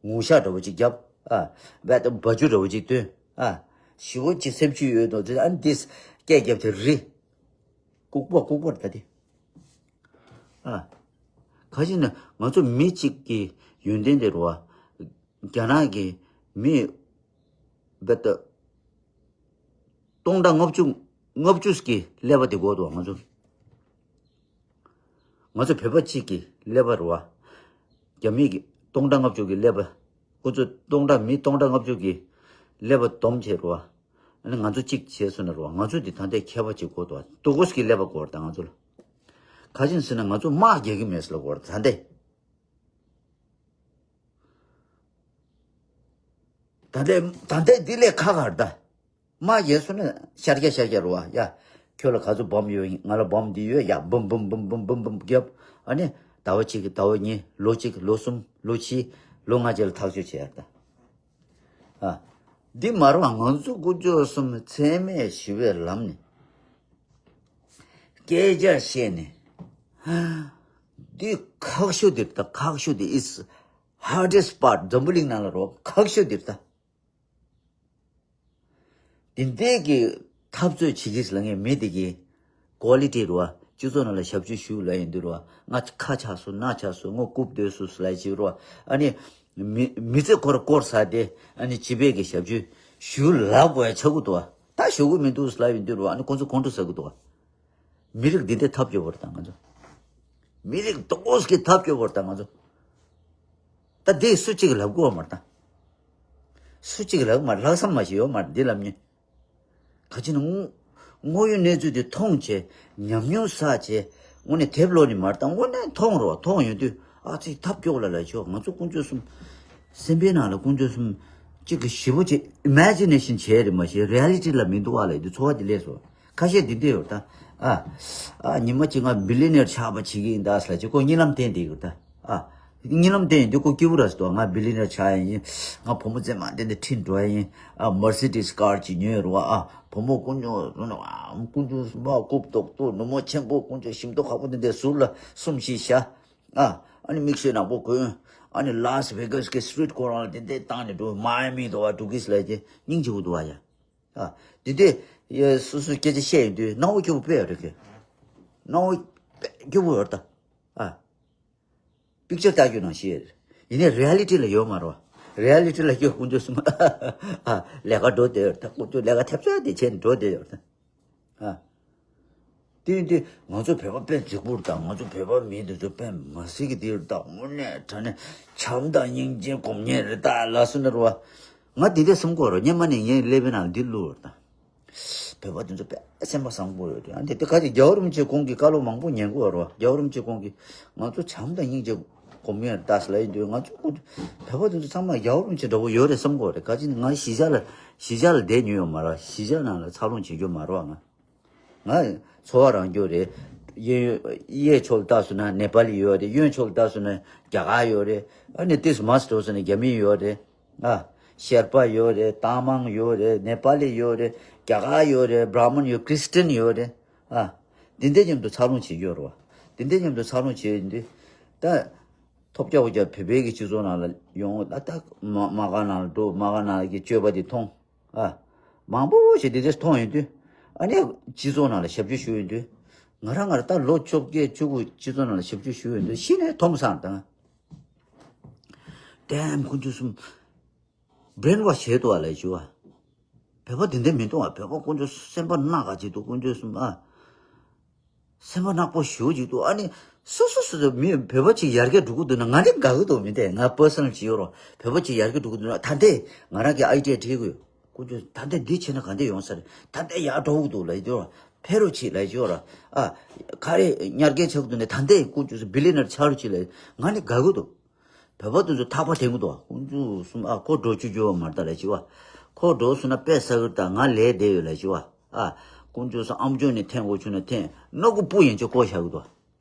ངུ་ཤག་འདྲ་པོ་ཅིག་རྒྱབ། ཨ། བད་དང་བ་ཅུ་འདྲ་པོ་ཅིག་སྟོན། ཨ། ཞི་བོ་ཅིག་སེམས་ཤུགས་ཡོད་དོ་ཟེར། ཨ་ནི་དེ་སྐད་རྒྱབ་དེ་རི། ལྐུགས་པ་ལྐུགས་པ་རེད་ད་དེ། ཨ། ཁ་ཅིག་ནི་ང་ཚོ་མི་གཅིག་གི་ཡོན་ཏན་དེ་རེད་བ། རྒྱ་ནག་གི་མི་བེད་སྟོང་ཕྲག་ལྔ་བཅུ་ལྔ་བཅུ་གི་ཀླད་པ་དེ་དགོས་འདུག་ང་ཚོ། ང་ཚོ་བོད་པ་གཅིག་གི་ཀླད་པ་རེད་བ། རྒྱ་མི་གི་སྟོང་ཕྲག་ལྔ་བཅུ་གི་ཀླད་པ། ཁོ་ཚོ་སྟོང་ཕྲག་མི་སྟོང་ཕྲག་ལྔ་བཅུ་གི་ཀླད་པ་བསྡོམས་བྱས་རེད་བ། ཨ་ནི་ང་ཚོ་གཅིག་བྱས་སོང་ན་རེད་བ། ང་ཚོ་འདི་ད་ལྟའི་མཁས་པ་གཅིག་དགོས་འདུག་ཏུ་ཀོ་སི་ཀི་ཀླད་པ་དགོས་རེད་ད་ང་ཚོ་ལ། ག་ཅི་ཡིན་ཟེར་ན་ང་ཚོ་དམག་རྒྱག་གི་མེད་ཟེར་ལབ་དགོས་རེད་ད་ལྟའི། ད་ལྟའི་ད་ལྟའི་འདི་ལས་ཁག་ཁག་རེད་ད། དམག་རྒྱག་སོང་ན་ཤར་རྒྱག་ཤར་རྒྱག་རེད་བ་ཡ། ཁྱོད་ལ་ག་ཚོད་སྦོམ་ཡོད། ང་ལ་སྦོམ་འདི་ཡོད་ཡ། འབུམ་འབུམ་འབུམ་འབུམ་འབུམ་རྒྱབ། ཨ་ནི་ཟླ་བ་གཅིག་གི་ཟླ་བ་གཉིས། ལོ་གཅིག་ལོ་གསུམ་ལོ་བཞི་ལོ་ལྔ་རྗེས་ལ་ཐག་གཅོད་བྱེད་ཡ་རེད་ད། ཨ། འདི་མ་རེད་བ། ང་ཚོ་དཀོན་མཆོག་གསུམ་འཚེ་མེད་ཞི་བའི་ལམ་ནས་སྐད་ཆ་བཤད་ནས། འདི་ཁག་ཤོས་འདི་རེད་ད། ཁག་ཤོས་འདི་is hardest part། འཛམ་བུ་གླིང་ནང་ལ་རོ་ཁག་ཤོས་འདི་རེད་ད། དེ་འདྲའི་གི་འཐབ་རྩོད་བྱེད་ཀྱི་ཟེར་ལབ་མཁན་མི་དེ་གི་ཀོ་ལི་ཊི་རེད་བ། སྤྱི་ཚོགས་ནང་ལ་ཞབས་ཕྱི་ཞུ་ལབ་ཡིན་དུས་རོ། ང་ཁ་ཆག་སོང་ན་ཆག་སོང་། ངོ་རྐུབ་བརྡོལ་སོང་ལབ་ཅིག་རོ། ཨ་ནི་མི་མི་ཚེ་ཁོ་ར་སྐོར་ཟ་སྟེ། ཨ་ནི་སྤྱི་པའི་གི་ཞབས་ཕྱི་ཞུ་ལབ་དགོས་ཡ་ཆགས་ཀྱི་འདུག་བ། ད་ཞུ་གི་མི་འདུག་ལབ་ཡིན་དུས་རོ། ཨ་ནི་ཁོང་ཚོ་ཁོང་ཁྲོ་ཟ་གི་འདུག་བ། མི་རིགས་འདི་འདྲའི་ཐབས་སྐྱོ་བོ་རེད་ད་ང་ཚོ། མི་རིགས་དོ་གོས་ཀྱི་ཐབས་སྐྱོ་བོ་རེད་ད་ང་ཚོ། ད་འདི་སུ་གཅིག་གིས་ལབ་དགོས་བ་མ་རེད་ད། སུ་གཅིག་གིས་ལབ་མ་རེད། ལྷག་བསམ་མ་ཞིག་ཡོད་མ་རེད་འདི་ལབ་མཁན། ག་ཅི་ན་དངོས་དངོས་ཡོད་གནས་ཚུལ་དེ་མཐོང་བྱས། ཉམས་མྱོང་བསགས་བྱས། དངོས་གནས་དེབ་ཀློག་ནི་མ་རེད་ད། དངོས་གནས་མཐོང་རོགས། མཐོང་ཡོང་དུས་ཨ་ཙི་ཐབས་སྐྱོ་བོ་ལ་ལབ་ཆོག་ང་ཚོ་དཀོན་མཆོག་གསུམ། སེམས་པའི་ནང་ལ་དཀོན་མཆོག་གསུམ། གཅིག་གི་ཞེ་པོ་ཅིག་ཨི་མེ་ཇི་ནེ་ཤན་བྱས་རེད་མ་གཞི་རི་ཡ་ལི་ཊི་ལ་མི་འདུག་བ་ལབ་དུས་ཚོར་བ་དེ་སླེབས་སོང་། ཁ་ཤས་འདི་འདྲ་ཡོད་ད། ཨ། ཨ་ཉི་མ་གཅིག་ང་བི་ལི་ནེར་ཆགས་པ་བྱེད་ཀྱི་ཡིན་ད་ཟེར་ལབ་བྱས་ཁོ་གཉིད་ལམ་བསྟན་བསྡད་ཡོད་ད། ཨ། གཉིད་ལམ་བསྟན་ཡོང་དུས་ཁོ་སྐྱིད་པོ་ར་ཟེར་འདུག་ང་བི་ལི་ནེར་ཆགས་ཡ་ཡིན། ང་བུ་མོ་མཛེས་མ་དེ་འདྲ་ཁྲིད་འགྲོ་ཡ་ཡིན། ཨ། མར་སི་ཌི་སི་ཀར་ཅིག་ཉོས་རེད་བ། ཨ། བུ་མོ་དཀོན་མཆོག་གསུམ། ཨ། དཀོན་མཆོག་གསུམ། ཨ། རྐུབ་རྡོག་རྡོག་ནུ་མོ་ཆེན་པོ། དཀོན་མཆོག་ཞིམ་མདོག་ཁ་པོ་དེ་འདྲ་ཟུར་ལ་གསུམ་བཞི་བཞག་ཨ། ཨ་ནི་མིག་ཤེལ་ནག་པོ་གོན། ཨ་ནི་ལཱས་ཝེ་གཱས་ཀྱི་སི་ཊི་རིཊ་ཁོ་རང་ལ་དེ་འདྲ་བཏང་ནས་འགྲོ། མའི་མི་འདྲ་བ་འགྲོ་གི་ཟེར་ལབ་བྱས་སྙིང་རྗེ་པོ་འདུག་བ་ཡ། ཨ། དེ་དུས་ཡ་སོ་སོའི་སྐད་ཆ་བཤད་ཡོང་དུས་སྣང་བ་སྐྱིད་པོ་དཔེ་ཡོད་རེད་གི། སྣང་བ་དཔེ་སྐྱིད་པོ་ཡོད་རེད་ད། ཨ། པིག་ཅར་ལྟ་རྒྱུ་ནང་བཞིན་རེད། ཡིན་ནའི་རི་ཡ་ལི་ཊི་ལ་ཡོད་མ་རེད་བ། རི་ཡ་ལི་ཊི་ལ་སྐྱོ་དཀོན་མཆོག་གསུམ། ཨ། ལས་ཀ་འགྲོ་བསྡད་ཡོད་རེད་ད། དཀོན་མཆོག་ལས་ཀ་ཐེབས་ཆག་དེ་བྱས་ནས་འགྲོ་བསྡད་ཡོད་རེད་ད། ཨ། དེ་ཡིན་དུས་ང་ཚོ་བོད་པ་དཔེ་རྫིག་པོ་རེད་ད། ང་ཚོ་བོད་པ་མི་འདི་ཚོ་དཔེ་མ་སྲིད་ཀྱི་འདི་རེད་ད། དངོས་གནས་དྲང་གནས་བྱམས་དང་སྙིང་རྗེ་སྒོམ་མཁན་རེད་ད་ལབ་སོང་ན་རེད་བ། ང་འདི་འདྲ་བསམ་གྱི་ཡོད་རེད། སྔོན་མ་ནས་ངའི་ཀླད་པའི་ནང་འདི་བླུགས་ཡོད་རེད་ད། བོད་པ་འདི་ཚོ་དཔེ་སེམས་པ་བཟང་པོ་ཡོད་རེད། ཨ་འདི་དེ་ག་ཅིག་རྒྱལ་བ་རིན་པོ་ཆེ་ཁོང་གིས་བཀའ་སློབ་མང་པོ་ཉན་གྱི་ཡོད་རེད་བ། རྒྱལ་བ་རིན་པོ་ཆེ་ཁོང་གིས་ང་ཚོ་བྱམས་དང་སྙིང་རྗེ་སྒོམ་མཁན་རེད་ད་ཟེར་ལབ་ཡོང་དུས། ང་ཚོ་ཁོང་ཚོ་བོད་པ་འདི་ཚོ་ཚང་མ་རྒྱལ་བ་རིན་པོ་ཆེ་འདྲ་པོ་ཡོད་རེད་བསམ་གྱི་ཡོད་རེད། ག་ཅིག་ང་གཞིས་ཆགས་ལ་གཞིས་ཆགས་ལ་བསྡད་མྱོང་ཡོད་མ་རེད། གཞིས་ཆགས་ནང་ལ་འཚར་ལོངས་བྱེད་རྒྱུ་མ་རེད་བ། ང་ང་འཚོ་བ་རང་རྒྱུ་རེད། གཡས་གཡས་ཕྱོགས་ལ་ལྟ་སོང་ན་ནེ་པ་ལི་ཡོད་རེད། གཡོན་ཕྱོགས་ལ་ལྟ་སོང་ན་རྒྱ་གར་ཡོད་རེད། ཨ་ནི་ཏིས་མར་འགྲོ་སོང་ན་རྒྱ་མི་ཡོད་རེད། ཨ། ཤར་པ་ཡོད་རེད། ཏ་མང་ཡོད་རེད། ནེ་པ་ལི་ཡོད་རེད། རྒྱ་གར་ཡོད་རེད། བྷ་ར་མན་ཡོད། ཁྲི་སི་ཊན་ཡོད་རེད། ཨ། འདི་འདྲ་མཉམ་དུ་འཚར་ལོངས་བྱེད་ཀྱི་ཡོད་རེད་བ། འདི་འདྲ་མཉམ་དུ་འཚར་ལོངས་བྱེད་ཡོད་དུས། ད་ཐོབ་རྒྱག་པོ་རྒྱག་བོད་པའི་གི་སྤྱི་ཚོགས་ནང་ལ་ཡོང་། ད་ད་མ་མ་ག་ནང་ལ་འགྲོ། མ་ག་ནང་གི་སྤྱོད་པ་དེ་མཐོང་། ཨ། མང་པོ་ཞིག་འདི་འདྲ་མཐོང་ཡོང་དུས། ཨ་ནི་སྤྱི་ཚོགས་ནང་ལ་ཞབས་ཕྱི་ཞུ་ཡོང་དུས། ང་རང་ང་རང་ད་ལོ་བཅོ་བརྒྱད་བཅུ་དགུ་སྤྱི་ཚོགས་ནང་ལ་ཞབས་ཕྱི་ཞུ་ཡོང་དུས་གཞི་ནས་འཐོམ་སོང་ད། ལྡེམ་དཀོན་མཆོག་གསུམ། བྷི་རེན་ཝོཤ་བྱས་འདུག་བ་ལབ་ཞུ་བ། བོད་པ་དེ་འདྲ་མི་འདུག་བ། བོད་པ་དཀོན་མཆོག་སེམས་པ་ནག་ག་ཅིག་འདུག་དཀོན་མཆོག་གསུམ། ཨ། སེམས་པ་ནག་པོ་ཞེ་པོ་ཅིག་འདུག་ཨ་ནི་སོ་སོ་སོ་སོ་མི་བོད་པ་ཅིག་ཡར་རྒྱས་འགྲོ་གི་འདུག་ན་ང་ནི་དགའ་གི་འདུག་མི་འདུག་ང་པར་སོ་ནལ་ཅིག་ཡོད་རོ། བོད་པ་ཅིག་ཡར་རྒྱས་འགྲོ་གི་འདུག་ན་ད་ལྟའི་ང་རང་གི་ཨའི་ཌི་ཡ་དྲིས་དགོས། དཀོན་མཆོག་ད་ལྟ་འདི་བྱས་ན་ག་འདྲ་ཡོང་ས་རེད། ད་ལྟ་ཡར་འགྲོ་གི་འདུག་ལབ་ཀྱི་ཡོད་ར། ཕེབས་རོགས་བྱེད་ལབ་ཀྱི་ཡོད་ར། ཨ། ག་རེ་ཉར་མཁན་ཆགས་ཀྱི་འདུག་ནས་ད་ལྟའི་དཀོན་མཆོག་གསུམ་བི་ལི་ནར་ཆགས་རོགས་བྱེད་ལབ། ང་ནི་དགའ་གི་འདུག་བོད་པ་དེ་ཚོ་ཐག་པ་འཐེན་གི་འདུག་དཀོན་མཆོག་གསུམ། ཨ། ཁོ་འགྲོ་བཅུག་རྒྱུ་མ་རེད་ད་ལབ་ཀྱི་བ། ཁོ་འགྲོ་སོང་ན་དཔེ་ཟ་གི་རེད་ད། ང་ལས་བསྡད་ཡོད་ལབ་ཀྱི་བ། ཨ། དཀོན་མཆོག་གསུམ་ཨམ་ཅོག་ནས་འཐེན་དགོས་བྱུང་ན་འཐེན། སྣ་ཁུག་སྤུ་ཡན་ཆད་བཀོག་བཞག་གི་འདུག་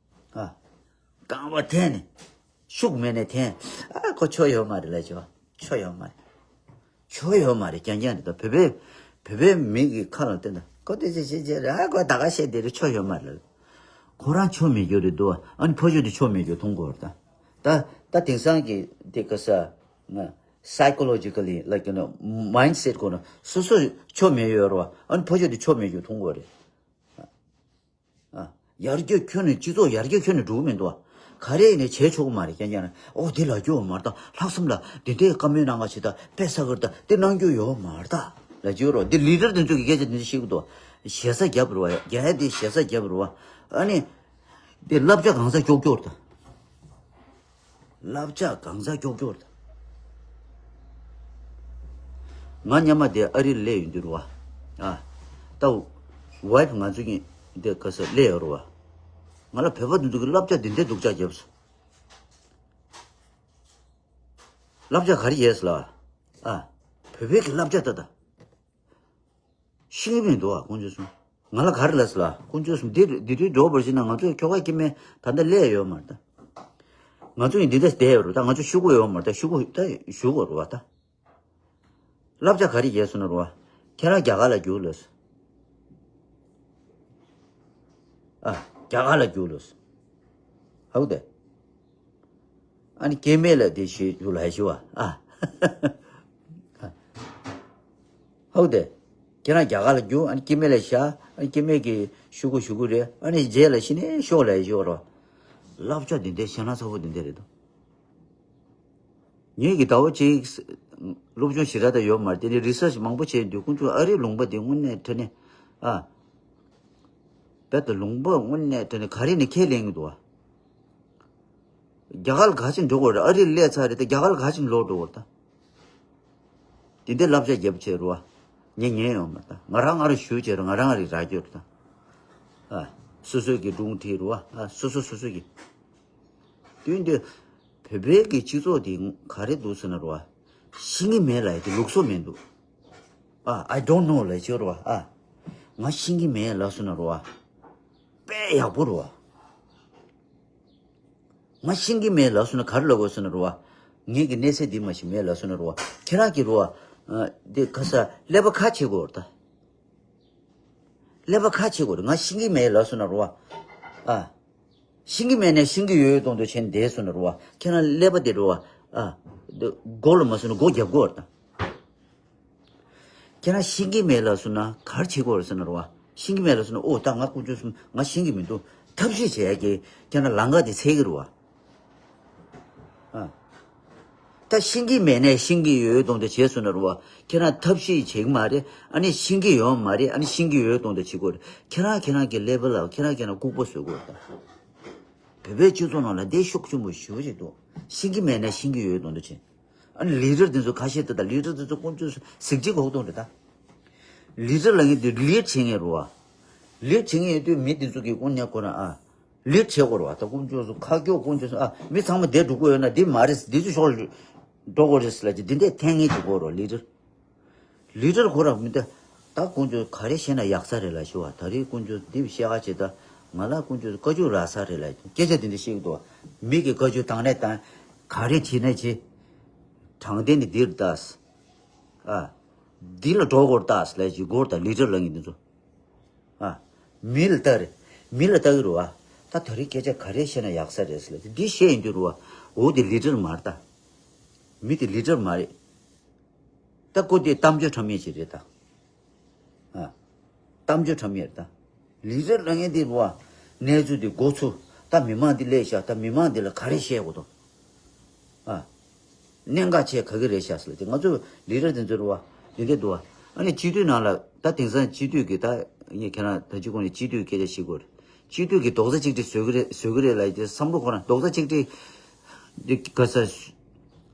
ཨ། རྐང་པ་འཐེན་ནས། ཤུགས་མེད་ནས་འཐེན། ཨ། ཁོ་ཆོ་ཡོད་མ་རེད་ལབ་ཀྱི་བ། ཆོ་ཡོད་མ་རེད། ཆོ་ཡོད་མ་རེད། རྐྱང་རྐྱང་རེད་ད། བོད་པའི་བོད་པའི་མི་གི་ཁ་ལ་བསྟན་ད། ཁོ་དེ་ཅི་ཅི་ཅི་རེད། ཨ། ཁོ་ད་ག་བཤད་དེ་རེད། ཆོ་ཡོད་མ་རེད། ཁོ་རང་ཆོ་མེད་རྒྱུ་རེད་འདུག་ཨ་ནི་ཕ་ཆོས་དེ་ཆོ་མེད་རྒྱུ་མཐོང་གི་ཡོད་རེད་ད། ད་ད་དེང་སང་གི་དེ་ག་ས་ང་psychologically, like, you know, mindset ཁོ་ན་སོ་སོ་ཆོ་མེད་ཡོད་རེད་བ། ཨ་ནི་ཕ་ཆོས་དེ་ཆོ་མེད་རྒྱུ་མཐོང་གི་ཡོད་རེད། ཨ། ཡར་རྒྱས་ཁྱོན་ནས་སྤྱི་ཚོགས་ཡར་རྒྱས་ཁྱོན་ནས་འགྲོ་གི་མི་འདུག་བ། ག་རེ་ཡིན་ནའི་བྱེད་ཆོག་གི་མ་རེད། རྐྱང་རྐྱང་ནས་ཨོ་དེ་ལབ་རྒྱུ་ཡོད་མ་རེད་ད། ལྷག་བསམ་ལ་དེ་འདྲའི་བཀའ་མོལ་གནང་ག་བྱེད་ད། དཔེ་ཟ་གི་རེད་ད། དེ་གནང་རྒྱུ་ཡོད་མ་རེད་ད་ལབ་ཀྱི་ཡོད་རེད་བ། འདི་ལི་ཌར་དེ་ཚོ་གི་སྐད་ཆ་དེ་འདྲ་བཤད་གི་འདུག་བ། ཞེ་ས་རྒྱབ་རེད་བ། རྒྱ་ཡ་དེ་ཞེ་ས་རྒྱབ་རེད་བ། ཨ་ནི་དེ་བསླབ་བྱ་གང་ཟག་ཀྱོག་ཀྱོག་རེད་ད། བསླབ་བྱ་གང་ཟག་ཀྱོག་ཀྱོག་རེད། ང་སྔོན་མ་དེ་ཨ་རི་སླེབས་ཡོང་དུས་རེད་བ། ཨ། ད་ཝའིཕ་ང་ཚོ་གཉིས་དེ་ག་ས་སླེབས་ཡོད་རེད་བ། ང་ལ་བོད་པ་འདི་ཚོ་གི་བསླབ་བྱ་འདི་འདྲའི་སྡུག་ཅག་བརྒྱབ་སོང་། བསླབ་བྱ་ག་རེ་ཡོད་ཟེར་ལ། ཨ། བོད་པའི་གི་བསླབ་བྱ་ད་ད། ཤེས་ཀྱི་མི་འདུག་ཨ། དཀོན་མཆོག་གསུམ། ང་ལ་ག་རེ་ལབ་ཟེར་ལ། དཀོན་མཆོག་གསུམ། འདི་འདི་དུས་འགྲོ་བར་ཞིག་ན་ང་ཚོ་ཁྱོ་ག་སྐྱེ་དམན་ད་ལྟ་སླེབས་ཡོད་མ་རེད་ད། ང་ཚོ་ཡིན་འདི་འདྲ་བསྡད་ཡོད་རེད་ད། ང་ཚོ་ཤོག་གུ་ཡོད་མ་རེད་ད། ཤོག་གུ་ད་ཞུ་དགོས་རེད་བ་ད། བསླབ་བྱ་ག་རེ་ཡོད་ཟེར་ན་རེད་བ། ཁྱེད་རང་རྒྱ་གར་ལ་རྒྱུགས་ལབ་ཟེར། ཨ། རྒྱ་གར་ལ་རྒྱུགས་ལབ་ཟེར། ཧ་གོ་དེ། ཨ་ནི་སྐྱེ་དམན་ལ་དེ་ཞེས་ཞུ་ལ་ཞུ་བ། ཨ། ཧ་གོ་དེ། ཁྱེད་རང་རྒྱ་གར་ལ་རྒྱུགས། ཨ་ནི་སྐྱེ་དམན་ལ་བཞག་ཨ་ནི་སྐྱེ་དམན་གྱིས་ཤོག་གུ་ཞུ་གི་རེད། ཨ་ནི་རྗེས་ལ་ཤི་ནས་ཤོག་ལ་ཤོག་རོ། བསླབ་བྱ་འདི་འདྲའི་ཞེ་ན་ཚ་པོ་འདི་འདྲ་རེད་དོ། ངེད་ཀྱི་ཟླ་བ་གཅིག་སློབ་སྦྱོང་ཞེ་དྲག་ད་ཡོད་མ་རེད། དེ་ནས་རི་སར་ཆི་མང་པོ་བྱས་དུས་དཀོན་མཆོག་ཨ་རིའི་ལུང་པ་འདི་དངོས་གནས་དྲང་གནས་ཨ། རྦད་དེ་ལུང་པ་དངོས་གནས་དྲང་གནས་ག་རེ་ནས་ཁས་ལེན་གྱི་འདུག་བ། རྒྱ་གར་ལ་ག་ཅིག་འགྲོ་དགོས་རེད། ཨ་རི་ལ་སླེབས་ཚར་རེད་དེ་རྒྱ་གར་ལ་ག་ཅིག་ལོག་འགྲོ་དགོས་རེད་ད། དེ་འདྲའི་བསླབ་བྱ་རྒྱབ་བྱས་རུ་བ། ངས་ཉན་ཡོང་མ་ད། ང་རང་ང་རང་ཞུ་བྱས་རུ་ང་རང་ང་རིག་རག་རྒྱུ་རེད་ད། ཨ། སོ་སོའི་གི་སྒྲུང་ཁྲིད་རུ་བ། ཨ། སོ་སོ་སོ་སོ་གི། དུས་འདི། བོད་པའི་གི་སྤྱི་ཚོགས་དེ་ག་རེ་འདུག་ཟེར་ན་རུ་བ། ཤེས་ཀྱི་མེད་ལབ་ཡ་དེ་ལུགས་སྲོལ་མི་འདུག་ཨ། I don't know ལབ་བྱས་རུ་བ། ཨ། ང་ཤེས་ཀྱི་མེད་ལབ་སོང་ན་རུ་བ། དཔེ་ཡག་པོ་རུ་བ། ང་ཤེས་ཀྱི་མེད་ལབ་སོང་ན་ག་རེ་ལབ་དགོས་སོང་ན་རུ་བ། ངེད་ཀྱི་གནས་ཚད་འདི་མ་ཤེས་མེད་ལབ་སོང་ན་རུ་བ། ཁྱེད་རང་གི་རུ་བ། ཨ། འདི་ཁ་ས་ཀླད་པ་ཁ་ཕྱེ་དགོས་རེད་ད། ཀླད་པ་ཁ་ཕྱེ་དགོས་རེད། ང་ཤེས་ཀྱི་མེད་ལབ་སོང་ན་རུ་བ། ཨ། ཤེས་ཀྱི་མེད་ནས་ཤེས་ཀྱི་ཡོད་ཡོད་མདོག་མདོག་བྱས་ནས་བསྡད་སོང་ན་རུ་བ། ཁྱེད་རང་ཀླད་པ་དེ་རུ་བ། ཨ། འདི་མགོ་ལ་མ་སོང་ན་སྒོ་རྒྱབ་དགོས་རེད་ད། ཁྱེད་རང་ཤེས་ཀྱི་མེད་ལབ་སོང་ན་ག་རེ་བྱེད་དགོས་རེད་ཟེར་ན་རུ་བ། ཤེས་ཀྱི་མེད་ལབ་སོང་ན་ཨོ་ད་ང་དཀོན་མཆོག་གསུམ་ང་ཤེས་ཀྱི་མི་འདུག་ཐབས་ཤེས་བྱེད་ཡ་གི་ཁྱེད་རང་ལམ་ཁ་དེ་འཚོལ་གི་རུ་བ། ཨ། ད་ཤེས་ཀྱི་མེད་ནས་ཤེས་ཀྱི་ཡོད་ཡོད་མདོག་མདོག་བྱས་སོང་ན་རུ་བ། ཁྱེད་རང་ཐབས་ཤེས་བྱེད་ཀྱི་མ་རེད། ཨ་ནི་ཤེས་ཀྱི་ཡོད་མ་རེད། ཨ་ནི་ཤེས་ཀྱི་ཡོད་ཡོད་མདོག་མདོག་བྱེད་དགོས་རེད། ཁྱེད་རང་ཁྱེད་རང་གི་ཀླད་པ་ལ་ཁྱེད་རང་ཁྱེད་རང་ལྐུགས་པ་བཟོ་དགོས་རེད་ད། བོད་པའི་སྤྱི་ཚོགས་ནང་ལ་འདི་ཤུགས་ཆེན་པོ་ཞེ་པོ་ཅིག་འདུག་ཤེས་ཀྱི་མེད་ནས་ཤེས་ཀྱི་ཡོད་མདོག་མདོག་བྱེད། ཨ་ནི་ལི་ཌར་འདི་ཚོ་ཁ་ཤས་དེ་དང་ལི་ཌར་འདི་ཚོ་དཀོན་མཆོག་གཟི་བརྗིད་གོ་གཏོང་རེད་ད། ལི་ཌར་ལབ་མཁན་དེ་ལིཌ་བྱེད་མཁན་རེད་བ། ལིཌ་བྱེད་མཁན་ཡོད་དུས་མི་འདི་ཚོ་གི་དཀོན་གཉེར་ཁོ་རང་ཨ། ལིཌ་བྱེད་དགོས་རེད་བ། ད་དཀོན་མཆོག་གཟུགས་ཁ་སྐྱོག་དཀོན་མཆོག་གཟུགས་ཨ་མི་ཚང་མ་བསྡད་འགྲོ་གི་ཡོད་ན་འདི་མ་རེད། འདི་ཚོ་ཕྱོགས་ལ་འགྲོ་དགོས་རེད་ཟེར་ལབ་ཀྱི་འདི་འདྲས་འཐེན་མཁན་ཅིག་དགོས་རེད་བ། ལིཌར། ལིཌར་ཁོ་རང་མི་འདི། ད་དཀོན་མཆོག་ག་རེ་བཤད་ན་ཡག་ས་རེད་ལབ་ཞུ་བ། ད་རེས་དཀོན་མཆོག་འདི་བཤད་ག་བྱེད་ད། ང་ལ་དཀོན་མཆོག་བཀའ་བཀྱོན་རག་ས་རེད་ལབ་སྐད་ཆ་འདི་འདྲ་བཤད་ཀྱི་འདུག་བ། མི་གི་བཀའ་བཀྱོན་བཏང་ནས་བཏང་། ག་རེ་བྱེད་ན་བྱེད། དྲང་བདེན་ནི་འདིར་ལྟ། ཨ། འདི་ལ་འགྲོ་དགོས་ལྟ་ལབ་ཀྱི་དགོས་ད་ལིཌར་ལབ་མཁན་འདི་ཚོ། ཨ། མི་ལ་ལྟ་རེད། མི་ལ་ལྟ་གི་རེད་བ། ད་ད་རེས་སྐད་ཆ་ག་རེ་བཤད་ན་ཡག་ས་རེད་ཟེར་ལབ་ཀྱི་འདི་བཤད་ཡིན་དུས་རེད་བ། འོ་འདི་ལིཌར་མ་རེད་ད། མི་དེ་ལིཌར་མ་རེད། ད་ཁོ་དེ་གཏམ་བརྗོད་ཁྲམ་ཡས་ཅིག་རེད་ད། ཨ། གཏམ་བརྗོད་ཁྲམ་ཡས་རེད་ད། ལིཌར་ལབ་མཁན་དེ་བ། གནས་ཚུལ་དེ་འགོ་ཚུགས། ད་མི་མང་འདི་སླེབས་ཤག་ད་མི་མང་འདི་ལ་ག་རེ་བཤད་དགོས་དོ། ཨ། གནད་འགག་ཆེ་ག་གི་རེད་ཤག་ཟེར་ལབ་དེ་ང་ཚོ་ལིཌར་དེ་ཚོ་རེད་བ། འདི་འདྲ་འདུག་བ། ཨ་ནི་སྤྱི་འཐུས་ནང་ལ་ད་དེང་སང་སྤྱི་འཐུས་ཀྱི་ད་ངས་ཁྱེད་རང་ད་ཅི་གོང་ནས་སྤྱི་འཐུས་སྐད་ཆ་བཤད་དགོས་རེད། སྤྱི་འཐུས་ཀྱི་རྡོག་རྩ་གཅིག་སྒྲིལ་བཟོ་གི་རེད་བཟོ་གི་རེད་ལབ་དེ་བསམ་བློ་ཁོ་རང་རྡོག་རྩ་གཅིག་སྒྲིལ། འདི་ག་ས།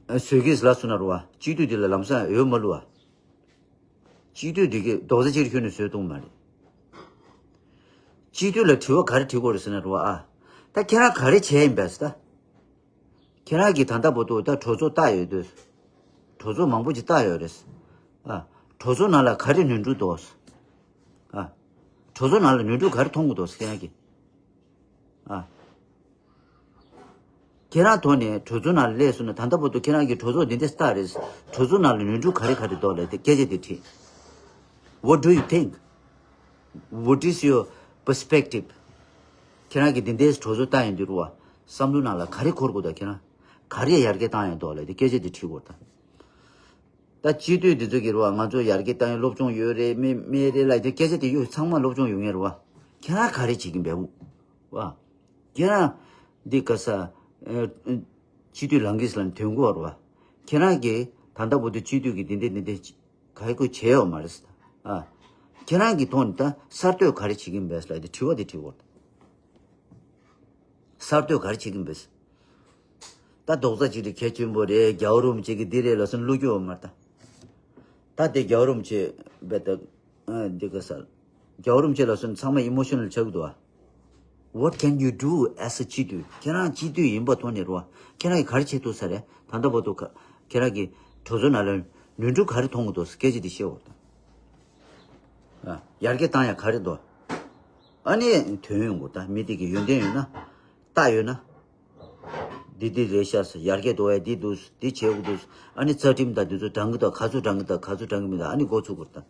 བཟོས་ཀྱི་ལབ་སོང་ན་རུ་བ། སྤྱི་འཐུས་འདི་ལ་ལམ་སང་འོས་མ་བླུགས་བ། སྤྱི་འཐུས་འདི་གི་རྡོག་རྩ་གཅིག་ཁྱོན་ནས་བཟོས་གཏོང་མ་རེད། སྤྱི་འཐུས་ལ་དྲི་བ་ག་རེ་དྲི་དགོས་རེད་ཟེར་ན་རུ་བ་ཨ། ད་ཁྱེད་རང་ག་རེ་བྱས་ཡིན་པས་ད། ཁྱེད་རང་གིས་ད་ལྟ་བར་དུ་ད་གྲོས་ཚོགས་བལྟས་ཡོད་དུས། གྲོས་ཚོགས་མང་པོ་ཅིག་བལྟས་ཡོད་རེད། ཨ། གྲོས་ཚོགས་ནང་ལ་ག་རེ་ནོར་འཁྲུལ་འདུག་ཨ། གྲོས་ཚོགས་ནང་ལ་ནོར་འཁྲུལ་ག་རེ་མཐོང་གི་འདུག་ཁྱེད་རང་གིས། ཨ། ཁྱེད་རང་ཐོག་ནས་གྲོས་ཚོགས་ནང་ལ་སླེབས་སོང་ན་ད་ལྟ་བར་དུ་ཁྱེད་རང་གིས་གྲོས་ཚོགས་འདི་འདྲ་ལྟ་རེད། གྲོས་ཚོགས་ནང་ལ་ནོར་འཁྲུལ་ག་རེ་ག་རེ་འདུག་ལབ་དེ་སྐད་ཆ་དེ་དྲིས། What do you think? What is your perspective? ཁྱེད་རང་གིས་འདི་འདྲའི་གྲོས་ཚོགས་ལྟ་ཡོང་དུས་རུ་བ། བསམ་བློ་ནང་ལ་ག་རེ་འཁོར་དགོས་དང་ཁྱེད་རང་། ག་རེ་ཡར་རྒྱས་བཏང་ཡོང་འདུག་ལབ་དེ་སྐད་ཆ་དེ་དྲིས་དགོས་དང་། ད་སྤྱི་འཐུས་འདི་ཚོ་གི་རུ་བ་ང་ཚོ་ཡར་རྒྱས་བཏང་ཡོད་སློབ་སྦྱོང་ཡོད་རེད་མེད་མེད་རེད་ལབ་དེ་སྐད་ཆ་དེ་ཡོད་ཚང་མ་སློབ་སྦྱོང་ཡོད་ངེས་རུ་བ། ཁྱེད་རང་ག་རེ་བྱེད་ཀྱིན་པས་བ། ཁྱེད་རང་འདི་ག་ས། སྤྱི་འཐུས་ལངས་ཀྱི་ཟེར་ལ་དོན་གོ་རུ་བ། ཁྱེད་རང་གིས་ད་ལྟ་བར་དུ་སྤྱི་འཐུས་ཀྱི་འདི་འདྲ་འདི་འདྲ་ག་ཡི་ཁུ་བྱས་ཡོད་མ་རེད་ཟེར། ཨ། ཁྱེད་རང་གི་ཐོག་ནས་ད་གསར་གཏོད་ག་རེ་བྱེད་ཀྱིན་པས་ལབ་དེ་དྲི་བ་དེ་དྲི་དགོས། གསར་གཏོད་ག་རེ་བྱེད་ཀྱིན་པས། ད་རྡོག་རྩ་གཅིག་སྒྲིལ་གལ་ཆེན་པོ་རེད། རྒྱལ་བ་རིན་པོ་ཆེ་གི་འདི་རེད་ལབ་སོང་བླུག་རྒྱུ་ཡོད་མ་རེད་ད། ད་དེ་རྒྱལ་བ་རིན་པོ་ཆེ་བས་ད། འདི་ག་ས། རྒྱལ་བ་རིན་པོ་ཆེ་ལབ་སོང་ཚང་མ་ཨི་མོ་ཤི་ནལ་ཆགས་ཀྱི་འདུག་ཨ། What can you do as a སྤྱི་འཐུས། ཁྱེད་རང་སྤྱི་འཐུས་ཡིན་པ་ཐོག་ནས་རུ་བ། ཁྱེད་རང་གིས་ག་རེ་བྱེད་ཐུབ་ས་རེད། ད་ལྟ་བར་དུ་ཁ་ཁྱེད་རང་གིས་གྲོས་ཚོགས་ནང་ལ་ནོར་འཁྲུལ་ག་རེ་མཐོང་གི་འདུག་སྐད་ཆ་འདི་བཤད་འོ་ད། ཨ། ཡར་རྒྱས་བཏང་ཡ་ག་རེ་འདུག་ཨ་ནི་དོན་ཡོང་གི་ད་མི་དེ་གི་ཡོན་ཏན་ཡོད་ན། རྟགས་ཡོད་ན། འདི་འདི་རེད་ཤག་ཟེར་ཡར་རྒྱས་འགྲོ་བའི་འདི་འདུག་འདི་བྱེད་དགོས་འདུག་ཨ་ནི་རྩ་ཁྲིམས་དང་འདི་ཚོ་འགྲང་གི་འདུག་ག་ཚོད་འགྲང་གི་འདུག་ག་ཚོད་འགྲང་གི་མི་འདུག་ཨ་ནི་འགོ་ཚུགས་དགོས་ད།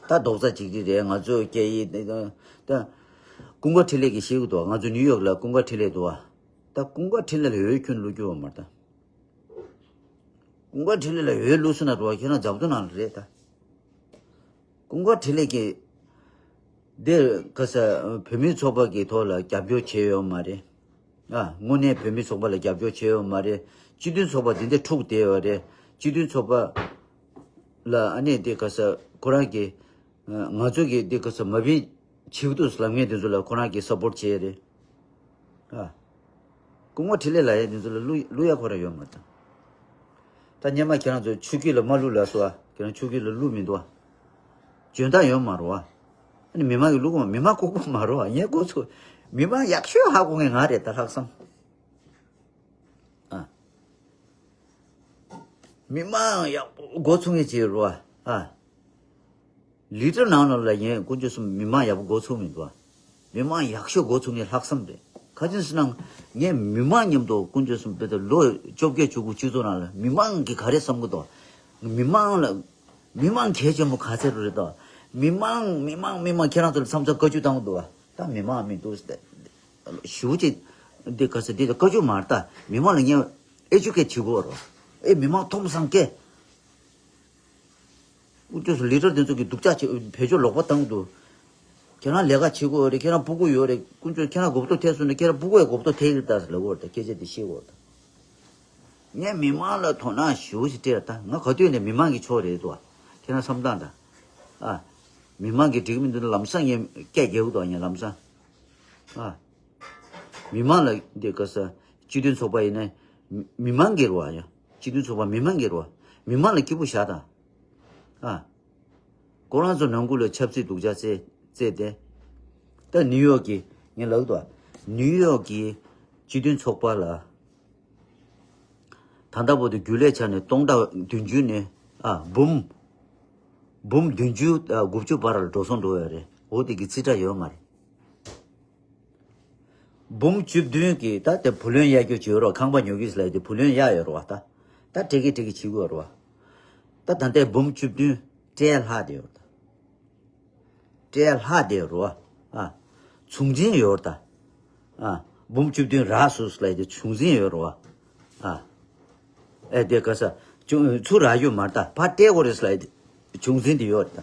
ད་རྡོག་རྩ་གཅིག་སྒྲིལ་རེད་ང་ཚོ་སྐད་ཡིག་ད། ཀུན་དགའ་འཕྲིན་ལས་ཀྱིས་ཤེས་ཀྱི་འདུག་ང་ཚོ་ནིའུ་ཡོག་ལ་ཀུན་དགའ་འཕྲིན་ལས་འདུག་བ། ད་ཀུན་དགའ་འཕྲིན་ལས་ལ་འོས་ཁྱོན་བླུག་རྒྱུ་ཡོད་མ་རེད་ད། ཀུན་དགའ་འཕྲིན་ལས་ལ་འོས་བླུགས་སོང་ན་རོ་ཁྱེད་རང་རྒྱབ་ཏུ་ནང་ལ་རེད་ད། ཀུན་དགའ་འཕྲིན་ལས་ཀྱིས་འདི་ག་ས་བོད་མིའི་ཚོགས་པ་གི་ཐོག་ལ་རྒྱབ་སྐྱོར་བྱས་ཡོད་མ་རེད། ཨ། དངོས་གནས་བོད་མིའི་ཚོགས་པ་ལ་རྒྱབ་སྐྱོར་བྱས་ཡོད་མ་རེད། སྤྱི་མཐུན་ཚོགས་པ་འདི་འདྲ་འཁྲུག་བསྡད་ཡོད་རེད། སྤྱི་མཐུན་ཚོགས་པ་ལ་ཨ་ནི་འདི་ག་ས་ཁོ་རང་གི་ང་ཚོ་གི་འདི་ག་ས་མ་བིན་བྱེད་ཀྱི་འདུག་ལབ་མཁན་དེ་ཚོ་ལ་ཁོ་རང་གི་སབ་པོར་བྱས་རེད། ཨ། སྐུ་ངོ་འཕྲིན་ལས་ལ་ཡ་དེ་ཚོ་ལ་བླུ་བླུ་ཡ་ཁོ་ར་ཡོད་མ་རེད། ད་སྔོན་མ་ཁྱེད་རང་ཚོ་ཆུ་སྐྱིད་ལ་མ་བླུ་ལ་སོ། ཨ། ཁྱེད་རང་ཆུ་སྐྱིད་ལ་བླུ་མི་འདུག་ཨ། འཇོན་ཐང་ཡོད་མ་རེད་བ། ཨ་ནི་མི་མང་གི་བླུ་གོ་མི་མང་ལྐུགས་པ་མ་རེད་བ། ངས་གོ་ཚོད། མི་མང་ཡག་ཤོས་ཧ་གོ་མཁན་ང་རེད་ད་ལྷག་བསམ། ཨ། མི་མང་ཡག་པོ་གོ་ཚོད་མཁན་ཅིག་རེད་བ། ཨ། ལི་ཏྲ་ནང་ལོགས་ལ་ཡིན་དཀོན་མཆོག་གསུམ་མི་མང་ཡག་པོ་འགོ་ཚུགས་མི་འདུག་མི་མང་ཡག་ཤོས་འགོ་ཚུགས་ངེས་ལྷག་བསམ་རེད། ཁ་ཅིན་སི་ནང་ངས་མི་མང་མཉམ་དུ་དཀོན་མཆོག་གསུམ་དཔེ་ད་ལོ་བཅོ་བརྒྱད་བཅུ་དགུ་སྤྱི་ཚོགས་ནང་ལ་མི་མང་གི་ག་རེ་བསམ་གི་འདུག་མི་མང་ལ་མི་མང་གལ་ཆེན་པོ་ག་ཚད་རེད་དོ། མི་མང་མི་མང་མི་མང་ཁྱེད་རང་ཚོ་ལ་མཚམས་མཚམས་བཀའ་བཀྱོན་བཏང་གི་འདུག་ད་མི་མང་མི་འདུག་ཟེར་ཏེ་ཞུ་ཅིག་འདི་ག་ཚད་འདི་ད་བཀའ་བཀྱོན་མ་རེད། ད་མི་མང་ལ་ངས་ཨེ་ཇུ་ཀེ་ཊི་བྱེད་དགོས་རོ། ཨེ་མི་མང་མཐོང་སང་སྐད། དཀོན་མཆོག་གསུམ་ལི་ཏྲ་དེ་ཚོ་གི་སྡུག་ཅག་བྱེད་བེད་སྤྱོད་ལོག་པ་བཏང་འདུག་ཁྱེད་རང་ལས་ཀ་བྱེད་དགོས་རེད། ཁྱེད་རང་ཕྲུ་གུ་ཡོད་རེད། དཀོན་མཆོག་ཁྱེད་རང་གོ་ཐོས་ཐེབས་སོང་ན་ཁྱེད་རང་ཕྲུ་གུ་ཡང་གོ་ཐོས་ཐེབས་ཀྱི་རེད་ད་ཟེར་ལབ་དགོས་རེད། ད་སྐད་ཆ་དེ་བཤད་དགོས་རེད། ད་ངས་མི་མང་ལ་དོ་སྣང་ཞུ་ཞིག་སྤྲད་ད། ང་ག་དུས་ནས་མི་མང་གི་ཕྱོགས་རེད་དོ། ཁྱེད་རང་བསམ་སྟངས་ད། ཨ། མི་མང་གི་འགྲིག་མི་འདུག་ན་ལམ་སང་ངས་སྐད་རྒྱག་གི་འདུག་ངས་ལམ་སང་། ཨ། མི་མང་ལ་འདི་ག་ས་སྤྱི་མཐུན་ཚོགས་པ་ཡིན་ན་མི་མང་གི་རེད་བ། ཡ། སྤྱི་མཐུན་ཚོགས་པ་མི་མང་གི་རེད་བ། མི་མང་ལ་སྐྱིད་པོ་བཞག་དང་། ཨ། ཁོ་རང་ཚོ་ནང་ཁུལ་ལ་ཆབ་སྲིད་སྡུག་ཅག་རྩེ་རྩེ་ཏེ། ད་ནིའུ་ཡོག་གི་ངས་ལབ་འདུག་ནིའུ་ཡོག་གི་སྤྱི་མཐུན་ཚོགས་པ་ལ་ད་ལྟ་བར་དུ་རྒྱུན་ལས་ཆ་ནས་སྟོང་ཕྲག་བདུན་ཅུ་ནས། ཨ། འབུམ་འབུམ་བདུན་ཅུ་དགུ་བཅུ་བར་ལ་འགྲོ་སོང་འགྲོ་ཡོད་རེད། འོ་དེ་གི་རྩིས་ཁྲ་ཡོད་མ་རེད། འབུམ་བཅུ་བདུན་གྱི་ད་དེ་བུ་ལོན་གཡར་རྒྱུ་བྱེད་རོགས། ཁང་པ་ཉོ་གི་ཟེར་ལབ་དེ་བུ་ལོན་གཡར་ཡོད་རོགས། ད་ད་སྤྲད་གི་སྤྲད་གི་བྱེད་དགོས་རོགས། ད་ད་ལྟའི་འབུམ་བཅུ་བདུན་སྤྲད་ལྷག་དེ་ཡོད། ད་སྤྲད་ལྷག་དེ་རོགས། ཨ། ཚོང་འཛིན་ཡོད་ད། ཨ། འབུམ་བཅུ་བདུན་རག་སོང་ཟེར་ལབ་དེ་ཚོང་འཛིན་ཡོད་རོགས། ཨ། ཨེ་དེ་ག་ས་ཚུར་རག་ཡོད་མ་རེད། ད་ཕར་སྤྲད་དགོས་རེད་ཟེར་ལབ་དེ་ཚོང་འཛིན་དེ་ཡོད་ད།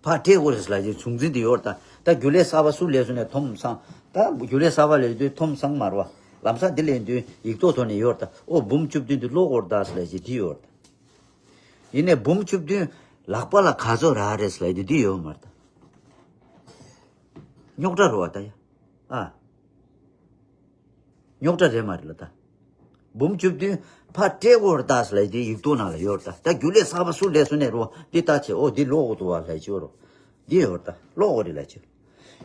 ཕར་སྤྲད་དགོས་རེད་ཟེར་ལབ་ཀྱི་ཚོང་འཛིན་དེ་ཡོད་རེད་ད། ད་རྒྱུན་ལས་གསར་པ་སུ་ལས་སོང་ནས་ཐོམ་སང་། ད་རྒྱུན་ལས་གསར་པ་ལས་དུས་ཐོམ་སང་མ་རེད་བ། ལམ་སང་འདི་ལས་དུས་ཡིག་ཐོག་ཐོག་ནས་ཡོད་རེད་ད། ཨོ་འབུམ་བཅུ་བདུན་དེ་ལོག་དགོས་རེད་ད་ཟེར་ལབ་ཀྱི་དེ་ཡོད་རེད་ད། ཡིན་ནས་འབུམ་བཅུ་བདུན་ལག་པ་ལ་ག་ཚོད་རག་རེད་ཟེར་ལབ་ཀྱི་དེ་ཡོད་མ་རེད་ད། རྙོག་དྲ་རེད་བ་ད་ཡ། ཨ། རྙོག་དྲ་རེད་མ་རེད་ལ་ད། འབུམ་བཅུ་བདུན་ཕར་སྤྲད་དགོས་རེད་ད་ཟེར་ལབ་དེ་ཡིག་ཐོག་ནང་ལ་ཡོད་རེད་ད། ད་རྒྱུན་ལས་གསར་པ་སུ་ལས་སོང་ནས་རོ་འདི་ལྟ་བྱེད། ཨོ་འདི་ལོག་དགོས་འདུག་བ་ལབ་ཀྱི་ཡོད་རོ། འདི་ཡོད་རེད་ད། ལོག་དགོས་རེད་ལབ་ཀྱི་ཡོད།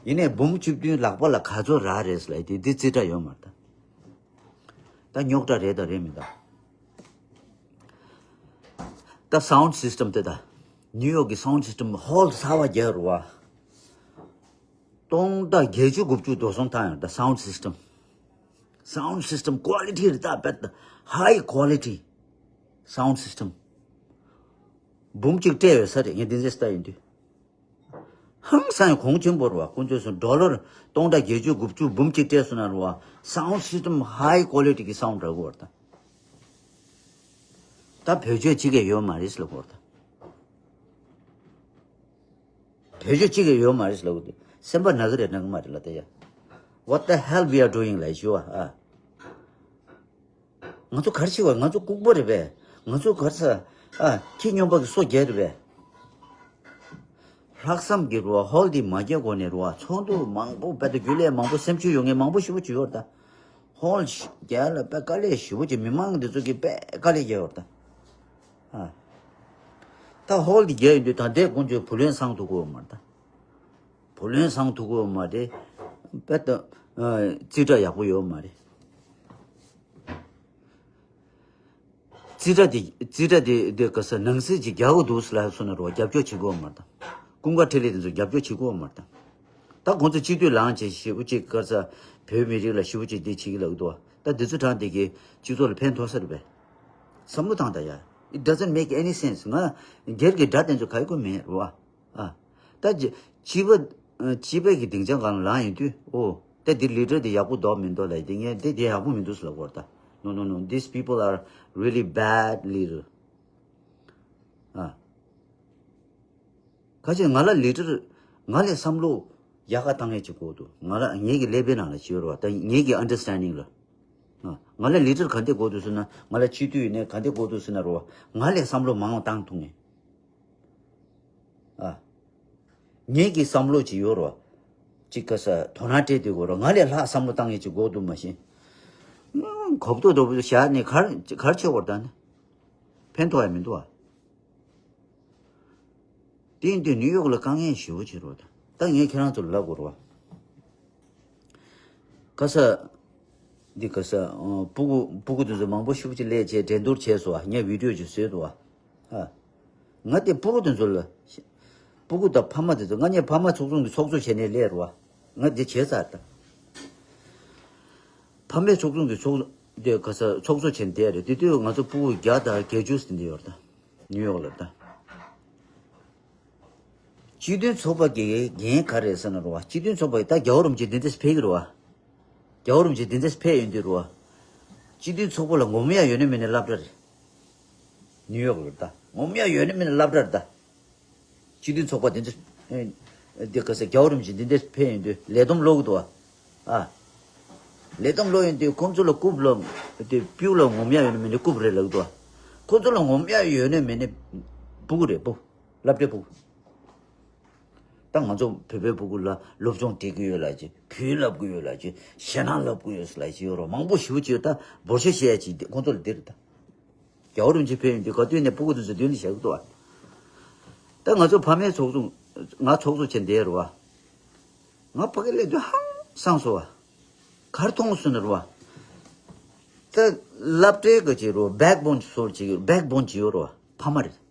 ཡིན་ནའི་འབུམ་བཅུ་བདུན་ལག་པ་ལ་ག་ཚོད་རག་རེད་ཟེར་ལབ་དེ་འདི་རྩིས་ཁྲ་ཡོད་མ་རེད་ད། ད་རྙོག་དྲ་རེད་ད་རེད་མི་ད། ད་སའུན་ཌི་སིས་ཊམ་དེ་ད། ནིའུ་ཡོག་གི་སའུན་ཌི་སིས་ཊམ་ཧོལ་གསར་པ་རྒྱག་རུ་བ། སྟོང་ཕྲག་བརྒྱད་ཅུ་དགུ་བཅུ་འགྲོ་སོང་བཏང་ཡོད་ད། སའུན་ཌི་སིས་ཊམ། སའུན་ཌི་སིས་ཊམ་ཀོ་ལི་ཊི་རེད་ད། དཔེ་ད་ཧའི་ཀོ་ལི་ཊི་སའུན་ཌི་སིས་ཊམ། འབུམ་གཅིག་སྤྲད་ཡོད་ས་རེད། ངས་འདི་འདྲས་ལྟ་ཡོང་དུས། ཧང་སང་གོང་ཆེན་པོ་རེད་བ། དཀོན་མཆོག་གསུམ། ཌོ་ལར་སྟོང་ཕྲག་བརྒྱད་ཅུ་དགུ་བཅུ་འབུམ་གཅིག་སྤྲད་སོང་ན་རེད་བ། སའུན་ཌི་སིས་ཊམ་ཧའི་ཀོ་ལི་ཊི་གི་སའུན་ཌི་རག་གི་ཡོད་རེད་ད། ད་བེད་སྤྱོད་བྱེད་མཁན་ཡོད་མ་རེད་ཟེར་ལབ་དགོས་རེད་ད། བེད་སྤྱོད་བྱེད་མཁན་ཡོད་མ་རེད་ཟེར་ལབ་དགོས་དུས་སེམས་པ་ན་གི་རེད་ན་གི་མ་རེད་ལ་ད་ཡ། What the hell we are doing ལབ་ཞུ་བ་ཨ། ང་ཚོ་ག་རེ་བྱེད་པ། ང་ཚོ་ལྐུགས་པ་རེད་པས། ང་ཚོ་ག་རེ་ཟ། ཨ། ཁྱི་སྨྱོན་པ་གི་སོ་རྒྱལ་རེད་པས། ལྷག་བསམ་གྱི་རུ་བ་ཧོལ་འདི་མ་རྒྱག་གོ་ནས་རུ་བ་ཚོགས་འདུ་མང་པོ་དཔེ་ད་རྒྱུན་ལས་མང་པོ་སེམས་ཤུགས་ཡོད་མཁན་མང་པོ་ཞེ་པོ་ཅིག་ཡོད་རེད་ད། ཧོལ་རྒྱག་ལ་དཔེ་དཀའ་ལས་ཞེ་པོ་ཅིག་མི་མང་འདི་ཚོ་གི་དཔེ་དཀའ་ལས་རྒྱག་ཡོད་རེད་ད། ཨ། ད་ཧོལ་འདི་རྒྱག་ཡོང་དུས་ད་ལྟའི་དཀོན་མཆོག་བུ་ལོན་སང་ཐུབ་ཀྱི་ཡོད་མ་རེད་ད། བུ་ལོན་སང་ཐུབ་ཀྱི་ཡོད་མ་རེད། དཔེ་ད། ཨ། རྩིས་ཁྲ་ཡག་པོ་ཡོད་མ་རེད། རྩིས་ཁྲ་དེ་རྩིས་ཁྲ་དེ་དེ་ག་ས་ནང་གསེས་ཅིག་རྒྱག་དགོས་འདུག་ལབ་སོང་ན་རོ་རྒྱབ་སྐྱོར་བྱེད་དགོས་མ་རེད་ད། ཀུན་དགའ་འཕྲིན་ལས་དེ་ཚོ་རྒྱབ་སྐྱོར་བྱེད་དགོས་མ་རེད་ད། ད་ཁོང་ཚོ་སྤྱི་འཐུས་ལངས་བྱས་ཞེ་པོ་ཅིག་ག་ས་བོད་མི་རིགས་ལ་ཞེ་པོ་ཅིག་འདི་བྱེད་ཀྱི་ལབ་འདུག་ད་འདི་ཚོ་དྲངས་དེ་གི་སྤྱི་ཚོགས་ལ་ཕན་ཐོགས་ས་རེད་པས། བསམ་བློ་བཏང་ད་ཡ། It doesn't make any sense. ང་སྒེར་གྱི་དགྲ་དེ་ཚོ་ག་ཡི་ཁུལ་མེད་རོ། ཨ། ད་ཅི་ཅི་བ་ཅི་བ་གི་སྡིངས་ཆ་སྒང་ལ་ལངས་ཡོང་དུས་ཨོ་ད་འདི་ལི་ཌར་འདི་ཡག་པོ་འདུག་མི་འདུག་ལབ་དེ་ངས་འདི་འདི་ཡག་པོ་མི་འདུག་ཟེར་ལབ་དགོས་རེད་ད། No, no, no, these people are really bad leader. ཨ། ཁ་ཅིག་ང་ལ་ལི་ཊར་ང་ལས་བསམ་བློ་ཡག་ག་བཏང་ཡས་ཅིག་དགོས་འདུག་ང་ལ་ངེད་ཀྱི་ཀླད་པའི་ནང་ལ་བྱོས་རོགས། ད་ངེད་ཀྱི་ཨན་ཌར་སི་ཊན་ཌིང་ལ། ང་ལ་ལི་ཊར་ག་འདྲ་དགོས་འདུག་ཟེར་ན། ང་ལ་སྤྱི་འཐུས་ཡིན་ནའི་ག་འདྲ་དགོས་འདུག་ཟེར་ན་རོ། ང་ལས་བསམ་བློ་མང་བ་བཏང་ཐུབ་ངེས། ཨ། ངེད་ཀྱི་བསམ་བློ་ཅིག་ཡོད་རོ། ཅིག་ག་ས་དོ་སྣང་སྤྲད་དུས་གོ་རོ། ང་ལས་ལྷག་བསམ་བློ་བཏང་ཡས་ཅིག་དགོས་འདུག་མ་གཞི། གོ་བརྡ་འདྲ་པོ་བཞག་ནས་གར་གར་ཆེ་བར་ད་ནི། ཕན་ཐོགས་ཡ་མི་འདུག་ཨ། དེ་ཡིན་དུས་ནིའུ་ཡོག་ལ་དཀའ་ངལ་ཞེ་པོ་ཅིག་རོ། ད་ད་ངས་ཁྱེད་རང་ཚོ་ལ་ལབ་དགོས་རོ། ག་ས། འདི་ག་ས། ཨ། སྤུ་གུ་སྤུ་གུ་དེ་ཚོ་མང་པོ་ཞེ་པོ་ཅིག་སླེབས་བྱས་འགྲན་བསྡུར་བྱས་སོང་ཨ། ངས་བི་ཌིའོ་ཅིག་བཟོས་འདུག་ཨ། ཨ། ང་དེ་སྤུ་གུ་དེ་ཚོ་ལ། སྤུ་གུ་དང་ཕ་མ་དེ་ཚོ། ང་ངས་ཕ་མ་ཚོགས་ཆུང་གི་ཚོགས་གཙོ་བྱས་ནས་སླེབས་རོ། ང་འདི་བྱས་ཚར་ད། ཕ་མའི་ཚོགས་ཆུང་གི་ཚོགས་དེ་ག་ས་ཚོགས་གཙོ་བྱས་ནས་བསྡད་རེད། དེ་དུས་ང་ཚོ་སྤུ་གུ་བརྒྱ་དང་བརྒྱད་ཅུ་ཟིན་དེ་ཡོད་རེད་ད། ནིའུ་ཡོག་ལ་ད། སྤྱི་མཐུན་ཚོགས་པ་གི་འགན་ག་རེ་ཟེར་ན་རོ། སྤྱི་མཐུན་ཚོགས་པ་ད་རྒྱལ་བ་རིན་པོ་ཆེ་འདི་འདྲས་ཕེབས་ཀྱི་རོ། རྒྱལ་བ་རིན་པོ་ཆེ་འདི་འདྲས་ཕེབས་ཡོང་དུས་རོ། སྤྱི་མཐུན་ཚོགས་པ་ལ་ངོམ་ཡ་ཡོད་ན་མེད་ན་སློབ་གྲྭ་རེད། ནིའུ་ཡོག་ལ་ད་ངོམ་ཡ་ཡོད་ན་མེད་ན་སློབ་གྲྭ་རེད་ད། སྤྱི་མཐུན་ཚོགས་པ་འདི་འདྲས། འདི་ག་ས་རྒྱལ་བ་རིན་པོ་ཆེ་འདི་འདྲས་ཕེབས་ཡོང་དུས་ལས་བསྡོམས་ཀློག་གི་འདུག་ཨ། ལས་བསྡོམས་ཀློག་ཡོང་དུས་ཁོང་ཚོ་ལ་རྐུབ་ལ་དེ་སྤུ་གུ་ལ་ངོམ་ཡ་ཡོད་ན་མེད་ན་རྐུབ་རེད་ལབ་གི་འདུག་ཁོང་ཚོ་ལ་ངོམ་ཡ་ཡོད་ན་མེད་ན་སྤུ་གུ་རེད་སྤུ། སློབ་གྲྭའི་སྤུ་གུ། ད་ང་ཚོ་བོད་པའི་སྤུ་གུ་ལ་སློབ་སྦྱོང་སྤྲད་ཀྱི་ཡོད་ལབ་ཀྱི། བོད་ཡིག་བསླབ་ཀྱི་ཡོད་ལབ་ཀྱི། ཞེད་སྣང་བསླབ་ཀྱི་ཡོད་ལབ་ཀྱི་ཡོད་རོ། མང་པོ་ཞེ་པོ་ཅིག་ད་འབོར་ཆེ་བཤད་ཡ་ཅིག་དེ་ཁོང་ཚོ་ལ་འདིར་ད། རྒྱལ་བ་རིན་པོ་ཆེ་ཕེབས་ཡོང་དུས་ག་དུས་ནས་སྤུ་གུ་དེ་ཚོ་མདུན་དུ་བཞག་གི་འདུག་ཨ། ད་ང་ཚོ་ཕ་མའི་ཚོགས་གཙོ། ང་ཚོགས་གཙོ་བྱས་བསྡད་རོ་ཨ། ང་ཕ་གི་སླེབས་དུས་ཧང་སངས་སོང་ཨ། གར་མཐོང་སོང་ན་རོ་ཨ། ད་སློབ་གྲྭའི་ག་ཅིག་རོ། བེག་བོན་སོར་ཅིག་བེག་བོན་ཅིག་ཡོད་རོ་ཨ། ཕ་མ་རེད།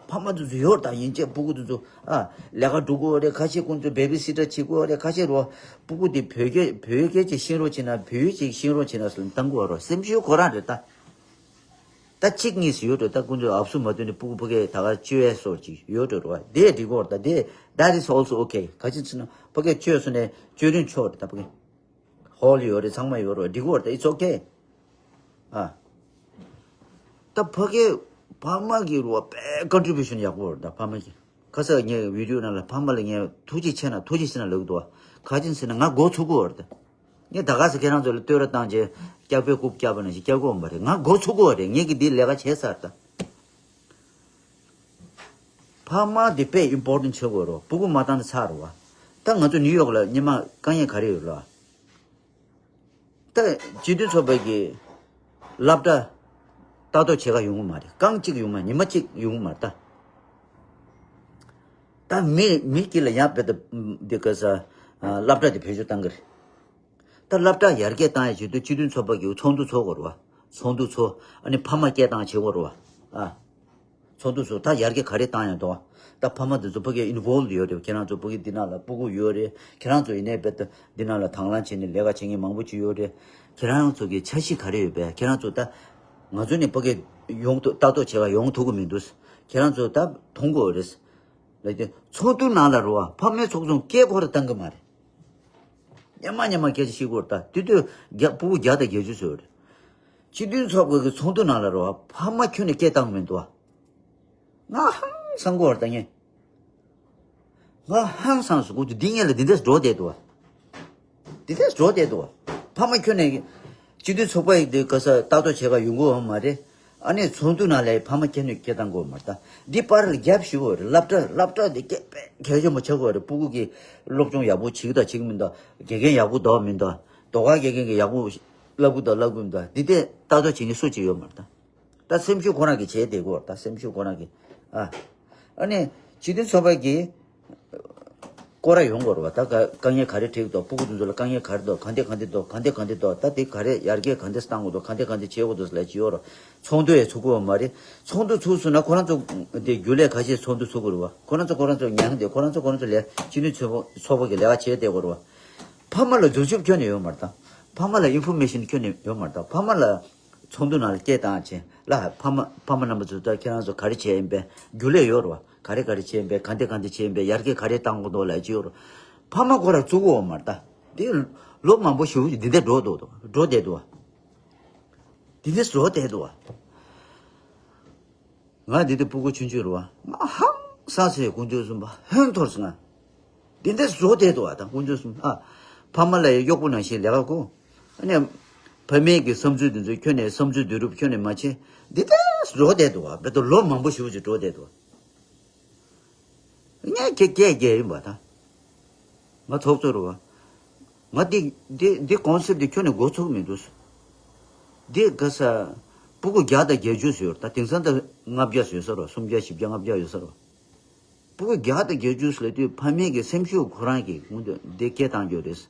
ཕ་མ་དེ་ཚོ་ཡོད་ད། ཡིན་ཅེ་སྤུ་གུ་དེ་ཚོ་ཨ་ལས་ཀ་འགྲོ་དགོས་རེད། ཁ་ཤས་ཁོང་ཚོ་བེ་བི་སི་ཊར་བྱེད་དགོས་རེད། ཁ་ཤས་རོ་སྤུ་གུ་དེ་བོད་སྐད་བོད་སྐད་ཅིག་ཤེས་རོགས་བྱེད་ན། བོད་ཡིག་ཅིག་ཤེས་རོགས་བྱེད་ན་ཟེར་བཏང་དགོས་རོ། སེམས་ཤུགས་ཁོ་རང་རེད་ད། ད་གཅིག་གཉིས་སུ་ཡོད་འགྲོ། ད་ཁོང་ཚོས་ཨབ་སུ་མ་བཏོན་ནས་སྤུ་གུ་ཕ་གིར་ད་ག་བཅོལ་ཡས་སོགས་ཅིག་ཡོད་འགྲོ་རོ། དེ་འགྲིག་གོ་རེད་ད། དེ་that is also okay། ག་ཅི་ཟེར་ན་ཕ་གིར་བཅོལ་སོང་ནས་བཅོལ་རིན་ཆོག་རེད་ད། ཕ་གིར་ཧོལ་ཡོད་རེད། ཚང་མ་ཡོད་རོ། འགྲིག་གོ་རེད་ད། It's okay། ཨ། ད་ཕ་གིར་ཕ་མ་གི་རོ་དཔེ་ཀོན་ཊི་བུ་ཤན་ཡག་པོ་རེད་ད། ཕ་མ་གི། ཁ་སང་ངས་བི་ཌིའོ་ནང་ལ་ཕ་མ་ལ་ངས་ཐུགས་རྗེ་ཆེ་ན་ཐུགས་རྗེ་ཆེ་ན་ལབ་ཀྱི་འདུག་བ། ག་ཅི་ཟེར་ན་ང་མགོ་ཚོས་ཀྱི་ཡོད་རེད་ད། ངས་ད་ག་ས་ཁྱེད་རང་ཚོ་ལ་བསྟོད་ར་བཏང་བྱས་སྐྱག་པའི་རྐུབ་བཀྱག་པ་ནང་བཞིན་བཀྱག་གི་ཡོད་མ་རེད། ང་མགོ་ཚོས་ཀྱི་ཡོད་རེད། ངས་ཀྱི་འདི་ལས་ཀ་བྱས་ཚར་ད། ཕ་མ་འདི་དཔེ་ཨིམ་པོར་ཊེན་ཊི་ཆགས་ཀྱི་ཡོད་རེད། སྤུ་གུ་མ་བཏང་ན་ཚར་རེད་བ། ད་ང་ཚོ་ནིའུ་ཡོག་ལ་སྔོན་མ་དཀའ་ངལ་ག་རེ་ཡོད་ལ། ད་སྤྱི་མཐུན་ཚོགས་པའི་གི་སློབ་གྲྭ་ལྟ་རྟོག་བྱེད་ག་ཡོང་གི་མ་རེད། རྐང་གཅིག་ཡོང་མ། ཉི་མ་གཅིག་ཡོང་གི་མ་རེད་ད། ད་མི་མི་དཀྱིལ་ལ་ཡང་བེད་དེ་ག་ས་སློབ་གྲྭ་དེ་བེད་སྤྱོད་བཏང་གི་རེད། ད་སློབ་གྲྭ་ཡར་རྒྱས་བཏང་ཡ་ཆེད་དུ་སྤྱི་མཐུན་ཚོགས་པ་གི་ཚོགས་འདུ་ཚོགས་དགོས་རེད་བ། ཚོགས་འདུ་ཚོགས། ཨ་ནི་ཕ་མ་སྐད་བཏང་བྱེད་དགོས་རེད་བ། ཨ། ཚོགས་འདུ་ཚོགས། ད་ཡར་རྒྱས་ག་རེ་བཏང་ཡང་འདུག་ད་ཕ་མ་འདི་ཚོ་ཕ་གིར་ཨིན་ཝོལབ་ཡོད་རེད། ཁྱེད་རང་ཚོ་ཕ་གིར་འདི་ནང་ལ་སྤུ་གུ་ཡོད་རེད། ཁྱེད་རང་ཚོ་ཡིན་ནའི་རྦད་དེ་འདི་ནང་ལ་དང་བླངས་བྱས་ནས་ལས་ཀ་བྱེད་མཁན་མང་པོ་ཅིག་ཡོད་རེད། ཁྱེད་རང་ཚོ་གི་འཆར་གཞི་ག་རེ་ཡོད་པས། ཁྱེད་རང་ཚོ་ད་ང་ཚོ་ནས་ཕ་གིར་ཡོང་ཐུབ། ལྟ་རྟོག་བྱེད་ག་ཡོང་ཐུབ་ཀྱི་མི་འདུག་ཁྱེད་རང་ཚོ་ད་མཐོང་གི་ཡོད་རེད། ལབ་དུས་ཚོགས་འདུ་ནང་ལ་རེད་བ། ཕ་མའི་ཚོགས་ཆུང་སྐད་ཁོ་རང་བཏང་གི་མ་རེད། སྔོན་མ་སྔོན་མ་སྐད་ཆ་བཤད་ཀྱི་ཡོད་རེད་ད། དེ་དུས་བརྒྱ་སྤུ་གུ་བརྒྱ་དང་བརྒྱད་ཅུ་ཙམ་ཡོད་རེད། སྤྱི་མཐུན་ཚོགས་པའི་གི་ཚོགས་འདུ་ནང་ལ་རེད་བ། ཕ་མ་ཁྱོན་ནས་སྐད་བཏང་གི་མི་འདུག་བ། ང་ཧང་སངས་ཀྱི་ཡོད་རེད་ད་ངས། ང་ཧང་སངས་སོང་། ཁོང་ཚོ་འདི་སྔོན་ལ་འདི་འདྲས་འགྲོ་བསྡད་འདུག་བ། འདི་འདྲས་འགྲོ་བསྡད་འདུག་བ། ཕ་མ་ཁྱོན་ནས་སྤྱི་མཐུན་ཚོགས་པ་ཡི་འདི་ག་ས་ལྟ་རྟོག་བྱེད་ག་ཡོང་གི་ཡོད་མ་རེད། ཨ་ནི་ཚོགས་འདུ་ནང་ལ་ཕ་མ་ཁྱོན་ནས་སྐད་བཏང་གི་ཡོད་མ་རེད་ད། འདི་པར་ལ་རྒྱབ་ཞུ་གི་ཡོད་རེད། སློབ་གྲྭ་སློབ་གྲྭ་འདི་སྐད་དཔེ་གལ་ཆེན་པོ་ཆགས་ཀྱི་ཡོད་རེད། སྤུ་གུ་གི་སློབ་སྦྱོང་ཡག་པོ་བྱེད་ཀྱི་དང་བྱེད་ཀྱི་མི་འདུག་དགེ་རྒན་ཡག་པོ་འདུག་མི་འདུག་ཟློས་གར་དགེ་རྒན་གྱིས་ཡག་པོ་བསླབ་ཀྱི་འདུག་བསླབ་ཀྱི་མི་འདུག་འདི་དེ་ལྟ་རྟོག་བྱེད་མཁན་སུ་གཅིག་ཡོད་མ་རེད་ད། ད་སེམས་ཤུགས་ཁོ་རང་གིས་བྱས་བསྡད་ཀྱི་ཡོད་རེད་ད། སེམས་ཤུགས་ཁོ་རང་གིས། ཨ། ཨ་ནི་སྤྱི་མཐུན་ཚོགས་པ་གིས་སྐོར་ར་ཡོང་དགོས་རེད་བ། ད་དཀའ་དཀའ་ངལ་ག་རེ་འཕྲད་ཀྱི་འདུག་སྤུ་གུ་དེ་ཚོ་ལ་དཀའ་ངལ་ག་རེ་འདུག་ག་འདྲ་ག་འདྲ་འདུག་ག་འདྲ་ག་འདྲ་འདུག་ད་དེ་ག་རེ་ཡར་རྒྱས་ག་འདྲ་བཏང་དགོས་འདུག་ག་འདྲ་ག་འདྲ་བྱེད་དགོས་འདུག་ལབ་ཀྱི་ཡོད་རེད། ཚོགས་འདུ་ཡང་ཚུགས་ཀྱི་ཡོད་མ་རེད། ཚོགས་འདུ་ཚུགས་སོང་ན་ཁོ་རང་ཚོ་དེ་རྒྱུན་ལས་ཁ་ཤས་ཚོགས་འདུ་ཚུགས་ཀྱི་རེད་བ། ཁོ་རང་ཚོ་ཁོ་རང་ཚོ་ཉན་བསྡད། ཁོ་རང་ཚོ་ཁོ་རང་ཚོ་ལས་སྤྱི་མཐུན་ཚོགས་པ་ཚོགས་པ་གི་ལས་ཀ་བྱས་བསྡད་དགོས་རེད་བ། ཕ་མ་ལ་རྫུན་ཞིབ་ཁྱོན་ནས་ཡོད་མ་རེད་ད། ཕ་མ་ལ་ཨིན་ཕོར་མེ་ཤན་ཁྱོན་ནས་ཡོད་མ་རེད་ད། ཕ་མ་ལ་ཚོགས་འདུ་ནང་ལ་སྐད་བཏང་བྱས་ལ། ཕ་མ་ཕ་མ་རྣམ་པ་ཚོ་ད་ཁྱེད་རང་ཚོ་ག་རེ་བྱས་ཡིན་པས། རྒྱུན་ལས་ཡོད་རེད་བ། ག་རེ་ག་རེ་བྱས་ཡིན་པས། ག་འདྲ་ག་འདྲ་བྱས་ཡིན་པས། ཡར་རྒྱས་ག་རེ་བཏང་དགོས་འདུག་ལབ་ཀྱི་ཡོད་རེད། ཕ་མ་ཁོ་རང་བཙུགས་ཡོད་མ་རེད་ད། དེ་ལོ་མང་པོ་ཞིག་འདི་འདྲ་འགྲོ་འདུག་འགྲོ་བསྡད་འདུག་བ། འདི་འདྲ་འགྲོ་བསྡད་འདུག་བ། ང་འདི་དུས་སྤུ་གུ་ཆུང་ཆུང་རེད་བ། ང་ཧང་ ས་ཚེ་དཀོན་མཆོག་གསུམ་པོ་ཧོན་ཐོར་སོང་ང་། འདི་འདྲ་བཟོ་བསྡད་འདུག་བ། ད་དཀོན་མཆོག་གསུམ་ཨ། ཕ་མ་ལ་ཡང་གཡོག་པོ་ནང་བཞིན་ལས་ཀ་གོ། ཨ་ནི། ཕ་མའི་གི་བསམ་ཚུལ་འདི་ཚོ་ཁྱོན་ནས་བསམ་ཚུལ་བསྡུ་རུབ་ཁྱོན་ནས་མ་བྱེད། འདི་འདྲ་བཟོ་བསྡད་འདུག་བ། བེ་ཏོ་ལོ་མང་པོ་ཞེ་པོ་ཅིག་འགྲོ་བསྡད་འདུག་བ། ངས་ཁྱེད་སྐད་རྒྱག་ཡིན་པ་ད། ང་ཚོགས་གཙོ་རུ་བ། ང་འདི་འདི་འདི་ཀོན་སེབ་འདི་ཁྱོན་ནས་མགོ་ཚོས་མི་འདུག་འདི་ག་ས། སྤུ་གུ་བརྒྱ་དང་བརྒྱད་ཅུ་ཡོད་རེད། ད་དེང་སང་ད་ལྔ་བརྒྱ་ཡོད་ས་རེད། སུམ་བརྒྱ་བཞི་བརྒྱ་ལྔ་བརྒྱ་ཡོད་ས་རེད། སྤུ་གུ་བརྒྱ་དང་བརྒྱད་ཅུ་ལབ་དུས་ཕ་མའི་གི་སེམས་ཤུགས་ཁོ་རང་གི་ངོ་དེ་སྐྱེད་བཏང་རྒྱུ་རེད།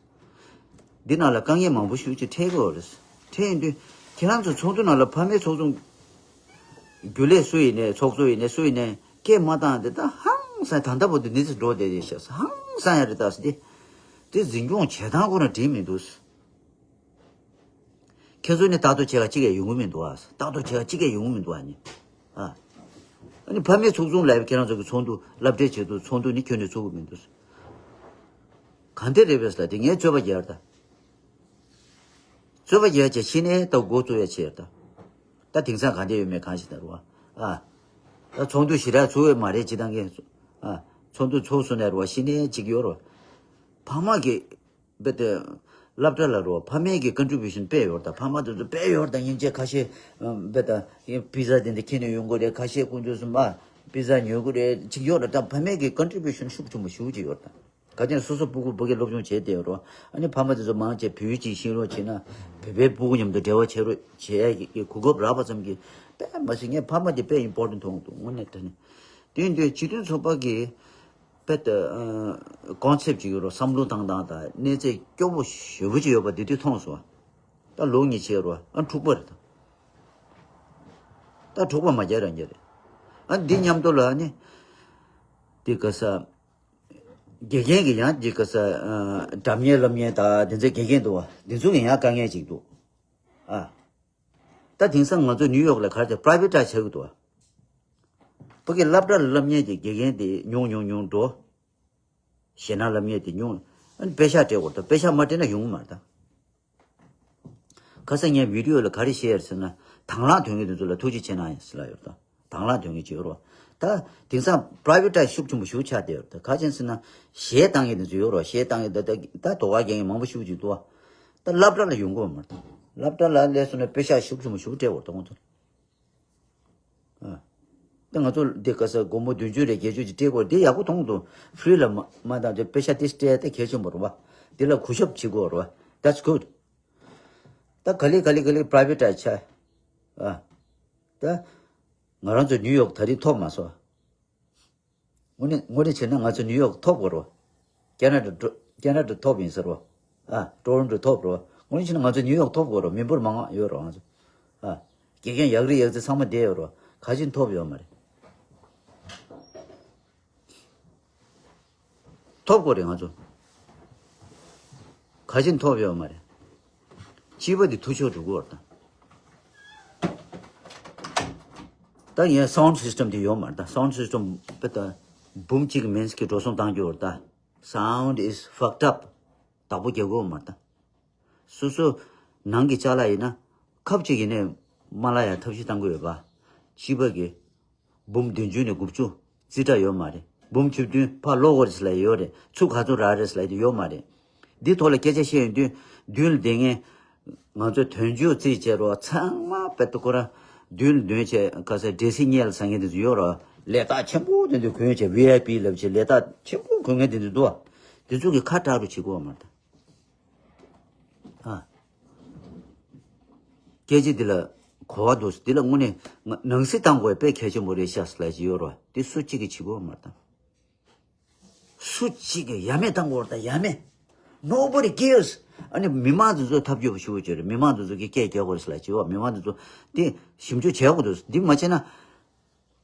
འདི་ནང་ལ་དཀའ་ངལ་མང་པོ་ཞེ་པོ་ཅིག་འཕྲད་ཀྱི་ཡོད་རེད། འཕྲད་ཡིན་དུས་ཁྱེད་རང་ཚོ་ཚོགས་འདུ་ནང་ལ་ཕ་མའི་ཚོགས་ཆུང་རྒྱུན་ལས་སུ་ཡིན་ནའི་ཚོགས་གཙོ་ཡིན་ནའི་སུ་ཡིན་ནའི་སྐད་མ་བཏང་དེ་ད་ཧང་སང་། ད་ལྟ་བར་དུ་འདི་ཚོ་འགྲོ་བསྡད་ཡོད་ཤག་ཧང་སང་ཡ་རེད། ད་སི་དེ་དེ་འཛིན་སྐྱོང་བྱེད་སྟངས་ཁོ་ན་འགྲིག་མི་འདུག་ཁྱེད་ཚོ་ནི་ལྟ་རྟོག་བྱེད་ག་གཅིག་ཡང་ཡོང་གི་མི་འདུག་ཨ། ལྟ་རྟོག་བྱེད་ག་གཅིག་ཡང་ཡོང་གི་མི་འདུག་ཨ་ནི། ཨ། ཨ་ནི་ཕ་མའི་ཚོགས་ཆུང་ལ་ཁྱེད་རང་ཚོ་གི་ཚོགས་འདུ་སློབ་གྲྭའི་ཆེད་དུ་ཚོགས་འདུ་ནི་ཁྱོན་ནས་ཚོགས་གི་མི་འདུག་གང་དེ་རེད་པས་ལ་དེ་ངས་རྩོད་པ་རྒྱག་ད། རྩོད་པ་རྒྱག་བྱས་ཕྱི་ནས་ད་འགོ་བཙུགས་ཡ་བྱས་ད། ད་དེང་སང་གང་དེ་ཡོད་མེད་གང་ཞིག་ད་རུ་བ། ཨ། ད་ཚོགས་འདུ་ཞེ་དྲག་ཚོགས་ཡོད་མ་རེད་ཅི་ད་ངས། ཨ། ཚོགས་འདུ་ཚོགས་སོང་ནས་རུ་བ་ཕྱི་ནས་ཅིག་ཡོད་རུ་བ། ཕ་མ་གི་རྦད་དེ། སློབ་གྲྭ་ལ་རོ་ཕ་མའི་གི་ཀོན་ཊི་བུ་ཤན་དཔེ་ཡོད་ད། ཕ་མ་དེ་ཚོ་དཔེ་ཡོད་ད། སྙིང་རྗེ་ཁ་ཤས། རྦད་དེ། པི་ཛ་དེ་འདྲ་ཁྱེར་ནས་ཡོང་གི་རེད། ཁ་ཤས་དཀོན་མཆོག་གསུམ་པ། པི་ཛ་ཉོ་གི་རེད་ཅིག་ཡོད་རེད་ད། ཕ་མའི་གི་ཀོན་ཊི་བུ་ཤན་ཤུགས་ཆེན་པོ་ཞེ་པོ་ཅིག་ཡོད་ད། ག་ཅན་སོ་སོ་སྤུ་གུ་ཕ་གི་སློབ་སྦྱོང་བྱས་ཏེ་ཡོད་རོ། ཨ་ནི་ཕ་མ་དེ་ཚོ་མང་ཆེ་བོད་ཡིག་ཅིག་ཤེས་རོགས་བྱས་ན། བོད་པའི་སྤུ་གུ་མཉམ་དུ་འབྲེལ་བ་བྱེད་རོགས་བྱེད་ཡ་གི་གོ་སྐབས་རག་པ་ཙམ་གྱིས། དཔེ་མ་སྲིད་ངས་ཕ་མ་དེ་དཔེ་ཨིམ་པོར་ཊེན་ཊི་མཐོང་འདུག་དངོས་གནས་དྲང་གནས། དེ་ཡིན་དུས་སྤྱི་མཐུན་ཚོགས་པ་གི། དཔེ་ད། ཀོན་སེབ་ཅིག་ཡོད་རོ། བསམ་བློ་བཏང་སྟངས་དང་གནས་ཚད་སྐྱོ་པོ་ཞེ་པོ་ཅིག་ཡོད་པ་དེ་དུས་མཐོང་སོང་། ད་ལོ་ཉི་ཤུ་རོ། ཨ་འཁྲུག་པ་རེད་ད། ད་འཁྲུག་པ་མ་རྒྱག་རང་རྒྱག་རེད། ཨ་འདི་མཉམ་དུ་ལ་ནི། དེ་ག་ས། དགེ་རྒན་གྱི་ཡང་དེ་ག་ས། སྒྲ་སྙན་སློབ་གཉེར་དང་དེ་ཚོའི་དགེ་རྒན་འདུག་བ། དེ་ཚོ་གི་ཡང་དཀའ་ངལ་ཅིག་འདུག་ཨ། ད་དེང་སང་ང་ཚོ་ནིའུ་ཡོག་ལ་ག་རེ་ཟེར་པ་རའི་ཝེ་ཊའི་ཛི་བྱེད་ཀྱི་འདུག་བ། ཕ་གི་སློབ་གྲྭ་ལ་སློབ་གཉེར་གྱི་དགེ་རྒན་དེ་ཉུང་ཉུང་ཉུང་འགྲོ། གཞས་སྣ་སློབ་གཉེར་དེ་ཉུང་། ཨ་ནི་པེ་ཤག་སྤྲད་དགོས་ད། པེ་ཤག་མ་སྤྲད་ན་ཡོང་གི་མ་རེད་ད། ཁ་སང་ངས་བི་ཌི་ཡོ་ལ་ག་རེ་བཤད་ཡོད་ཟེར་ན། དང་བླངས་དོན་གྱི་དེ་ཚོ་ལ་ཐུགས་རྗེ་ཆེ་གནང་ཡིན་ཟེར་ལ་ཡོད་ད། དང་བླངས་དོན་གྱི་བྱེད་རོགས། ད་དེང་སང་པ་རའི་ཝེ་ཊའི་ཛི་ཤུགས་ཆེན་པོ་ཞེ་པོ་ཆགས་བསྡད་ཡོད་ད། ག་ཅན་ཟེར་ན། གཞས་བཏང་ཡིན་དེ་ཚོ་ཡོད་རོགས། གཞས་བཏང་ཡིན་ད་ད་ད་དོ་ག་རྒྱག་ཡིན་མང་པོ་ཞེ་པོ་ཅིག་འདུག་བ། ད་སློབ་གྲྭ་ལ་ཡོང་གི་མ་རེད་ད། སློབ་གྲྭ་ལ་སླེབས་སོང་ན་པེ་ཤག་ཤུགས་ཆེན་པོ་ཞེ་པོ་སྤྲད་དགོས་ད་ཁོང་ཚོ། ཨ། ད་ང་ཚོ་འདི་ག་ས་སྒོར་མོ་བདུན་ཅུ་རེ་བརྒྱད་ཅུ་ཅིག་སྤྲད་དགོས། འདི་ཡག་པོ་མཐོང་འདུག་ཧྥི་རི་ལ་མ་མ་བཏང་དེ་པེ་ཤག་དེ་སྤྲད་དེ་གལ་ཆེན་པོ་རེད་བ། འདི་ལ་གུས་ཞབས་བྱེད་དགོས་རེད་བ། That's good། ད་ག་ལེ་ག་ལེ་ག་ལེ་པ་རའི་ཝེ་ཊའི་ཛི་ཆགས། ཨ། ད། ང་རང་ཚོ་ནིའུ་ཡོག་ད་རེས་ཐོབ་མ་སོང་། དངོས་གནས་དངོས་གནས་བྱས་ན་ང་ཚོ་ནིའུ་ཡོག་ཐོབ་དགོས་རེད་བ། ཁེ་ན་ཌ་འགྲོ་ཁེ་ན་ཌ་ཐོབ་ཡིན་ཟེར་བ། ཨ། ཊོ་རོན་ཊོ་ཐོབ་རེད་བ། དངོས་གནས་བྱས་ན་ང་ཚོ་ནིའུ་ཡོག་ཐོབ་དགོས་རེད་བ། མི་འབོར་མང་ང་ཡོད་རེད་བ་ང་ཚོ། ཨ། དགེ་རྒན་ཡག་རིགས་ཡག་རྩེ་ཚང་མ་བསྡད་ཡོད་རེད་བ། ག་ཅི་ཐོབ་ཡོད་མ་རེད། ཐོབ་དགོས་རེད་ང་ཚོ། ག་ཅི་ཐོབ་ཡོད་མ་རེད། སྤྱི་པ་འདི་ཐུགས་ཆོག་འགྲོ་གི་ཡོད་རེད་ད། ད་ཡིན་སའུན་ཌི་སིས་ཊམ་འདི་ཡོད་མ་རེད་ད། སའུན་ཌི་སིས་ཊམ་དཔེ་ད་འབུམ་གཅིག་མིན་གྱི་འགྲོ་སོང་བཏང་རྒྱུ་ཡོད་རེད་ད། Sound is fucked up། བདག་པོ་རྒྱག་གི་ཡོད་མ་རེད་ད། སོ་སོ་ནང་གི་ཅ་ལག་ཡིན་ན་ཁབ་ཅིག་ཡིན་ནའི་མ་བརླག་ཡ་ཐབས་ཤེས་བཏང་གི་ཡོད་པ། སྤྱི་པ་གི་འབུམ་བདུན་ཅུ་ནས་དགུ་བཅུ་རྩིས་ཁྲ་ཡོད་མ་རེད། འབུམ་བཅུ་བདུན་ཕར་སློག་དགོས་རེད་ཟེར་ལབ་ཡོད་རེད། ཚུར་ག་ཚོད་རག་རེད་ཟེར་ལབ་ཡོད་མ་རེད། འདི་ཐོག་ལ་སྐད་ཆ་བཤད་ཡོང་དུས་མདུན་ལ་བསྡད་མཁན་ང་ཚོ་དོན་གཅོད་རྩིས་བྱས་རོགས་ཚང་མ་དཔེ་ཏོ་ཁོ་རང་མདུན་ལ་འདོན་བྱས་ག་ས་འདྲེ་སྲིན་གཉེར་ལ་ཟ་མཁན་དེ་ཚོ་ཡོད་རོགས། ལས་རྟགས་ཆེན་པོ་དེ་ཚོ་གོན་བྱས་ཝི་ཨའི་པི་ལབ་བྱས་ལས་རྟགས་ཆེན་པོ་གོན་མཁན་དེ་ཚོ་འདུག་ཨ། དེ་ཚོ་གི་ཁ་གྲག་རུ་བྱེད་དགོས་མ་རེད། ཨ། སྐད་ཆ་འདི་ལ་གོ་བ་འདུག་འདི་ལ་དངོས་གནས་ང་ནང་སྲིད་བཏང་དགོས་དཔེ་གལ་ཆེན་པོ་རེད་ཤག་ཟེར་ལབ་ཀྱི་ཡོད་རེད་བ། འདི་སུ་གཅིག་གིས་བྱེད་དགོས་མ་རེད་ད། སུ་གཅིག་གིས་ཡ་མེད་བཏང་དགོས་རེད་ད་ཡ་མེད། Nobody cares། ཨ་ནི་མི་མང་དེ་ཚོ་ཐབས་སྐྱོ་པོ་ཞེ་པོ་ཅིག་རེད། མི་མང་དེ་ཚོ་གིས་སྐད་རྒྱག་དགོས་རེད་ཟེར་ལབ་ཀྱི་ཡོད་རེད་བ། མི་མང་དེ་ཚོ་འདི་ཞིབ་འཇུག་བྱེད་དགོས་འདུག་འདི་མ་བྱས་ན།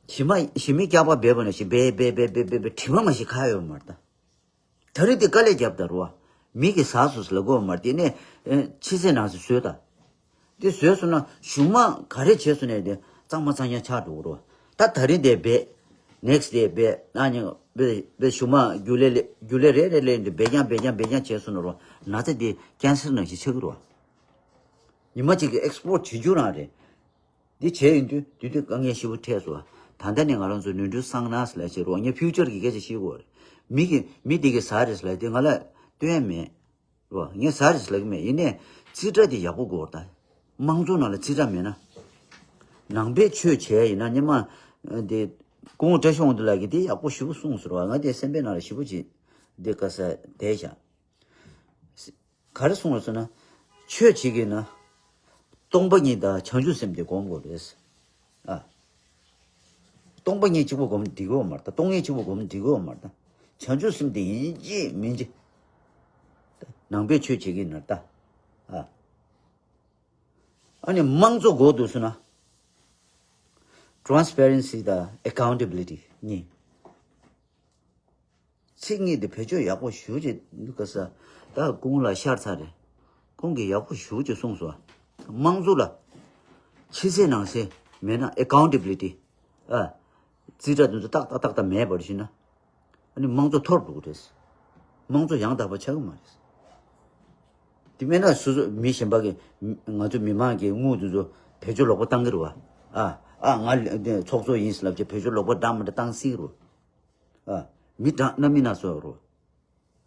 གཞི་མ་གཞི་མི་སྐྱག་པ་སྦས་པ་ནང་བཞིན་སྦས་སྦས་སྦས་སྦས་སྦས་སྦས་དྲི་མ་མ་ཞིག་ཁ་ཡོད་མ་རེད་ད། ད་རེས་དེ་དཀའ་ལས་བརྒྱབ་ད་རུ་བ། མི་གི་ཟ་སོ་སོ་ལ་དགོས་མ་རེད། དེ་ནས་ཕྱི་གསལ་ནང་གསལ་བཟོས་ད། དེ་བཟོས་སོང་ན་གཞུག་མ་ག་རེ་བྱས་སོང་ནས་དེ་གཙང་མ་གཙང་རྐྱང་ཆགས་འགྲོ་གི་རེད་བ། ད་ད་རིང་དེ་སྦས། next day སྦས། ཨ་ནི་སྦས་སྦས་གཞུག་མ་རྒྱུན་ལས་ལས་རྒྱུན་ལས་རེ་རེ་ལས་འདི་སྦས་རྐྱང་སྦས་རྐྱང་སྦས་རྐྱང་བྱས་སོང་ན་རུ་བ་ན་ཚ་དེ་ཀེན་སར་ནང་བཞིན་ཆགས་ཀྱི་རེད་བ། ཉི་མ་གཅིག་གི་ཨེག་སི་པོར་ཊི་བྱེད་རྒྱུ་རང་རེད། འདི་བྱས་ཡོང་དུས་དུས་དུས་དཀའ་ངལ་ཞེ་པོ་འཕྲད་སོང་ ད་ལྟ་ནས་ང་རང་ཚོ་ནོར་འཁྲུལ་སངས་ན་ཟེར་ལབ་བྱས་རོགས། ངས་ཕིའུ་ཅར་གྱི་སྐད་ཆ་བཤད་དགོས་རེད། མི་གི་མི་དེ་གི་ཟ་རེད་ཟེར་ལབ་དེ་ང་ལ་སྟོན་ཡ་མེད་རོགས། ངས་ཟ་རེད་ཟེར་ལབ་གི་མེད། ཡིན་ནའི་རྩིས་ཁྲ་དེ་ཡག་པོ་དགོས་རེད་ད། དམངས་གཙོ་ནང་ལ་རྩིས་ཁྲ་མེད་ན། ནང་པའི་ཆོས་བྱས་ཡིན་ན་སྔོན་མ་དེ་སྐུ་ངོ་བཀྲ་ཤིས་དབང་འདུས་ལགས་ཀྱིས་དེ་ཡག་པོ་ཞེ་པོ་གསུངས་སོང་རོགས། ང་དེ་སེམས་པའི་ནང་ལ་ཞེ་པོ་ཅིག་འདི་དགའ་ས་བསྡད་བཞག། ག་རེ་གསུངས་ལ་སོང་ན། ཆོས་བྱེད་ཀྱི་ན། སྟོང་པ་ཉིད་དང་བྱང་ཆུབ་སེམས་དེ་སྒོམ་དགོས་རེད། ཨ། སྟོང་པ་ཉིད་གཅིག་པོ་སྒོམ་འགྲིག་གི་ཡོད་མ་རེད་ད། སྟོང་ཉིད་གཅིག་པོ་སྒོམ་འགྲིག་གི་ཡོད་མ་རེད་ད། བྱང་ཆུབ་སེམས་དེ་ཡིན་གཅིག་མིན་གཅིག། ནང་པའི་ཆོས་བྱེད་ཀྱི་ན་ད། ཨ། ཨ་ནི་དམངས་གཙོ་དགོས་འདུག་ཟེར་ན། Transparency དང་Accountability གཉིས། ཚིག་གཉིས་དེ་བེད་སྤྱོད་ཡག་པོ་ཞེ་པོ་ཅིག་འདུག་ག་ས། ད་སྐུ་ངོ་ལགས་ཤར་ཚར་རེད། ཁོང་གིས་ཡག་པོ་ཞེ་པོ་ཅིག་གསུངས་སོང་། དམངས་གཙོ་ལ་ཕྱི་གསལ་ནང་གསལ་མེད་ན། Accountability ཨ། རྩིས་ཁྲ་དེ་ཚོ་ཏག་ཏག་ཏག་ཏག་མེད་པར་ཞུས་ན། ཨ་ནི་དམངས་གཙོ་འཐོར་འགྲོ་གི་རེད། དམངས་གཙོ་ཡང་དག་པ་ཆགས་ཀྱི་མ་རེད། དེ་མེད་ན་སོ་སོ་མི་གཞན་པ་གིས་ང་ཚོ་མི་མང་གི་དངུལ་དེ་ཚོ་བེད་སྤྱོད་ལོག་པ་བཏང་གི་རེད་བ། ཨ། ཨ། ང་ཚོགས་གཙོ་ཡིན་ལབ་བྱས་བེད་སྤྱོད་ལོག་པ་འདྲ་མི་འདྲ་བཏང་སྲིད་རེད་བ། ཨ། མི་དྲག་རྣམ་སྨིན་ན་སོགས་རོ།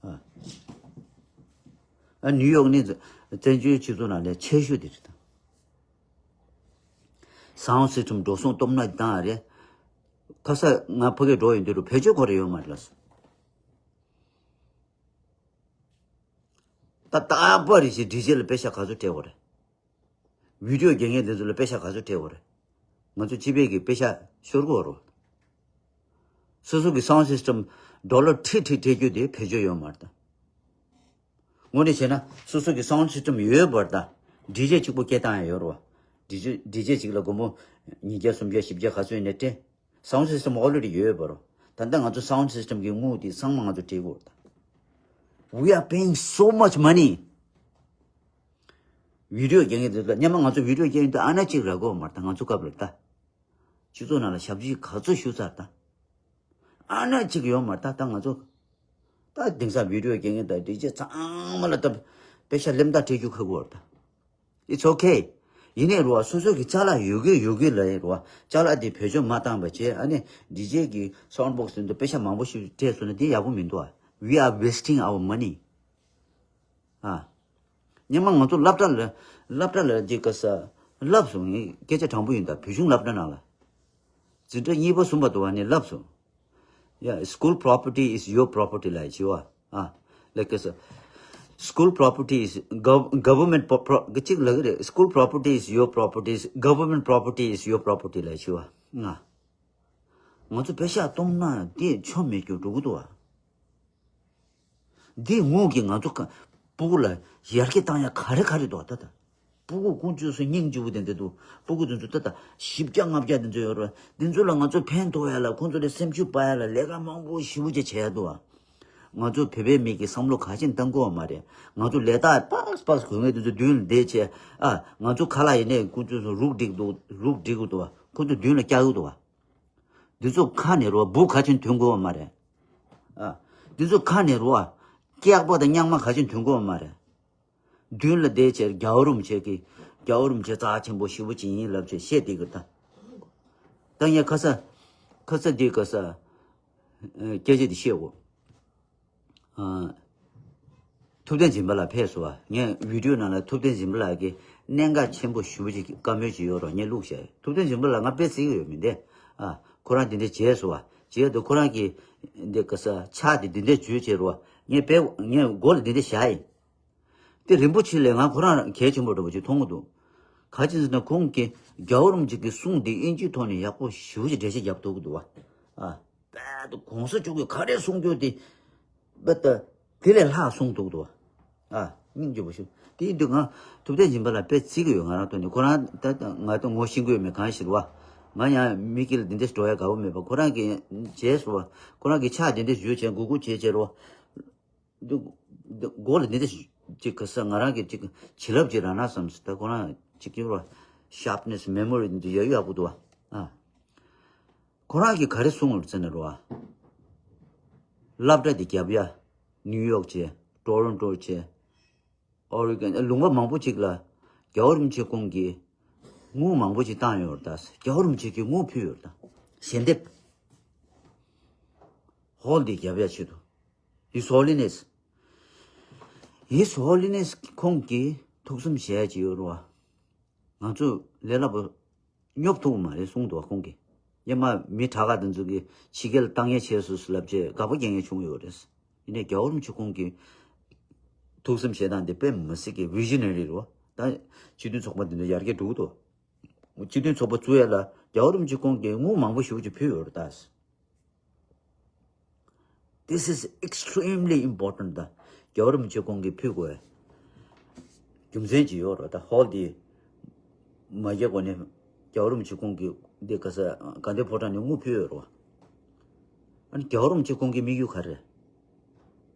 ཨ། ཨ། ནིའུ་ཡོག་ནི་བཙན་བྱོལ་སྤྱི་ཚོགས་ནང་ལས་ཆེ་ཤོས་དེ་རེད་ད། Sound system འགྲོ་སོང་སྟོབས་ན་བཏང་རེད། ཁ་ས་ང་ཕ་གིར་འགྲོ་ཡོང་དུས་རུ་བེད་སྤྱོད་ཁོ་རེ་ཡོད་མ་རེད་ལ། ད་རྟག་པར་རེ་བཞིན་ཌི་ཇེ་ལ་པེ་ཤ་ག་ཚོད་སྤྲད་དགོས་རེད། བི་ཌི་ཡོ་རྒྱག་མཁན་དེ་ཚོ་ལ་པེ་ཤ་ག་ཚོད་སྤྲད་དགོས་རེད། ང་ཚོ་སྤྱི་པའི་གི་པེ་ཤ་ཤོར་གི་ཡོད་རེད། སོ་སོ་གི་sound system ཌོ་ལར་ཁྲི་ཁྲི་སྤྲད་རྒྱུ་དེ་བེད་སྤྱོད་ཡོད་མ་རེད་ད། དངོས་གནས་བྱས་ན་སོ་སོ་གི་sound system ཡོད་པར་ད། ཌི་ཇེ་གཅིག་པོ་སྐད་བཏང་ཡ་ཡོད་རེད་བ། ཌི་ཇེ་ཌི་ཇེ་གཅིག་ལ་སྒོར་མོ་ཉིས་བརྒྱ་སུམ་བརྒྱ་བཞི་བརྒྱ་ག་ཚོད་ཡིན་ནའི་སྤྲད། Sound system already ཡོད་པ་རོ། ད་ལྟ་ང་ཚོ་sound system གི་དངུལ་དེ་ཚང་མ་ང་ཚོ་སྤྲད་དགོས་ད། We are paying so much money. བི་ཌི་ཡོ་རྒྱག་མཁན་དེ་ཚོ་ལ་སྔོན་མ་ང་ཚོ་བི་ཌི་ཡོ་རྒྱག་ཡིན་དུས་ཨ་ན་གཅིག་རག་གི་ཡོད་མ་རེད་ད། ང་ཚོ་སྐབས་ལ་ད། སྤྱི་ཚོགས་ནང་ལ་ཞབས་ཕྱི་ག་ཚོད་ཞུ་ཚར་ད། ཨ་ན་གཅིག་ཡོད་མ་རེད་ད། ད་ང་ཚོ། ད་དེང་སང་བི་ཌི་ཡོ་རྒྱག་མཁན་དང་ཌི་ཇེ་ཚང་མ་ལ་ད། པེ་ཤ་ལེམ་ད་སྤྲད་རྒྱུ་ཁག་པོ་རེད་ད། It's okay. ཡིན་ནའི་རོ་བ། སོ་སོ་གི་ཅ་ལག་ཡོད་གི་ཡོད་གི་ལ་རོ་བ། ཅ་ལག་དེ་བེད་སྤྱོད་མ་བཏང་བ་བྱས། ཨ་ནི་ཌི་ཇེ་གི་sound box དེ་ཚོ་པེ་ཤ་མང་པོ་ཞིག་སྤྲད་སོང་ན་དེ་ཡག་པོ་མི་འདུག་ཨ། We are wasting our money. ཨ། སྔོན་མ་ང་ཚོ་སློབ་གྲྭ་ལ་སློབ་གྲྭ་ལ་དེ་ག་ས་བསླབས་སོང་། ངས་སྐད་ཆ་དྲང་པོ་ཡིན་ད། བོད་གཞུང་སློབ་གྲྭ་ནང་ལ་འཛིན་གྲྭ་གཉིས་པ་གསུམ་པ་དུ་བ་ནས་བསླབས་སོང་། Yeah, school property is your property ལབ་བྱས་བ། ཨ། ལབ་གི་ས། School property is gov- government pro- pro- གཅིག་ལབ་གི་རེད། School property is your property, government property is your property ལབ་བྱས་བ། ཨ། ང་ཚོ་པེ་ཤ་གཏོང་ན་དེ་ཆོ་མེད་རྒྱུ་འགྲོ་གི་འདུག་བ། འདི་དངུལ་གྱིས་ང་ཚོ་ཀ- སྤུ་གུ་ལ་ཡར་རྒྱས་བཏང་ཡ་ག་རེ་ག་རེ་འདུག་ད་ད། སྤུ་གུ་ཀུན་སྤྱོད་སུ་སྙིང་རྗེ་པོ་དེ་འདྲ་འདུག་སྤུ་གུ་དེ་ཚོ་ད་ད་བཞི་བརྒྱ་ལྔ་བརྒྱ་དེ་ཚོ་ཡོད་རེད། དེ་ཚོ་ལ་ང་ཚོ་ཕན་ཐོགས་ཡ་ལ་ཁོང་ཚོ་ལ་སེམས་ཤུགས་སྤར་ཡ་ལ་ལས་ཀ་མང་པོ་ཞེ་པོ་ཅིག་བྱེད་ཡ་འདུག་ཨ། ང་ཚོ་བོད་པའི་མི་གི་བསམ་བློ་ག་ཅིག་བཏང་དགོས་བ་མ་རེད། ང་ཚོ་ལས་རྟགས་པགས་པགས་གོན་མཁན་དེ་ཚོ་མདུན་ལ་བསྡད་བྱས་ཨ། ང་ཚོ་ཁ་ལག་ཡིན་ནའི་ཀུན་སྤྱོད་སུ་རུག་སྒྲིག་འདུག་རུག་སྒྲིག་གི་འདུག་བ། ཁོང་ཚོ་མདུན་ལ་བཀྱག་གི་འདུག་བ། འདི་ཚོ་ཁ་ནས་རོ་འབུ་ག་ཅིག་ཐོན་དགོས་བ་མ་རེད། ཨ། འདི་ཚོ་ཁ་ནས་རོ་ཨ། སྐྱག་པ་དང་རྙིང་མ་ག་ཅིག་ཐོན་དགོས་བ་མ་རེད། མདུན་ལ་བསྡད་བྱས་རྒྱལ་བ་རིན་པོ་ཆེ་གི་རྒྱལ་བ་རིན་པོ་ཆེ་རྩ་ཆེན་པོ་ཞེ་པོ་ཅིག་ཡིན་ལབ་བྱས་བཤད་བསྡད་ཀྱི་ད། ད་ངས་ཁ་ས་ཁ་ས་འདི་ག་ས་སྐད་ཆ་འདི་བཤད་གོ། ཨ། ཐུབ་བསྟན་སྦྱིན་པ་ལགས་ཕེབས་སོང་བ། ངས་བི་ཌི་ཡོ་ནང་ལ་ཐུབ་བསྟན་སྦྱིན་པ་ལགས་ཀྱི་གནད་འགག་ཆེན་པོ་ཞེ་པོ་ཅིག་བཀའ་མོལ་ཅིག་ཡོད་རོགས་ངས་བླུགས་བཞག་ཐུབ་བསྟན་སྦྱིན་པ་ལགས་ང་དཔེ་བརྩི་གི་ཡོད་མི་འདི། ཨ། ཁོ་རང་འདི་འདྲ་བྱས་སོང་བ། བྱས་དུས་ཁོ་རང་གིས་འདི་ག་ས་ཕྱག་འདི་འདི་འདྲ་བྱས་བྱས་རོགས་ངས་དཔེ་ངས་མགོ་ལ་འདི་འདྲ་བཞག་ཡིན། དེ་རིན་པོ་ཆེ་ལས་ང་ཁོ་རང་གལ་ཆེན་པོ་འདྲ་པོ་ཅིག་མཐོང་གི་འདུག་ག་ཅི་ཟེར་ན་ཁོང་གིས་རྒྱལ་བ་རིན་པོ་ཆེ་གི་གསུང་འདི་དབྱིན་ཇིའི་ཐོག་ནས་ཡག་པོ་ཞེ་པོ་ཅིག་འགྲེལ་བཤད་རྒྱབ་ཐུབ་ཀྱི་འདུག་བ། ཨ། དཔེ་དུ་གོང་ས་མཆོག་གིས་ག་རེ་གསུང་རྒྱུ་དེ། དཔེ་ད་དེ་ལས་ལྷག་གསུང་ཐུབ་ཀྱི་འདུག་བ། ཨ། སྙིང་རྗེ་པོ་ཞིག་དེ་ཡིན་དུས་ང་ཐུབ་བསྟན་སྦྱིན་པ་ལགས་དཔེ་བརྩི་གི་ཡོད་ང་རང་ཐོག་ནས་ཁོ་རང་ད་ང་ད་ངོ་ཤེས་ཀྱི་ཡོད་མེད་གང་ཤེས་རེད་བ། ང་ཡང་མི་དཀྱིལ་འདི་འདྲ་འགྲོ་ཡ་དགའ་པོ་མེད་པ་ཁོ་རང་གིས་བྱས་སོང་བ། ཁོ་རང་གིས་ཕྱག་འདི་འདྲ་བྱས་བྱས་གུག་གུག་བྱས་བྱས་རོ། འདི་འདི་མགོ་ལ་འདི་འདྲ་ཅིག་ག་ས་ང་རང་གི་ཅིག་བྱིན་རླབས་ཅིག་རག་ན་བསམ་སོང་ད་ཁོ་རང་ཅིག་གི་རོ། Sharpness memory འདི་ཡག་ཡག་པོ་འདུག་བ། ཨ། ཁོ་རང་གིས་ག་རེ་གསུངས་ལ་ཟེར་ན་རོ། སློབ་གྲྭ་འདི་རྒྱབ་ཡ། ནིའུ་ཡོག་བྱས། ཊོ་རོན་ཊོ་བྱས། ཨོ་རི་གོན། ལུང་པ་མང་པོ་ཅིག་ལ་རྒྱལ་བ་རིན་པོ་ཆེ་ཁོང་གིས་དངུལ་མང་པོ་ཅིག་བཏང་ཡོད་རེད་ད། རྒྱལ་བ་རིན་པོ་ཆེ་གིས་དངུལ་ཕུལ་ཡོད་རེད་ད། ཞལ་འདེབས། ཧོལ་འདི་རྒྱབ་ཡ་ཆེད་དུ། His Holiness། His Holiness ཁོང་གིས་ཐུགས་བསམ་བཞེས་ཡ་ཅིག་ཡོད་རེད་བ། ང་ཚོ་ལས་སླ་པོ་སྙོབ་ཐུབ་མ་རེད་གསུངས་འདུག་བ་ཁོང་གིས། སྔོན་མ་མི་དྲག་ག་དེ་ཚོ་གིས་ཕྱི་རྒྱལ་བཏང་ཡ་བྱས་སོང་ལབ་བྱས་དགའ་པོ་རྒྱག་མཁན་བྱུང་ཡོད་རེད། ཡིན་ནའི་རྒྱལ་བ་རིན་པོ་ཆེ་ཁོང་གིས་ཐུགས་བསམ་བཞེས་སྟངས་དེ་དཔེ་མི་སྲིད་ཀྱི་བི་ཤི་ནེ་རི་རེད་བ། ད་སྤྱི་མཐུན་ཚོགས་པ་འདི་ཚོ་ཡར་རྒྱས་འགྲོ་གི་འདུག་སྤྱི་མཐུན་ཚོགས་པ་བཙུགས་ཡ་ལ་རྒྱལ་བ་རིན་པོ་ཆེ་ཁོང་གིས་དངུལ་མང་པོ་ཞེ་པོ་ཅིག་ཕུལ་ཡོད་རེད་ད། This is extremely important ད། རྒྱལ་བ་རིན་པོ་ཆེ་ཁོང་གིས་ཕུལ་དགོས། རྒྱུ་མཚན་ཅིག་ཡོད་རེད་ད། ཧོལ་འདི་མ་རྒྱག་གོང་ནས་རྒྱལ་བ་རིན་པོ་ཆེ་ཁོང་གིས་འདི་ག་ས་དགའ་ལྡན་ཕོ་བྲང་ནས་དངུལ་ཕུལ་ཡོད་རེད་བ། ཨ་ནི་རྒྱལ་བ་རིན་པོ་ཆེ་ཁོང་གི་དམིགས་ཡུལ་ག་རེ་རེད།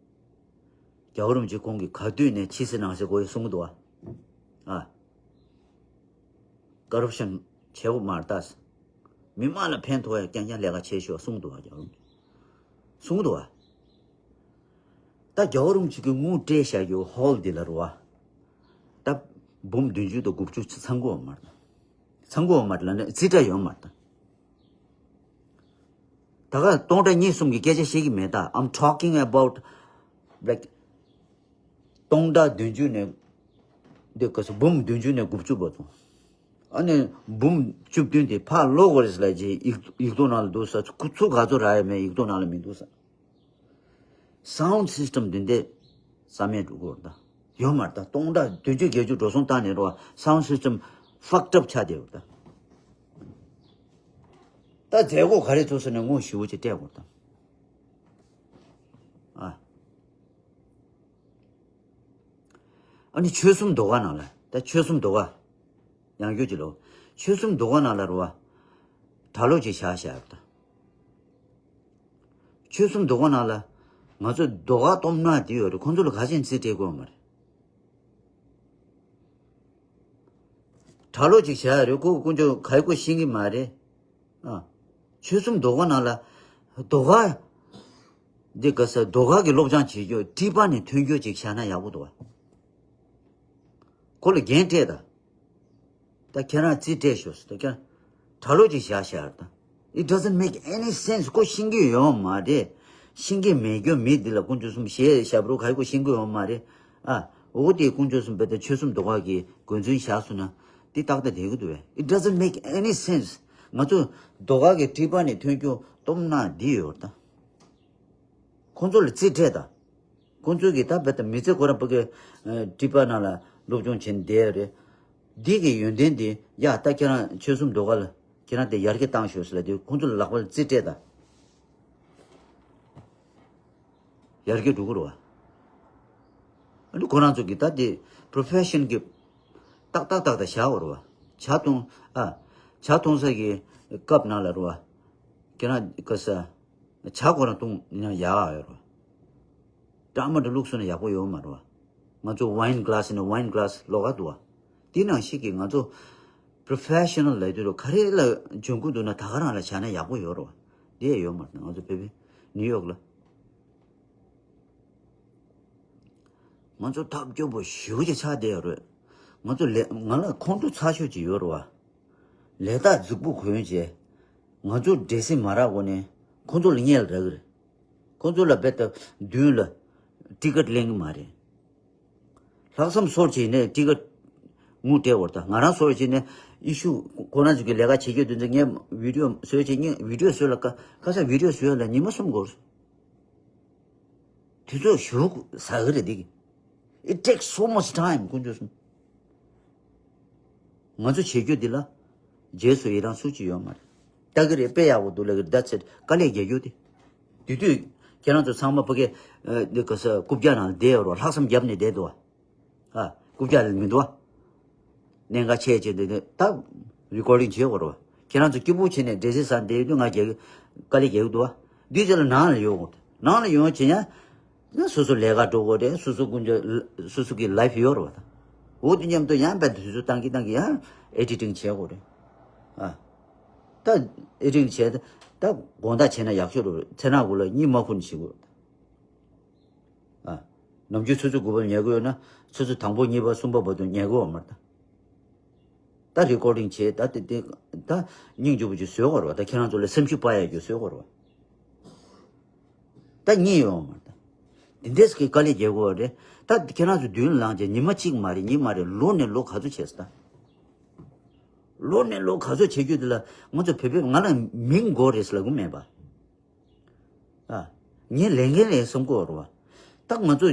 རྒྱལ་བ་རིན་པོ་ཆེ་ཁོང་གིས་ག་དུས་ནས་ཕྱི་གསལ་ནང་གསལ་དགོས་ཡོད་གསུང་གི་འདུག་བ། ཨ། ཀོ་རབ་ཤན་བྱེད་དགོས་མ་རེད་ད། མི་མང་ལ་ཕན་ཐོགས་ཡ་རྐྱང་རྐྱང་ལས་ཀ་བྱེད་ཤོག་གསུང་གི་འདུག་བ། རྒྱལ་བ་རིན་པོ་ཆེ་གསུང་གི་འདུག་བ། ད་རྒྱལ་བ་རིན་པོ་ཆེ་གིས་དངུལ་སྤྲད་བཞག་རྒྱུ་ཧོལ་འདི་ལ་རུ་བ། ད་འབུམ་བདུན་ཅུ་དང་དགུ་བཅུ་ཚང་གི་ཡོད་མ་རེད། ཚང་གི་ཡོད་མ་རེད་ལབ་ན་རྩིས་ཁྲ་ཡོད་མ་རེད་ད། ད་ག་སྟོང་ཕྲག་གཉིས་གསུམ་གྱི་སྐད་ཆ་བཤད་ཀྱི་མེད་ད། I'm talking about like སྟོང་ཕྲག་བདུན་ཅུ་ནས་འདི་ག་སོ་འབུམ་བདུན་ཅུ་ནས་དགུ་བཅུ་བར་དུ། ཨ་ནི་འབུམ་བཅུ་བདུན་དེ་ཕར་ལོག་གོ་རེད་ལབ་རྗེས་ཡིག་ཡིག་ཐོག་ནང་ལ་འདུག་ས། ཁུ་ཚུར་ག་ཚོད་རག་ཡ་མེད། ཡིག་ཐོག་ནང་ལ་མི་འདུག་ས། Sound system འདི་འདྲ་རྩ་མེད་འགྲོ་གི་ཡོད་རེད་ད། ཡོད་མ་རེད་ད། སྟོང་ཕྲག་བདུན་ཅུ་བརྒྱད་ཅུ་འགྲོ་སོང་བཏང་ནས་རེད་བ། Sound system fucked up ཆགས་བསྡད་ཡོད་རེད་ད། ད་མཛད་སྒོ་ག་རེ་ཚོགས་ཟེར་ནས་དངུལ་ཞེ་པོ་ཅིག་སྤྲད་དགོས་རེད་ད། ཨ། ཨ་ནི་ཆོལ་གསུམ་ཟློས་གར་ནང་ལ། ད་ཆོལ་གསུམ་ཟློས་གར། ཡང་བསྐྱར་ཅིག་ལོ། ཆོལ་གསུམ་ཟློས་གར་ནང་ལ་རུ་བ། གྲྭ་ལོག་ཅིག་བཞག་བཞག་ད། ཆོལ་གསུམ་ཟློས་གར་ནང་ལ། ང་ཚོ་ཟློས་གར་སྟོབས་ན་དེ་ཡོད་རེད། ཁོང་ཚོ་ལ་ག་ཅན་རྩིས་སྤྲད་དགོས་མ་རེད། གྲྭ་ལོག་ཅིག་བཞག་ཡ་རེད། ཁོ་དཀོན་མཆོག་ག་ཡི་ཁོ་ཤེས་ཀྱི་མ་རེད། ཨ། ཆོལ་གསུམ་ཟློས་གར་ནང་ལ། ཟློས་གར། འདི་ག་ས་ཟློས་གར་གྱི་སློབ་སྦྱོང་བྱེད་རྒྱུ་ཊི་པ་ནས་ཐོན་རྒྱུ་ཅིག་བཞག་ན་ཡག་པོ་འདུག་བ། ཁོ་ལ་འགན་སྤྲད་ད། ད་ཁྱེད་རང་རྩིས་སྤྲད་ཤོག་ཟེར། ད་ཁྱེད་རང་གྲྭ་ལོག་ཅིག་བཞག་བཞག་ད། It doesn't make any sense. ཁོ་ཤེས་ཀྱི་ཡོད་མ་རེད། ཤེས་ཀྱི་མེད་རྒྱུ་མི་འདི་ལ་དཀོན་མཆོག་གསུམ་ཞེས་ཞབས་བྲོ་ག་ཡི་ཁོ་ཤེས་ཀྱི་ཡོད་མ་རེད། ཨ། འོ་དེ་དཀོན་མཆོག་གསུམ་བེ་ད་ཆོལ་གསུམ་ཟློས་གར་གྱི་འགོ་འཛིན་བཞག་སོང་ན་འདི་ཏག་ཏག་བསྡད་ཀྱི་འདུག་བས། It doesn't make any sense. ང་ཚོ་ཟློས་གར་གྱི་ཊི་པ་ནས་ཐོན་རྒྱུ་སྟོབས་ན་འདི་ཡོད་ད། ཁོང་ཚོ་ལ་རྩིས་སྤྲད་དང་། ཁོང་ཚོ་གིས་ད་བེད་ད་མི་ཚེ་ཁོ་རང་ཕ་གི་ཊི་པ་ནང་ལ་སློབ་སྦྱོང་བྱེད་བསྡད་རེད། འདི་གི་ཡོན་ཏན་འདི་ཡ་ད་ཁྱེད་རང་ཆོལ་གསུམ་ཟློས་གར་ལ་ཁྱེད་རང་དེ་ཡར་རྒྱས་བཏང་ཤོག་ཟེར་ལ་དེ་ཁོང་ཚོ་ལ་ལག་པ་ལ་རྩིས་སྤྲད་དང་། ཡར་རྒྱས་འགྲོ་གི་རེད་བ། ཨ་ནི་ཁོ་རང་ཚོ་གིས་ད་དེ་པྲོ་ཕེ་ཤན་གི་ཏག་ཏག་ཏག་ཏག་བཞག་པ་རེད་བ། ཇ་འཐུང་ཨ། ཇ་འཐུང་ས་གི་ཀབ་ནང་ལ་རེད་བ། ཁྱེད་རང་གི་ས། ཇ་ཁོ་རང་བཏུང་ཡང་ཡག་ཡོད་རེད། འདྲ་མི་འདྲ་བླུགས་སོང་ན་ཡག་པོ་ཡོད་མ་རེད་བ། ང་ཚོ་ཝའིན་ག་ལ་སི་ནས་ཝའིན་ག་ལ་སི་ལོགས་ཀ་འདུག་བ། དེ་ནང་བཞིན་གྱི་ང་ཚོ་པྲོ་ཕེ་ཤ་ནལ་ལབ་དུས་ག་རེ་ལ་འཇོན་གྱི་འདུག་ན་ད་ག་རང་ལ་བྱས་ན་ཡག་པོ་ཡོད་རེད་བ། དེ་ཡོད་མ་རེད། ང་ཚོ་བོད་པའི་ནིའུ་ཡོག་ལ། ང་ཚོ་ཐབས་སྐྱོ་པོ་ཞེ་པོ་ཅིག་ཆགས་བསྡད་ཡོད་རེད། ང་ཚོ་ལས་ང་ལ་ཁོང་ཁྲོ་ཚ་ཤོས་ཅིག་ཡོད་རེད་བ། ལས་རྟགས་རྫིག་པོ་གོན་བྱས། ང་ཚོ་འགྲན་སེམས་མ་རག་གོང་ནས་ཁོང་ཚོ་ལ་བརྙས་ལ་རག་གི་རེད། ཁོང་ཚོ་ལ་རྦད་དེ་མདུན་ལ་ཊི་ཀེ་ཊི་ལེན་གི་མ་རེད། ལྷག་བསམ་སོར་བྱས་ནས་ཊི་ཀེ་ཊི་དངུལ་སྤྲད་བར་དང་ང་རང་སོར་བྱས་ནས་ཨི་ཤུ་ཁོ་རང་ཚོ་གི་ལས་ཀ་བྱེད་རྒྱུ་དེ་ཚོ་ངས་བི་ཌི་ཡོ་བཟོས་བྱས་ངས་བི་ཌི་ཡོ་བཟོས་ལ་ཁ་ཁ་སང་བི་ཌི་ཡོ་བཟོས་ལ་ཉི་མ་གསུམ་འགོར། དུས་ཚོད་ཞེ་པོ་ཟ་གི་རེད་འདི་གི། It takes so much time དཀོན་མཆོག་གསུམ། ང་ཚོ་བྱེད་རྒྱུ་འདི་ལ་རྗེས་སུ་ཡི་རང་སུ་གཅིག་ཡོད་མ་རེད། ལྟ་གི་རེད། དཔེ་ཡག་པོ་འདུག་ལབ་གི་རེད། That's it. དཀའ་ལས་རྒྱག་རྒྱུ་དེ། དེ་དུས་ཁྱེད་རང་ཚོ་ཚང་མ་ཕ་གི་འདི་ག་ས་རྐུབ་བཀྱག་ནང་བསྡད་ཡོད་རོགས། ལྷག་བསམ་བརྒྱབ་ནས་བསྡད་འདུག་བ། ཨ། རྐུབ་བཀྱག་ལ་མི་འདུག་བ། གནད་འགག་ཆེ་ཆེ་འདི་ནི་ད་རི་ཀོར་ཌིང་བྱེད་དགོས་རེད་བ། ཁྱེད་རང་ཚོ་སྐྱིད་པོ་བྱས་ནས་འདྲེ་སྲིན་ཟ་འདི་དུས་ང་རྒྱག་གི་དཀའ་ལས་རྒྱག་གི་འདུག་བ། འདི་ཚོ་ལ་ནང་ལ་ཡོང་དགོས། ནང་ལ་ཡོང་བྱས་ཡང་ན་སོ་སོ་ལས་ཀ་འགྲོ་དགོས་རེད། སོ་སོ་ཀུན་སྤྱོད་སོ་སོ་གི་ལའིཕ་ཡོད་རེད་བ། ད་འོ་དེ་མཉམ་དུ་ཡང་བས་དུས་ཚོད་བཏང་གི་བཏང་གི་ཡང་ཨེ་ཌི་ཊིང་བྱེད་དགོས་རེད། ཨ། ད་ཨེ་ཌི་ཊིང་བྱས་ད་དགོང་དག་བྱས་ན་ཡག་ཤོས་རེད། ཚེ་ནག་གུ་ལ་གཉིད་མ་ཁུག་ནས་བྱེད་དགོས་རེད། ཨ། ནམ་རྒྱུན་ཆུ་ཚོད་དགུ་པར་ཉལ་གི་ཡོད་ན་ཆུ་ཚོད་དང་པོ་གཉིས་པ་གསུམ་པ་བར་དུ་ཉལ་གི་ཡོད་མ་རེད་ད། ད་རི་ཀོར་ཌིང་བྱས། ད་དེ་དེ་ད་སྙིང་རྗེ་པོ་ཅིག་བཟོས་དགོས་རེད་བ། ད་ཁྱེད་རང་ཚོ་ལ་སེམས་ཤུགས་སྤར་ཡ་རྒྱུ་བཟོས་དགོས་རེད་བ། ད་གཉིད་ཡོང་མ་ད། དེ་འདྲས་ཀྱི་དཀའ་ལས་རྒྱག་དགོས་རེད། ད་ཁྱེད་རང་ཚོ་མདུན་ལངས་བྱས་ཉི་མ་གཅིག་མ་རེད། གཉིས་མ་རེད། ལོ་ནས་ལོ་ག་ཚོད་བྱས་སོང་ད། ལོ་ནས་ལོ་ག་ཚོད་བྱེད་རྒྱུ་དེ་ལ་ང་ཚོ་བོད་པས་ང་ལ་མིང་དགོས་རེད་ཟེར་ལབ་གི་མེད་པ། ཨ། ངས་ལས་འགན་རེད་བསམ་གི་ཡོད་རེད་བ། ད་ང་ཚོ་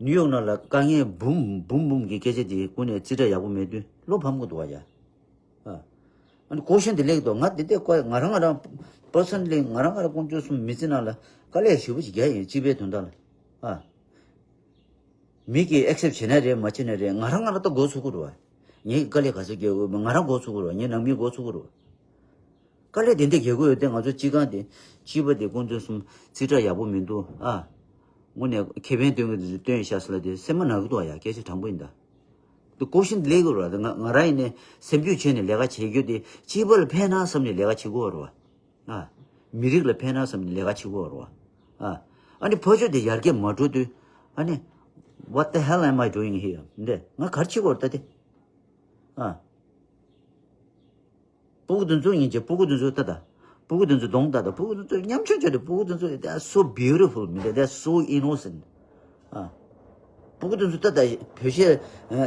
ནིའུ་ཡོག་ནང་ལ་དཀའ་ངལ་འབུམ་འབུམ་འབུམ་གྱི་སྐད་ཆ་དེ་ཀུན་ནས་རྩིས་ཁྲ་ཡག་པོ་མེད་དུས་བློ་ཕམ་གི་འདུག་བ་ཡ། ཨ། ཨ་ནི་ཀོ་ཤན་དེ་ལེགས་འདུག་ང་དེ་དེ་ཀོ་ང་རང་ང་རང་པར་སོན་ལི་ང་རང་ང་རང་ཀོང་ཇོ་གསུམ་མི་ཚེ་ནང་ལ་དཀའ་ལས་ཞེ་པོ་ཅིག་རྒྱག་ཡིན། སྤྱི་པའི་དོན་དག་ལ། ཨ། མི་གིས་ཨེག་སེབ་བྱེད་ན་རེད། མ་བྱེད་ན་རེད། ང་རང་ང་རང་ད་མགོ་ཚོས་ཀྱི་རེད་བ། ངའི་དཀའ་ལས་ག་ཚོད་རྒྱག་དགོས། ང་རང་མགོ་ཚོས་ཀྱི་རེད་བ། ངའི་ནང་མིས་མགོ་ཚོས་ཀྱི་རེད་བ། དཀའ་ལས་དེ་འདྲ་རྒྱག་གི་ཡོད་དེ། ང་ཚོ་སྤྱི་ཁང་དེ་སྤྱི་པ་དེ་ཀོང་ཇོ་གསུམ་རྩིས་ཁྲ་ཡག་པོ་མི་འདུག་ཨ། དངོས་གནས་ཁེ་ཕན་སྟོན་གྱི་འདུག་སྟོན་ཤག་ཟེར་ལབ་དེ་སེམས་པ་ན་གི་འདུག་ཡ། སྐད་ཆ་དྲང་པོ་ཡིན་ད། དེ་ཀོ་ཤན་དེ་ལེགས་གི་རེད་བ། ང་ང་རང་ཡིན་ནའི་སེམས་རྒྱུད་བྱས་ནས་ལས་ཀ་བྱེད་རྒྱུ་དེ་སྤྱི་པ་ལ་ཕན་ན་བསམ་ནས་ལས་ཀ་བྱེད་དགོས་རེད་བ། ཨ། མི་རིགས་ལ་ཕན་ན་བསམ་ནས་ལས་ཀ་བྱེད་དགོས་རེད་བ། ཨ། ཨ་ནི་ཕར་ཕྱོགས་དེ་ཡར་རྒྱས་མ་འགྲོ་དུས་ཨ་ནི་What the hell am I doing here? འདི་ང་ག་རེ་བྱེད་དགོས་རེད་ད་དེ། ཨ། སྤུ་གུ་དེ་ཚོ་ཡིན་གྱི། སྤུ་གུ་དེ་ཚོ་ལྟ་ད། སྤུ་གུ་དེ་ཚོ་གདོང་ལྟ་ད། སྤུ་གུ་དེ་ཚོ་ཉམ་ཆུང་ཆུང་དེ། སྤུ་གུ་དེ་ཚོ། They are so beautiful. མི་འདྲ། They are so innocent. ཨ། སྤུ་གུ་དེ་ཚོ་ལྟ་ད། བོད་གཞས་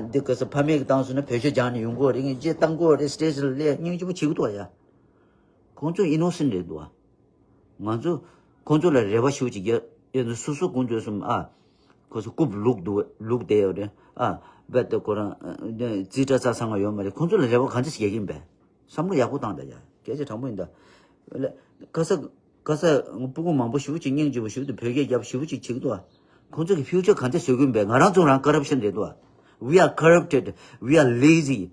འདི་ག་ས་ཕ་མས་ཀྱི་བཏང་སོང་ན་བོད་གཞས་སྦྱངས་ནས་ཡོང་གི་རེད། ངས་བརྗེད་བཏང་གི་རེད། སི་ཊེ་ཇི་ལ་སླེབས་སྙིང་རྗེ་པོ་བྱེད་ཀྱི་འདུག་ཡ། ཁོང་ཚོ་ཨི་ནོ་སེན་ཊི་རེད་འདུག་ཨ། ང་ཚོ་ཁོང་ཚོ་ལ་རེ་བ་ཞུ་ཅིག་ཡ། ཡ་ཚོ་སོ་སོ་ཀོང་ཇོ་གསུམ་ཨ། ཁོ་ཚོ་རྐུབ་ལུག་འདུག་ལུག་བསྡད་ཡོད་རེད་ཨ། རྦད་དེ་ཁོ་རང་རྩིས་ཁྲ་རྩ་ཚང་བ་ཡོད་མ་རེད། ཁོང་ཚོ་ལ་རེ་བ་གང་ཅི་ཞིག་ཡ་གིན་པས། བསམ་བློ་ཡག་པོ་བཏང་ད་ཡ། སྐད་ཆ་དྲང་པོ་ཡིན་ད། ལ་ག་ས་ག་ས་སྤུ་གུ་མང་པོ་ཞེ་པོ་ཅིག་སྙིང་རྗེ་པོ་ཞེ་པོ་དང་བོད་སྐད་རྒྱབ་ཞེ་པོ་ཅིག་བྱེད་ཀྱི་འདུག་ཨ། ཁོང་ཚོ་གི་ཕིའུ་ཅར་གང་ཅི་བཟོ་གིན་པས། ང་རང་ཚོ་རང་ཀོ་རབ་ཤན་རེད་འདུག་ཨ། We are corrupted. We are lazy.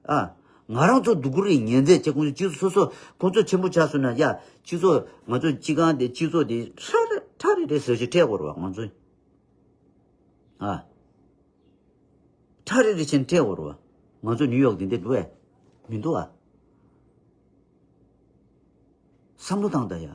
ཨ། ང་རང་ཚོ་སྡུག་རུས་ཉེན་ཚད་ཆེ། ཁོང་ཚོ་སྤྱི་ཚོགས་སོ་སོ་ཁོང་ཚོ་ཆེན་པོ་ཆགས་སོང་ན་ཡ། སྤྱི་ཚོགས་ང་ཚོ་སྤྱི་ཁང་དེ་སྤྱི་ཚོགས་དེ་ཁྲ་རེ་ཁྲ་རེ་རེ་བཟོ་ཞིག་སྤྲད་དགོས་རེད་བ་ང་ཚོ། ཨ། ཁྲ་རེ་རེ་ཆེན་སྤྲད་དགོས་རེད་བ། ང་ཚོ་ནིའུ་ཡོག་དེ་འདྲ་འདུག་ཨེ། མི་འདུག་ཨ། བསམ་བློ་བཏང་ད་ཡ།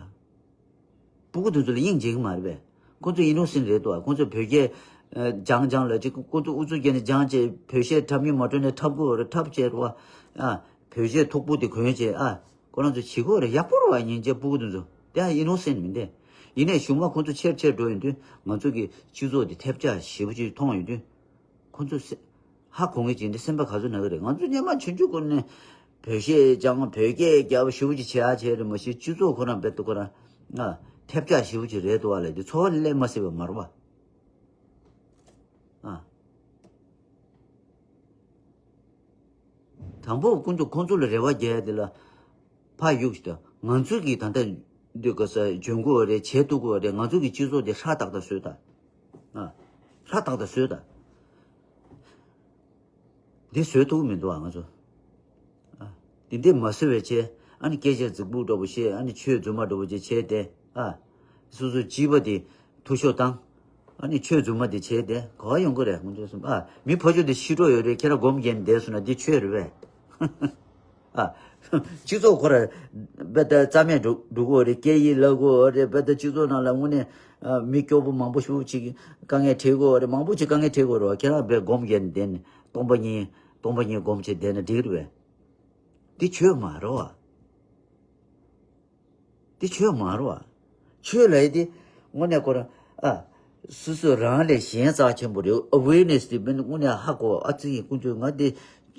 སྤུ་གུ་དེ་ཚོ་ལ་དབྱིངས་འཇིག་གི་མ་རེད་པས། ཁོ་ཚོ་ཨི་ནོ་སེན་ཊི་རེད་དོ། ཁོ་ཚོ་བོད་སྐད་སྦྱང་སྦྱང་ལ་ཅིག་ཁོ་ཚོ་ཨུ་ཚུགས་བརྒྱབ་ནས་སྦྱང་བྱས། བོད་གཞས་འཁྲབ་སྙིང་མ་བྲོ་ནས་འཁྲབ་དགོས་རེད། འཁྲབ་བྱས་རོ། ཨ། བོད་གཞས་མཐུག་པོ་དེ་གོན་བྱས་ཨ། ཁོ་རང་ཚོ་བྱེད་དགོས་རེད། ཡག་པོ་རེད་བ། སྙིང་རྗེ། སྤུ་གུ་དེ་ཚོ་དེ་ཨ་ཨི་ནོ་སེན་ཊི་མིན་ཏེ། ཡིན་ནའི་གཞུག་མ་ཁོ་ཚོ་ཆེར་ཆེར་འགྲོ་ཡོང་དུས་ང་ཚོ་གི་སྤྱི་ཚོགས་དེ་ཐེབས་ཆག་ཞེ་པོ་ཅིག་མཐོང་ཡོང་དུས། ཁོ་ཚོ་སེ་ཧ་གོ་ངེས་ཀྱི་འདི་སེམས་པ་ག་ཚོད་ན་གི་རེད། ང་ཚོ་སྔོན་མ་ཆུང་ཆུང་སྒང་ནས་བོད་གཞས་སྦྱང་། བོད་སྐད་རྒྱབ། ཞེ་པོ་ཅིག་བྱེད་ཡ་བྱས་རེད། མ་གཞི་སྤྱི་ཚོགས་ཁོ་རང་རྦད་དེ་ཁོ་རང་ཨ་ཐེབས་ཆག་ཞེ་པོ་ཅིག་རེད་འདུག་བ་ལས། འདི་ཚོར་བ་སླེབས་མ་སྲིད་པ་མ་རེད་བ། ཨ། དང་པོ་ཀུན་ཏུ་ཁོང་ཚོ་ལ་རེ་བ་རྒྱག་ཡ་དེ་ལ་ཕར་གཡུག་ཞིག་དང་། ང་ཚོ་གིས་ད་ལྟ་འདི་ག་ས་འཇོན་གོ་རེད། བྱེད་ཐུབ་གོ་རེད། ང་ཚོ་གི་སྤྱི་ཚོགས་དེ་ཧྲ་ཏག་ཏག་བཟོས་དང་། ཨ། ཧྲ་ཏག་ཏག་བཟོས་དང་། འདི་བཟོས་ཐུབ་མི་འདུག་ཨ་ང་ཚོ། ཨ། འདི་འདི་མ་བཟོས་པའི་ཆེད་ཨ་ནི་སྐད་ཆ་རྫིག་པོ་འདྲ་པོ་བཤད། ཨ་ནི་ཆོས་རྫུན་མ་འདྲ་པོ་ཅིག་བྱས་ཏེ། ཨ། སོ་སོ་སྤྱི་པ་དེ་འཐུས་ཤོར་བཏང་། ཨ་ནི་ཆོས་རྫུན་མ་དེ་བྱས་ཏེ་ག་པར་ཡོང་གི་རེད། ཁོང་ཚོ་གསུམ། ཨ། མི་ཕར་ཕྱོགས་དེ་ཤི་འགྲོ་ཡོད་རེད། ཁྱེད་རང་སྒོམ་རྒྱག་ནས་བསྡད་སོང་ན་འདི་ཆོས་རེད་པས། ཨ། སྤྱི་ཚོགས་ཁོ་ར་རྦད་དེ་རྩ་མེད་འགྲོ་འགྲོ་གི་རེད། སྐད་ཡིག་བརླག་གི་རེད། རྦད་དེ་སྤྱི་ཚོགས་ནང་ལ་དངོས་གནས་ཨ་མི་སྐྱོ་པོ་མང་པོ་ཞེ་པོ་ཅིག་དཀའ་ངལ་འཕྲད་ཀྱི་རེད། མང་པོ་ཅིག་དཀའ་ངལ་འཕྲད་ཀྱི་རེད་བ། ཁྱེད་རང་རྦད་སྒོམ་རྒྱག་ནས་བསྡད་ནས་སྟོང་པ་ཉིད་སྟོང་པ་ཉིད་སྒོམ་བྱས་བསྡད་ན་འགྲིག་རེད་པས། འདི་ཆོས་མ་རེད་བ། འདི་ཆོས་མ་རེད་བ། ཆོས་ལབ་ཡ་དེ་དངོས་གནས་ཁོ་རང་ཨ། སོ་སོ་རང་ལས་གཞན་རྩ་ཆེན་པོ་རེད། ཨ་ཝེར་ནེ་སི་དེ་དཔེར་ན་དངོས་གནས་ཧ་གོ། ཨ་ཙི་ཡིན་ཀུན་སྤྱོད་ང་དེ་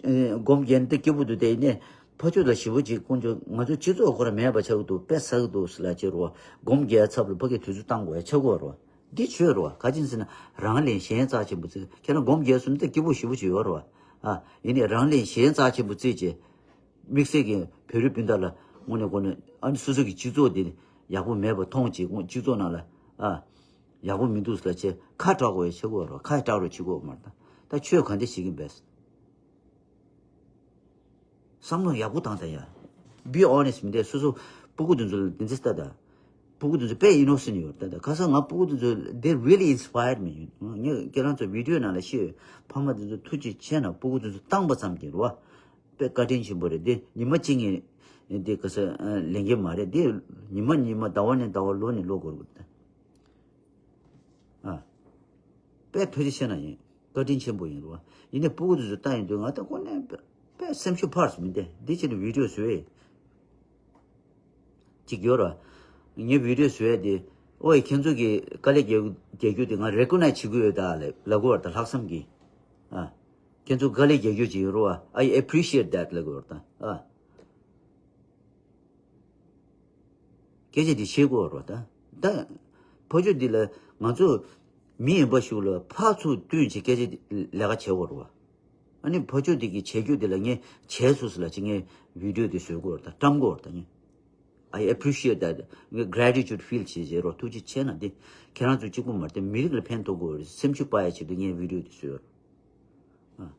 སྒོམ་རྒྱག་ནས་དེ་སྐྱིད་པོ་འདུག་དེ་ཡིན་ནའི་ཕར་ཕྱོགས་ལ་ཞེ་པོ་ཅིག་ཀུན་སྤྱོད་ང་ཚོ་སྤྱི་ཚོགས་ཁོ་རང་མེད་པ་ཆགས་ཀྱི་འདུག་དཔེ་ཟ་གི་འདུག་ཟེར་ལབ་བྱས་རོ། སྒོམ་རྒྱག་ཚབ་ལ་ཕ་གིའི་དུས་ཚོད་བཏང་དགོས་ཡ་ཆགས་ཀྱི་ཡོད་རེད་བ། འདི་ཆོས་རེད་བ། ག་ཅི་ཟེར་ན་རང་ལས་གཞན་རྩ་ཆེན་པོ་བརྩི། ཁྱེད་རང་སྒོམ་རྒྱག་སོང་ན་དེ་སྐྱིད་པོ་ཞེ་པོ་ཅིག་ཡོད་རེད་བ། ཨ། ཡིན་ནའི་རང་ལས་གཞན་རྩ་ཆེན་པོ་བརྩིས་བྱས། དམིགས་བསལ་གྱི་བོད་རིགས་སྤུན་ཟླ་ལ་དངོས་གནས་དངོས་གནས་ཨ་ནི་སོ་སོ་གི་སྤྱི་ཚོགས་འདི་ཡག་པོ་མེད་པ་མཐོང་བྱས། སྤྱི་ཚོགས་ནང་ལ་ཨ་ཡག་པོ་མི་འདུག་ཟེར་བྱས་ཁ་གྲག་དགོས་ཡ་ཆགས་ཀྱི་ཡོད་རེད། ཁ་གྲག་རོགས་བྱེད་དགོས་མ་རེད། ད་ད་ཆོས་ག་འདྲ་བྱེད་ཀྱིན་པས། བསམ་བློ་ཡག་པོ་བཏང་ད་ཡ། Be honest མི་འདུག་སོ་སོ་སྤུ་གུ་དེ་ཚོ་ལ་དེ་འདྲ་ལྟ་ད། སྤུ་གུ་དེ་ཚོ་དཔེ་ཨི་ནོ་སེན་ཊི་ཡོད་རེད་ད། ཁ་སང་ང་སྤུ་གུ་དེ་ཚོ་they really inspire me. ངས་ཁྱེད་རང་ཚོ་བི་ཌི་ཡོ་ནང་ལ་བཤད་ཡོད། ཕ་མ་དེ་ཚོ་ཐུགས་རྗེ་ཆེ་གནང་། སྤུ་གུ་དེ་ཚོ་བཏང་པ་ཙམ་གྱིས་རེད་བ། དཔེ་བཀའ་དྲིན་ཆེན་པོ་རེད། འདི་ཉི་མ་གཅིག་ངས་འདི་ག་ས་ལས་འགན་མ་རེད། འདི་ཉི་མ་ཉི་མ་ཟླ་བ་ནས་ཟླ་བ་ལོ་ནས་ལོ་འགོར་གི་རེད། ཨ། དཔེ་ཐུགས་རྗེ་ཆེ་གནང་ཡིན། བཀའ་དྲིན་ཆེན་པོ་ཡིན་རེད་བ། ཡིན་ནའི་སྤུ་གུ་དེ་ཚོ་ལྟ་ཡོང་དུས་ང་ད་ཁོ་ནས་དཔེ་ སེམས་ཤུགས་འཕར་སོང་མི་འདི་འདི་ཕྱིན་ནས་བི་ཌིའོ་བཟོས། གཅིག་ཡོད་ར། ངས་བི་ཌིའོ་བཟོས་ཡ་དེ། ཨོ་ཡ་ཁྱེད་ཚོ་གི་དཀའ་ལས་རྒྱག་རྒྱག་རྒྱུ་དེ་ང་རེ་ཀོ་ནའི་ཛི་བྱེད་ཀྱི་ཡོད་ད་ལབ་ལབ་གི་ཡོད་རེད་ད། ལྷག་བསམ་གྱིས། ཨ། ཁྱེད་ཚོ་དཀའ་ལས་རྒྱག་རྒྱུ་ཅིག་ཡོད་རེད་བ། I appreciate that ལབ་གི་ཡོད་རེད་ད། ཨ། སྐད་ཆ་འདི་བཤད་དགོས་རེད་ད། ད་ཕ་ཆོས་འདི་ལ་ང་ཚོ་མི་ཡིན་པ་ཞིག་ལ་ཕར་ཚུར་བསྟུན་བྱས་སྐད་ཆ་འདི་ལས་ཀ་བྱེད་དགོས་རེད་བ། ཨ་ནི་ཕ་ཆོས་འདི་གི་བྱེད་རྒྱུ་འདི་ལ་ངས་བྱས་སོང་ཟེར་ལབ་བྱས་ངས་བི་ཌིའོ་འདི་བཟོ་དགོས་རེད་ད། བཀྲམ་དགོས་རེད་ད་ངས། I appreciate that. ངས་gratitude feel བྱེད་བྱེད་རོགས། ཐུགས་རྗེ་ཆེ་གནང་། འདི་ཁྱེད་རང་ཚོ་གཅིག་པུ་མ་རེད་དེ་མི་རིགས་ལ་ཕན་ཐོགས་དགོས་རེད། སེམས་ཤུགས་སྤར་ཡ་ཆེད་དུ་ངས་བི་ཌིའོ་འདི་བཟོས་ཡོད་རེད། ཨ།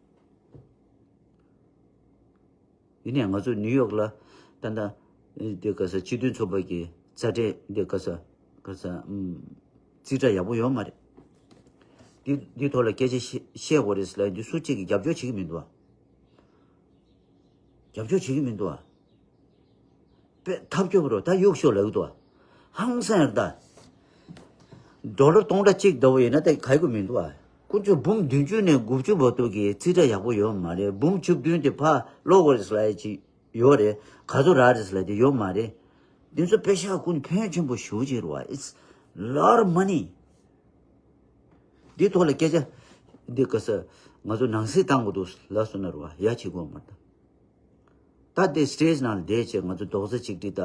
ཡིན་ནའི་ང་ཚོ་ནིའུ་ཡོག་ལ་ད་ལྟ་དེ་ག་ས་སྤྱི་མཐུན་ཚོགས་པ་གི་རྩ་ཁྲིམས་དེ་ག་ས་ག་ས་ཨུམ་རྩིས་ཁྲ་ཡག་པོ་ཡོད་མ་རེད། འདི་འདི་ཐོག་ལ་སྐད་ཆ་བཤད་བཤད་དགོས་རེད་ཟེར་ལབ་འདི་སུ་གཅིག་གིས་རྒྱབ་སྐྱོར་བྱེད་ཀྱི་མི་འདུག་ཨ། རྒྱབ་སྐྱོར་བྱེད་ཀྱི་མི་འདུག་ཨ། དཔེ་ཐབས་སྐྱོ་པོ་རེད་ད། གཡུག་ཤོག་ལབ་ཀྱི་འདུག་ཨ། ཧང་སང་ཡར་ད། ཌོ་ལར་སྟོང་ཕྲག་གཅིག་ལྟ་བུ་ཡིན་ན་ད་ག་ཡི་གུ་མི་འདུག་ཨ། དཀོན་མཆོག་འབུམ་བདུན་ཅུ་ནས་དགུ་བཅུ་བར་དུ་གི་རྩིས་ཁྲ་ཡག་པོ་ཡོད་མ་རེད། འབུམ་བཅུ་བདུན་དེ་ཕར་ལོག་དགོས་རེད་ཟེར་ལབ་ཡ་ཅིག་ཡོད་རེད། ག་ཚོད་རག་རེད་ཟེར་ལབ་དེ་ཡོད་མ་རེད། འདི་ཚོ་པེ་ཤ་ཀུན་ཕོན་ཆེན་པོ་ཞེ་པོ་ཅིག་རེད་བ། It's lot of money. འདི་ཐོག་ལ་སྐད་ཆ་འདི་ག་ས་ང་ཚོ་ནང་སྲིད་བཏང་དགོས་འདུག་ལབ་སོང་ན་རེད་བ། ཡ་བྱེད་དགོས་མ་རེད་ད། ད་དེ་སི་ཊེ་ཇི་ནང་ལ་བསྡད་བྱས་ང་ཚོ་རྡོག་རྩ་གཅིག་སྒྲིལ་ད།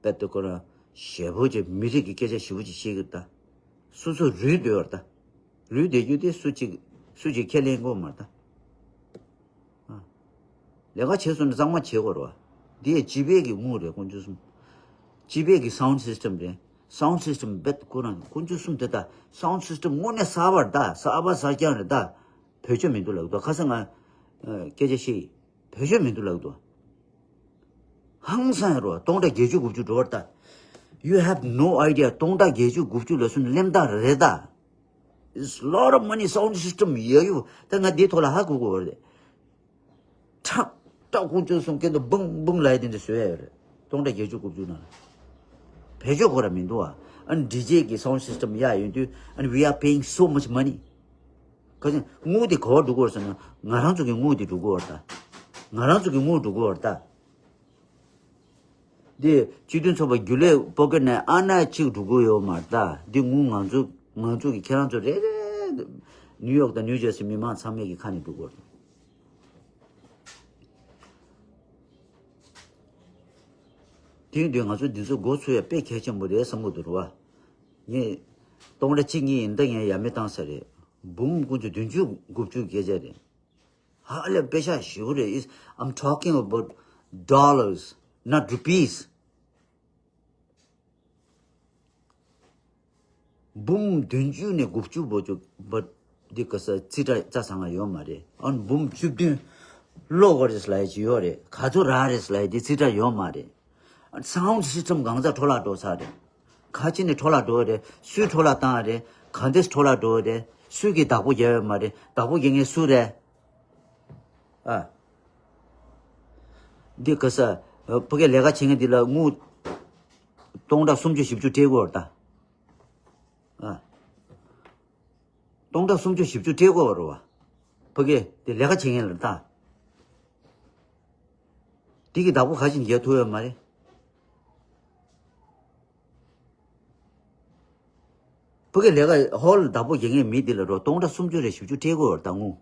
དཔེ་ལྟ་ཁོ་རང་ཞེ་པོ་ཅིག་མི་རིགས་ཀྱི་སྐད་ཆ་ཞེ་པོ་ཅིག་བཤད་ཀྱི་ད། སོ་སོ་རུལ་སྡོད་པར་ད། རུལ་སྡོད་རྒྱུ་དེ་སུ་གཅིག་སུ་གཅིག་ཁས་ལེན་དགོས་མ་རེད་ད། ཨ། ལས་ཀ་བྱས་སོང་ན་གཙང་མ་བྱེད་དགོས་རེད་བ། འདི་ཡི་སྤྱི་པའི་གི་དངུལ་རེད་དཀོན་མཆོག་གསུམ། སྤྱི་པའི་གི་སའུན་ཌི་སིས་ཊམ་རེད། སའུན་ཌི་སིས་ཊམ་རྦད་ཁོ་རང་དཀོན་མཆོག་གསུམ་དེ་ད། སའུན་ཌི་སིས་ཊམ་དངོས་གནས་གསར་པ་རེད་ད། གསར་པ་གསར་རྐྱང་རེད་ད། བེད་སྤྱོད་མི་འདུག་ལབ་འདུག་ཁ་སང་ང་སྐད་ཆ་བཤད་ཡིན། བེད་སྤྱོད་མི་འདུག་ལབ་འདུག་ཧང་སང་ཡ་རོ། སྟོང་ཕྲག་བརྒྱད་ཅུ་དགུ་བཅུ་འགྲོ་བར་ལྟ། You have no idea. སྟོང་ཕྲག་བརྒྱད་ཅུ་དགུ་བཅུ་ལ་སུ་ནི་གླེན་རྟགས་རེད་ད། It's lot of money. Sound system ཡ་ཡུ་ད་ང་འདིའི་ཐོག་ལ་ཧ་གོ་གོ་བ་རེད། ཁྲག་ཁྲག་ཀུན་སྤྱོད་གསུམ་སྐད་དུ་བུང་བུང་ལ་ཡ་དེ་འདྲ་བཟོས་ཡ་རེད། སྟོང་ཕྲག་བརྒྱད་ཅུ་དགུ་བཅུ་ནང་ལ་བེད་སྤྱོད་གོ་ར་མི་འདུག་ཨ། ཨ་ནི་ཌི་ཇེ་གི་sound system ཡ་ཡོད་དུས་ཨ་ནི་we are paying so much money. ཁ་ཅིག་དངུལ་དེ་ག་བར་འགྲོ་གི་ཡོད་ཟེར་ན་ང་རང་ཚོ་གི་དངུལ་དེ་འགྲོ་གི་ཡོད་རེད་ད། ང་རང་ཚོ་གི་དངུལ་འགྲོ་གི་ཡོད་རེད་ད། འདི་སྤྱི་མཐུན་ཚོགས་པ་རྒྱུན་ལས་པོ་ཀེ་ཊི་ནས་ཨ་ན་གཅིག་འགྲོ་གི་ཡོད་མ་རེད་ད། འདི་དངུལ་ང་ཚོ་ང་ཚོ་གི་ཁྱེད་རང་ཚོ་རེ་རེ་ནིའུ་ཡོག་དང་ནིའུ་ཇར་སི་མི་མང་ཚང་མས་གི་ཁ་ནས་འགྲོ་གི་ཡོད་རེད། དེ་ཡིན་དུས་ང་ཚོ་འདི་ཚོ་འགོ་ཚུགས་ཡ་དཔེ་གལ་ཆེན་པོ་རེད་བསམ་གི་འདུག་རེད་བ། ངས་སྟོང་ཕྲག་གཅིག་གཉིས་ཡིན་ད་ངས་ཡ་མེད་བཏང་ས་རེད། འབུམ་དཀོན་མཆོག་བདུན་ཅུ་དགུ་བཅུ་སྐད་ཆ་རེད། ཧ་ལས་པེ་ཤ་ཞེ་པོ་རེད། Is I'm talking about dollars, not rupees. འབུམ་བདུན་ཅུ་ནས་དགུ་བཅུ་བར་དུ་འདི་ག་ས་རྩིས་ཁྲ་རྩ་ཚང་ཡོད་མ་རེད། ཨ་འབུམ་བཅུ་བདུན་ལོག་ག་རེ་ཟེར་ལབ་ཡ་ཅིག་ཡོད་རེད། ག་ཚོད་རག་རེད་ཟེར་ལབ་ཡ་འདི་རྩིས་ཁྲ་ཡོད་མ་རེད། སའུན་ཌི་སིས་ཊམ་གང་ཚ་འཕྲོ་བརླག་འགྲོ་ཚར་རེད། ག་ཅི་ནས་འཕྲོ་བརླག་འགྲོ་རེད། སུས་འཕྲོ་བརླག་བཏང་རེད། ག་འདྲས་འཕྲོ་བརླག་འགྲོ་རེད། སུས་ཀྱི་བདག་པོ་རྒྱག་ཡོད་མ་རེད། བདག་པོ་རྒྱག་མཁན་སུ་རེད། ཨ། འདི་ག་ས་ཕ་གི་ལས་ཀ་བྱེད་མཁན་འདི་ལ་དངུལ་སྟོང་ཕྲག་སུམ་ཅུ་བཞི་བཅུ་སྤྲད་དགོས་རེད་ད། ཨ། སྟོང་ཕྲག་སུམ་ཅུ་བཞི་བཅུ་སྤྲད་དགོས་པ་རེད་བ། ཕ་གི་དེ་ལས་ཀ་བྱེད་མཁན་ལ་ད། དེ་གི་བདག་པོ་ག་ཅིག་རྒྱག་ཐུབ་ཡོད་མ་རེད། ཕ་གི་ལས་ཀ་ཧོལ་བདག་པོ་རྒྱག་མཁན་མི་དེ་ལ་རོ་སྟོང་ཕྲག་སུམ་ཅུ་རེ་བཞི་བཅུ་སྤྲད་དགོས་པ་རེད་ད་དངུལ།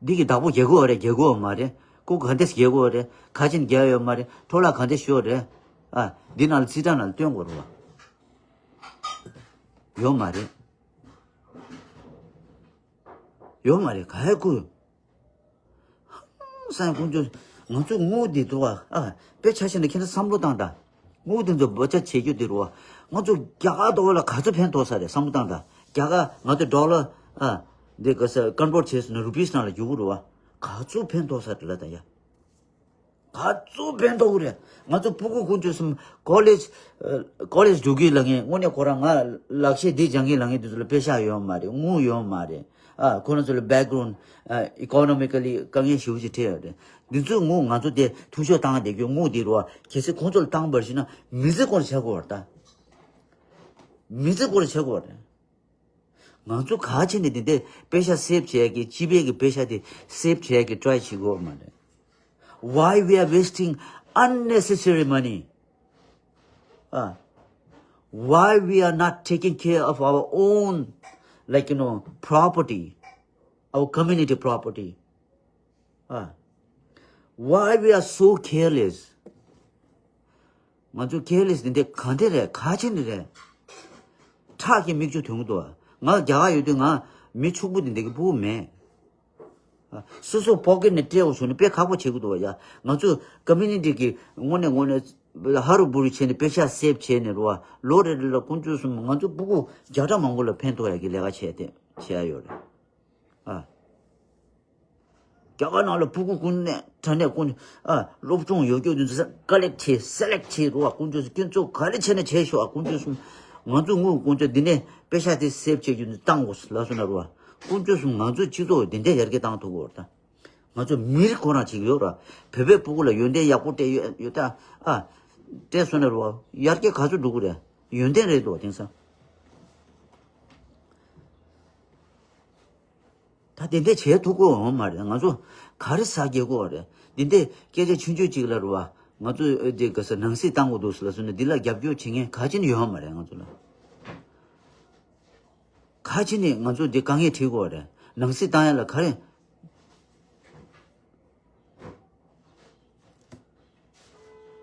འདི་གི་བདག་པོ་རྒྱག་དགོས་པ་རེད། རྒྱག་དགོས་པ་མ་རེད། ཁོ་ག་འདྲས་རྒྱག་དགོས་པ་རེད། ག་ཅིག་རྒྱག་ཡོད་མ་རེད། འཕྲོ་བརླག་ག་འདྲས་ཤོར་རེད། ཨ། འདི་ནང་ལ་རྩིས་ཁྲ་ནང་ལ་སྟོན་དགོས་རེད་བ། ཡོད་མ་རེད། ཡོད་མ་རེད། ག་ཧེ་ཁུ། ཧང་སང་དཀོན་མཆོག་ང་ཚོ་དངུལ་འདི་འདུག་བ། ཨ། དཔེ་ཆ་བཞག་ན་ཁྱེད་རང་བསམ་བློ་བཏང་དང་། དངུལ་འདི་ཚོ་འབོར་ཆ་བྱེད་རྒྱུ་འདི་རུ་བ། ང་ཚོ་རྒྱ་གར་ལྟ་བུ་ལ་ག་ཚོད་ཕན་ཐོགས་ས་རེད་བསམ་བློ་བཏང་དང་། རྒྱ་གར་ང་ཚོ་ཌོ་ལར། ཨ། འདི་ག་ས་ཀོན་ཝརཊ་བྱས་སོང་ན་རུ་པིས་ནང་ལ་རྒྱུག་གི་རུ་བ། ག་ཚོད་ཕན་ཐོགས་ས་རེད་ལ་ད་ཡ། ག་ཚོད་ཕན་ཐོགས་རེད། ང་ཚོ་ཕྲུ་གུ་དཀོན་མཆོག་གསུམ་ཀོ་ལེཇ། ཨ། ཀོ་ལེཇ་འགྲོ་གི་ལ་ངས་དངོས་གནས་ཁོ་རང་ང་ལག་ཤེས་འདི་སྦྱང་གི་ལ་ངས་འདི་ཚོ་ལ་པེ་ཤ་ཡོད་མ་རེད། དངུལ་ཡོད་མ་རེད། ཨ། ཁོ་རང་ཚོ་ལ་བེག་གྷ་རའུན་ཌི། ཨ། ཨི་ཀོ་ནོ་མི་ཀ་ལི་དཀའ་ངལ་ཞེ་པོ་ཅིག་འཕྲད་ཡོད་རེད། འདི་ཚོས་དངུལ་ང་ཚོ་དེ་འཐུས་ཤོར་བཏང་བསྡད་རྒྱུ་དངུལ་འདི་རུ་བ་གལ་སྲིད་ཁོང་ཚོ་ལ་བཏང་བར་ཞུ་ན་མི་ཚེ་སྐོར་བྱ་དགོས་པ་རེད་ད། མི་ཚེ་སྐོར་བྱ་དགོས་པ་རེད། ང་ཚོ་ག་བྱས་ནས་དེ་འདྲའི་པེ་ཤ་སེབ་བྱེད་ཡག་གི་སྤྱི་པའི་གི་པེ་ཤ་དེ་སེབ་བྱེད་ཡག་གི་ཊ་རའི་བྱེད་དགོས་མ་རེད། Why we are wasting unnecessary money? Uh, why we are not taking care of our own, like, you know, property, our community property? Uh, why we are so careless? ང་ཚོ་ཁེ་ལེ་སི་འདི་འདྲ་ག་འདྲ་རེད། ག་ཅི་འདྲ་རེད། ཁྲག་གི་མིག་ཆུ་ཐོན་གྱི་འདུག་ང་རྒྱ་གར་ཡོད་དུས་ང་མི་ཕྱུག་པོ་འདི་འདྲ་གི་ཕྲུ་གུ་མེད། སོ་སོ་པོ་ཀེ་ཊི་ནས་སྤྲད་འོ་བྱུང་ནས་དཔེ་ཁག་པོ་བྱེད་ཀྱི་འདུག་བ་ཡ། ང་ཚོ་ཀོ་མུ་ནི་ཊི་གི་དངོས་གནས་དངོས་གནས་ཧ་རུ་བུ་རུ་བྱས་ནས་པེ་ཤ་སེབ་བྱས་ནས་རུ་བ། ལོ་རེ་རེ་ལ་དཀོན་མཆོག་གསུམ་ང་ཚོ་ཕྲུ་གུ་བརྒྱ་ཕྲག་མང་པོ་ལ་ཕན་ཐོགས་ཡ་གི་ལས་ཀ་བྱས་ཏེ་བྱས་ཡ་ཡོད་རེད། ཨ། རྒྱ་གར་ནང་ལ་ཕྲུ་གུ་ཀུན་ནས་དྲ་ནས་ཀུན་ཨ་སློབ་སྦྱོང་ཡོད་རྒྱུ་འདི་ཚོ་ཀ་ལེག་བྱེད་སེ་ལེག་བྱེད་རོགས་ཨ། ཀུན་སྤྱོད་སྐྱོན་ཚོགས་ག་རེ་བྱས་ན་བྱས་ཤོག་ཨ། ཀུན་སྤྱོད་གསུམ་ང་ཚོ་དངུལ་ཀུན་སྤྱོད་འདི་ནས་པེ་ཤ་དེ་སེབ་བྱེད་རྒྱུ་འདི་བཏང་དགོས་ལབ་སོང་ན་རོགས་ཨ། ཀུན་སྤྱོད་གསུམ་ང་ཚོའི་སྤྱི་ཚོགས་འདི་འདྲ་ཡར་རྒྱས་བཏང་ཐུབ་དགོས་རེད་ད། ང་ཚོ་མི་རིགས་ཁོ་རང་ཅིག་ཡོད་ར། བོད་པའི་ཕྲུ་གུ་ལ་ཡོན་ཏན་ཡག་པོ་སྤྲད་ཡོད་ཡོད་ད་ཨ། སྤྲད་སོང་ན་རོགས་ཨ། ཡར་རྒྱས་ག་ཚོད་འགྲོ་གི་རེད། ཡོན་ཏན་རེད་འདུག་དེང་སང་། ད་དེ་འདྲ་བྱེད་ཐུབ་ཀྱི་ཡོད་མ་རེད། ང་ཚོ་ག་རེ་ཟ་རྒྱུ་དགོས་རེད། འདི་འདྲ་སྐད་ཆ་ཆུང་ཆུང་ཅིག་ལ་རུ་བ། ང་ཚོ་འདི་ག་ས་ནང་སྲིད་བཏང་དགོས་འདུག་ཟེར་ལ་སོང་ནས་འདི་ལ་རྒྱབ་སྐྱོར་བྱེད་མཁན་ག་ཅི་ནས་ཡོད་མ་རེད། ང་ཚོ་ལ་ག་ཅི་ནས་ང་ཚོ་འདི་དཀའ་ངལ་འཕྲད་དགོས་རེད། ནང་སྲིད་བཏང་ཡ་ལ་ག་རེ།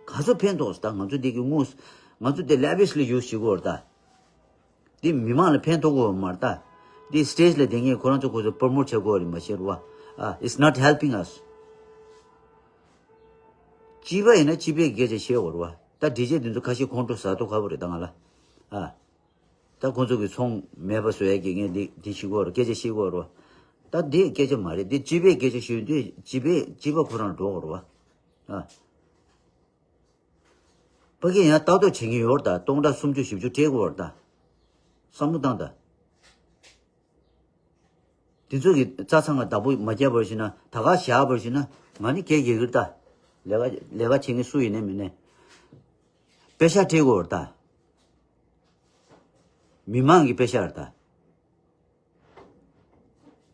ག་ཚོད་ཕན་ཐོགས་ད་ང་ཚོ་འདི་གི་དངུལ་ང་ཚོ་འདི་ལེ་བིས་ལ་ཡུས་བྱེད་དགོས་རེད་ད། འདི་མི་མང་ལ་ཕན་ཐོགས་དགོས་མ་རེད་ད། འདི་སི་ཊེ་ཇི་ལ་བསྡད་མཁན་ཁོ་རང་ཚོ་ཁོ་ཚོ་པོ་རོ་མོ་ཊི་བྱེད་དགོས་རེད་མ་གཞི་རུ་བ། ཨ། It's not helping us. སྤྱི་པ་ཡིན་ན་སྤྱི་པའི་སྐད་ཆ་བཤད་དགོས་རེད་བ། ད་འདི་བྱས་འདི་ཚོ་ཁ་ཤས་ཁོང་ཁྲོ་ཟ་ཐུབ་ཁ་པོ་རེད་ད་ང་ལ། ཨ། ད་ཁོང་ཚོ་གི་ཚོང་མེད་པ་བཟོ་ཡས་ཀྱི་ངས་འདི་འདི་བྱེད་དགོས་རེད། སྐད་ཆ་བཤད་དགོས་རེད་བ། ད་འདི་སྐད་ཆ་མ་རེད། འདི་སྤྱི་པའི་སྐད་ཆ་ཞུ་དུས་སྤྱི་པའི་སྤྱི་པ་ཁོ་རང་འགྲོ་དགོས་རེད་བ། ཨ། ཕ་གི་ཡང་ལྟ་རྟོག་བྱེད་མཁན་ཡོད་རེད་ད། སྟོང་ཕྲག་སུམ་ཅུ་བཞི་བཅུ་སྤྲད་དགོས་རེད་ད། བསམ་བློ་བཏང་ད། དེ་ཚོ་གི་རྩྭ་ཚང་ལ་བདག་པོ་མ་བརྒྱབ་པར་བྱས་ན་ད་ག་བཞག་པར་བྱས་ན་ང་ནི་སྐད་རྒྱག་གི་རེད་ད། ལས་ཀ་ལས་ཀ་བྱེད་མཁན་སུ་ཡིན་ནའི་མིན་ནའི། པེ་ཤ་སྤྲད་དགོས་རེད་ད། མི་མང་གི་པེ་ཤ་རེད་ད།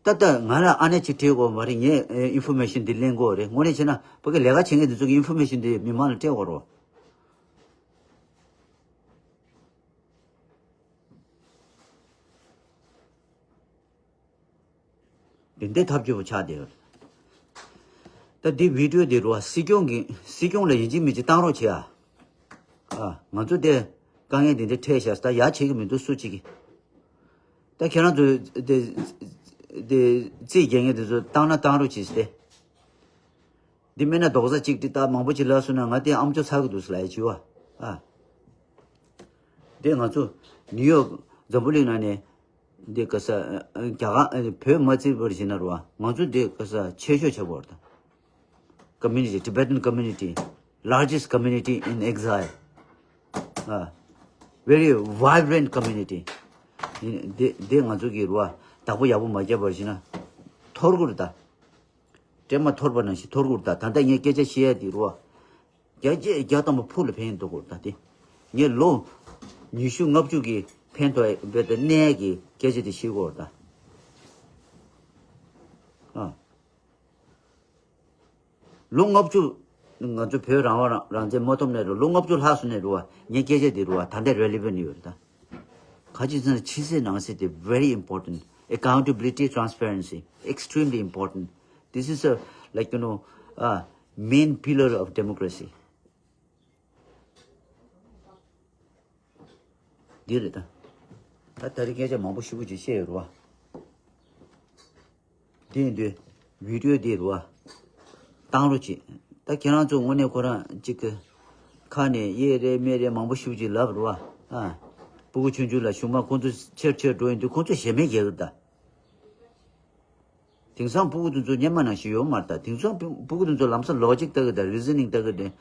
ད་ལྟ་ང་ལ་ཨ་ནེ་ཅིག་སྤྲད་དགོས་མ་རེད། ངས་ཨིན་ཕོར་མེ་ཤིན་འདི་ལེན་དགོས་རེད། དངོས་གནས་བྱས་ན་ཕ་གི་ལས་ཀ་བྱེད་མཁན་འདི་ཚོ་གི་ཨིན་ཕོར་མེ་ཤིན་འདི་མི་མང་ལ་སྤྲད་དགོས་རེད། དེ་འདྲའི་ཐབས་སྐྱོ་པོ་ཆགས་བསྡད་ཡོད། ད་འདི་བི་ཌི་ཡོ་འདི་རུ་བ་སྲིད་སྐྱོང་གི་སྲིད་སྐྱོང་ལ་ཡིན་གཅིག་མིན་གཅིག་བཏང་རོགས་བྱེད་ཨ། ཨ། ང་ཚོ་དེ་དཀའ་ངལ་འདི་འདྲ་འཕྲད་ཤག་ད་ཡ་བྱེད་ཀྱི་མི་འདུག་སུ་གཅིག་གིས། ད་ཁྱེད་རང་ཚོ་དེ་དེ་རྩིས་རྒྱག་མཁན་དེ་ཚོ་བཏང་ན་བཏང་རོགས་བྱེད་ཟེར་ཏེ། འདི་མེད་ན་རྡོག་རྩ་གཅིག་འདི་ད་མང་པོ་ཅིག་ལབ་སོང་ན་ང་དེ་ཨམ་ཅོག་ཚར་གི་འདུག་ཟེར་ལབ་ཡ་བྱེད་བ། ཨ། དེ་ང་ཚོ་ནིའུ་ཡོག་འཛམ་བུ་གླིང་ནང་ནས་འདི་ག་ས་རྒྱ་གར་བོད་མ་བརྩིས་པར་བྱས་ན་རུ་བ་ང་ཚོ་འདི་ག་ས་ཆེ་ཤོས་ཆགས་པ་རེད་ད། Community, Tibetan community, largest community in exile. Uh, very vibrant community. འདི་འདི་ང་ཚོ་གི་རུ་བ་བདག་པོ་ཡག་པོ་མ་བརྒྱབ་པར་བྱས་ན་འཐོར་གི་རེད་ད། སྲན་མ་འཐོར་བ་ནང་བཞིན་འཐོར་གི་རེད་ད། ད་ལྟ་ངས་སྐད་ཆ་བཤད་ཡ་འདི་རུ་བ། བརྒྱ་ཆ་བརྒྱ་ཐམ་པ་ཕུགས་ལ་ཕན་འདུག་གོ། ད་དེ་ངས་ལོ་ཉི་ཤུ་ལྔ་བཅུ་གི་ཕན་ཐོགས་བེད་དུ་གནས་ཀྱི་སྐད་ཆ་དེ་ཤེས་གོ། ད་ཨ་ལོ་ལྔ་བཅུ་ང་ཚོ་བོད་རང་དབང་རང་བཙན་མ་ཐོབ་ནས་རུ་ལོ་ལྔ་བཅུ་ལྷག་སོང་ནས་རུ་བ་ངས་སྐད་ཆ་དེ་རུ་བ་ད་ལྟ་རེ་ལི་བེན་ཡོད་རེད་ད། ག་ཅི་ཟེར་ན་ཕྱི་གསལ་ནང་གསལ་དེ་very important. Accountability, transparency, extremely important. This is a, like, you know, a main pillar of democracy. འདི་རེད་ད། ད་ད་རེས་སྐད་ཆ་མང་པོ་ཞེ་པོ་ཅིག་བཤད་ཡོད་རེད་བ། འདི་ཡིན་དུས་བི་ཌི་ཡོ་འདི་རེད་བ། བཏང་རོགས་བྱེད། ད་ཁྱེད་རང་ཚོ་དངོས་གནས་ཁོ་རང་གཅིག་གི་ཁ་ནས་ཡེ་རེད་མེ་རེད་མང་པོ་ཞེ་པོ་ཅིག་ལབ་རེད་བ། ཨ། སྤུ་གུ་ཆུང་ཆུང་ལ་གཞུག་མ་ཁོང་ཚོ་ཆེར་ཆེར་འགྲོ་ཡིན་དུས་ཁོང་ཚོ་ཞེ་མེར་རྒྱག་གི་རེད་ད། དེང་སང་སྤུ་གུ་དེ་ཚོ་སྔོན་མ་ནང་བཞིན་ཡོད་མ་རེད་ད། དེང་སང་སྤུ་གུ་དེ་ཚོ་ལམ་སང་ལོ་ཇིག་ལྟ་གི་དང་རི་ཛི་ནིང་ལྟ་གི་དང་།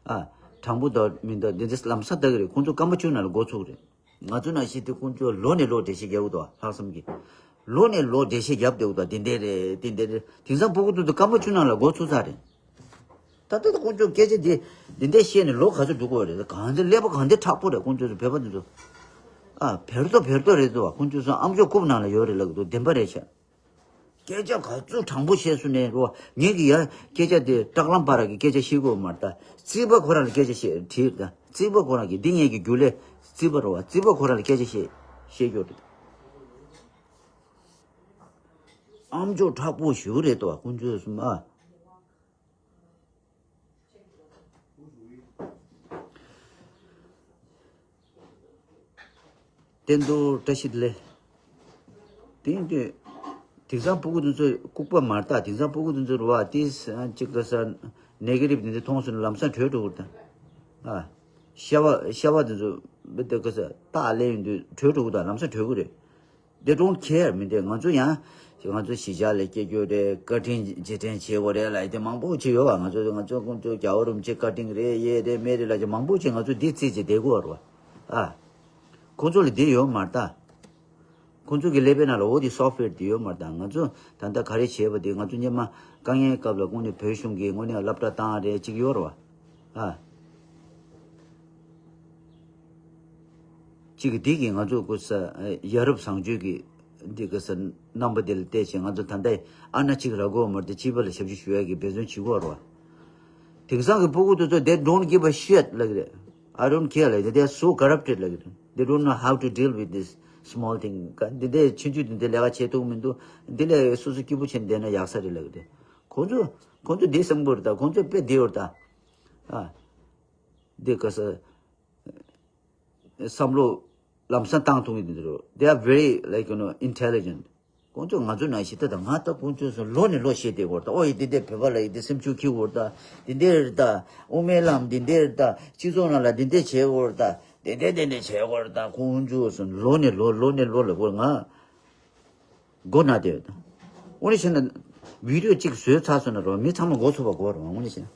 ཨ། དྲང་པོ་དང་མི་འདུག་འདི་འདྲ་ལམ་སང་ལྟ་གི་རེད། ཁོང་ཚོ་སྐར་མ་བཅུ་ནང་ལ་འགོ་ཚུགས་རེད། ང་ཚོ་ནང་བཞིན་དེ་ཁོང་ཚོ་ལོ་ནས་ལོ་འགྲེལ་བཤད་རྒྱག་གི་འདུག་ལྷག་བསམ་གྱིས། ལོ་ནས་ལོ་འགྲེལ་བཤད་རྒྱབ་བསྡད་གི་འདུག་འདི་འདྲ་རེད་འདི་འདྲ་རེད། དེང་སང་སྤུ་གུ་དེ་ཚོ་སྐར་མ་བཅུ་ནང་ལ་འགོ་ཚུགས་ཚར་རེད། ད་ལྟ་ཁོང་ཚོ་སྐད་ཆ་འདི་འདི་འདྲ་བཤད་ནས་ལོ་ག་ཚོད་འགྲོ་གི་རེད། གང་འདི་ཀླད་པ་གང་འདི་མཁྲེགས་པོ་རེད། ཁོང་ཚོ་བོད་པ་འདི་ཚོ། ཨ་བེར་ཏོ་བེར་ཏོ་རེད་འདུག་བ། ཁོང་ཚོས་སོང་ཨམ་ཅོག་རྐུབ་ནང་ལ་ཡོད་རེད་ལབ་ཀྱི་འདུག་བདེན་པ་རེད་ཤག་སྐད་ཆ་ག་ཚོད་དྲང་པོ་བཤད་སོང་ནས་རོ། ངེད་ཀྱི་ཡ་སྐད་ཆ་དེ་སྐྲག་ལམ་པ་ར་གི་སྐད་ཆ་བཤད་དགོས་མ་རེད་ད། རྩིས་པ་ཁོ་རང་ལ་སྐད་ཆ་བཤད་དྲིས་ད། རྩིས་པ་ཁོ་རང་གི་འདི་ངེད་ཀྱི་རྒྱུ་ལས་རྩིས་པ་རོ་བ། རྩིས་པ་ཁོ་རང་ལ་སྐད་ཆ་བཤད་བཤད་རྒྱུ་རེད། ཨམ་ཅོག་དྲག་པོ་ཞུ་རེད་དོ་ཁོང་ཚོས་སོང་ཨ། བསྟན་རྡོར་བཀྲ་ཤིས་བདེ་ལེགས། དེང་དུས་དེང་སང་སྤུ་གུ་དེ་ཚོ་ལྐུགས་པ་མ་རེད་ད། དེང་སང་སྤུ་གུ་དེ་ཚོ་རུ་བ་དེ་གཅིག་ག་ས་ནེ་གེ་ཊིབ་དེ་འདྲ་མཐོང་སོང་ན་ལམ་སང་བྲོས་འགྲོ་གི་རེད་ད། ཨ། ཤ་བ་ཤ་བ་དེ་ཚོ་བི་དེ་ག་ས་རྟགས་ལས་ཡོང་དུས་བྲོས་འགྲོ་གི་ད། ལམ་སང་བྲོས་གི་རེད། They don't care མི་འདི་ང་ཚོ་ཡང་ང་ཚོ་གཞིས་ཆགས་ལ་སྐྱེ་རྒྱུ་རེད། བཀའ་དྲིན་རྗེས་དྲན་བྱེད་དགོས་རེད་ལ་དེ་མང་པོ་ཅིག་ཡོད་བ། ང་ཚོ་ང་ཚོ་ཁོང་ཚོ་རྒྱལ་བ་རིན་པོ་ཆེ་བཀའ་དྲིན་རེད་ཡེ་རེད་མེད་རེད་ལ་ཅིག་མང་པོ་ཅིག་ང་ཚོ་འདི་རྩིས་ཅིག་བསྡད་དགོས་བ་རེད་བ། ཨ། ཁོང་ཚོ་ལ་འདི་ཡོད་མ་རེད་ད། ཁོང་ཚོ་གི་ཀླད་པའི་ནང་ལ་འོ་དེ་སོབ་ཝེར་དེ་ཡོད་མ་རེད་ད། ང་ཚོ་ད་ལྟ་ག་རེ་བྱས་པ་དེ་ང་ཚོ་སྔོན་མ་དཀའ་ངལ་སྐབས་ལ་དངོས་གནས་བོད་གཞུང་གིས་དངོས་གནས་སློབ་གྲྭ་བཏང་རེད་ཅིག་ཡོད་རེད་བ། ཨ། གཅིག་གི་འདི་གིས་ང་ཚོ་ཀུ་ས་ཡ་རབས་བཟང་སྤྱོད་ཀྱི་འདི་ཀུ་ས་རྣམ་པ་འདི་ལ་བལྟས་བྱས་ང་ཚོ་ད་ལྟ་ཨ་ན་གཅིག་ར་གོ་མར་དེ་སྤྱི་པ་ལ་ཞབས་ཞུ་ཞུ་ཡ་གི་འབད་བརྩོན་བྱེད་དགོས་རེད་བ། དེང་སང་གི་སྤུ་གུ་དེ་ཚོ་they don't give a shit ལབ་ཀྱི་རེད། I don't care ལབ་ཀྱི་རེད། They are so corrupted ལབ་ཀྱི་རེད། They don't know how to deal with this small thing. འདི་འདྲའི་ཆུང་ཆུང་འདི་འདྲའི་ལས་ཀ་བྱེད་ཐུབ་མི་འདུག་འདི་ལས་སོ་སོ་སྐྱིད་པོ་བྱས་བསྡད་ན་ཡག་ས་རེད་ལབ་ཀྱི་རེད། ཁོང་ཚོ་ཁོང་ཚོ་འདི་བསམ་གྱི་ཡོད་རེད་ད། ཁོང་ཚོ་དཔེ་འདི་ཡོད་རེད་ད། ཨ། འདི་ག་ས། བསམ་བློ་ལམ་སང་བཏང་ཐུབ་ཀྱི་འདུག They are very, like, you know, intelligent. ཁོང་ཚོ་ང་ཚོ་ནང་བཞིན་ད་ལྟ་ང་ད་ཁོང་ཚོ་ཚོ་ལོ་ནས་ལོ་བཤད་བསྡད་ཡོད་རེད་ད། ཨོ་ཡི་འདི་འདྲས་བོད་པ་ལ་ཡི་འདི་སེམས་ཤུགས་ཁྱེར་ཡོད་རེད་ད། འདི་འདྲས་རེད་ད། དབུ་མའི་ལམ་འདི་འདྲས་རེད་ད། སྤྱི་ཚོགས་ནང་ལ་འདི་འདྲས་བྱས་ཡོད་རེད་ད། འདི་འདྲས་འདི་འདྲས་བྱས་ཡོད་རེད་ད། ཁོང་ཚོ་ཚོ་ལོ་ནས་ལོ་ལོ་ནས་ལོ་ལ་ཁོ་ང་མགོ་ན་བསྡད་ཡོད་ད། དངོས་གནས་བྱས་ན་བི་ཌིའོ་གཅིག་བཟོས་ཚར་སོང་ན་རོ་མི་ཚང་མ་མགོ་ཚོས་པ་དགོས་རེད་བ། དངོས་གནས་བྱས་ན།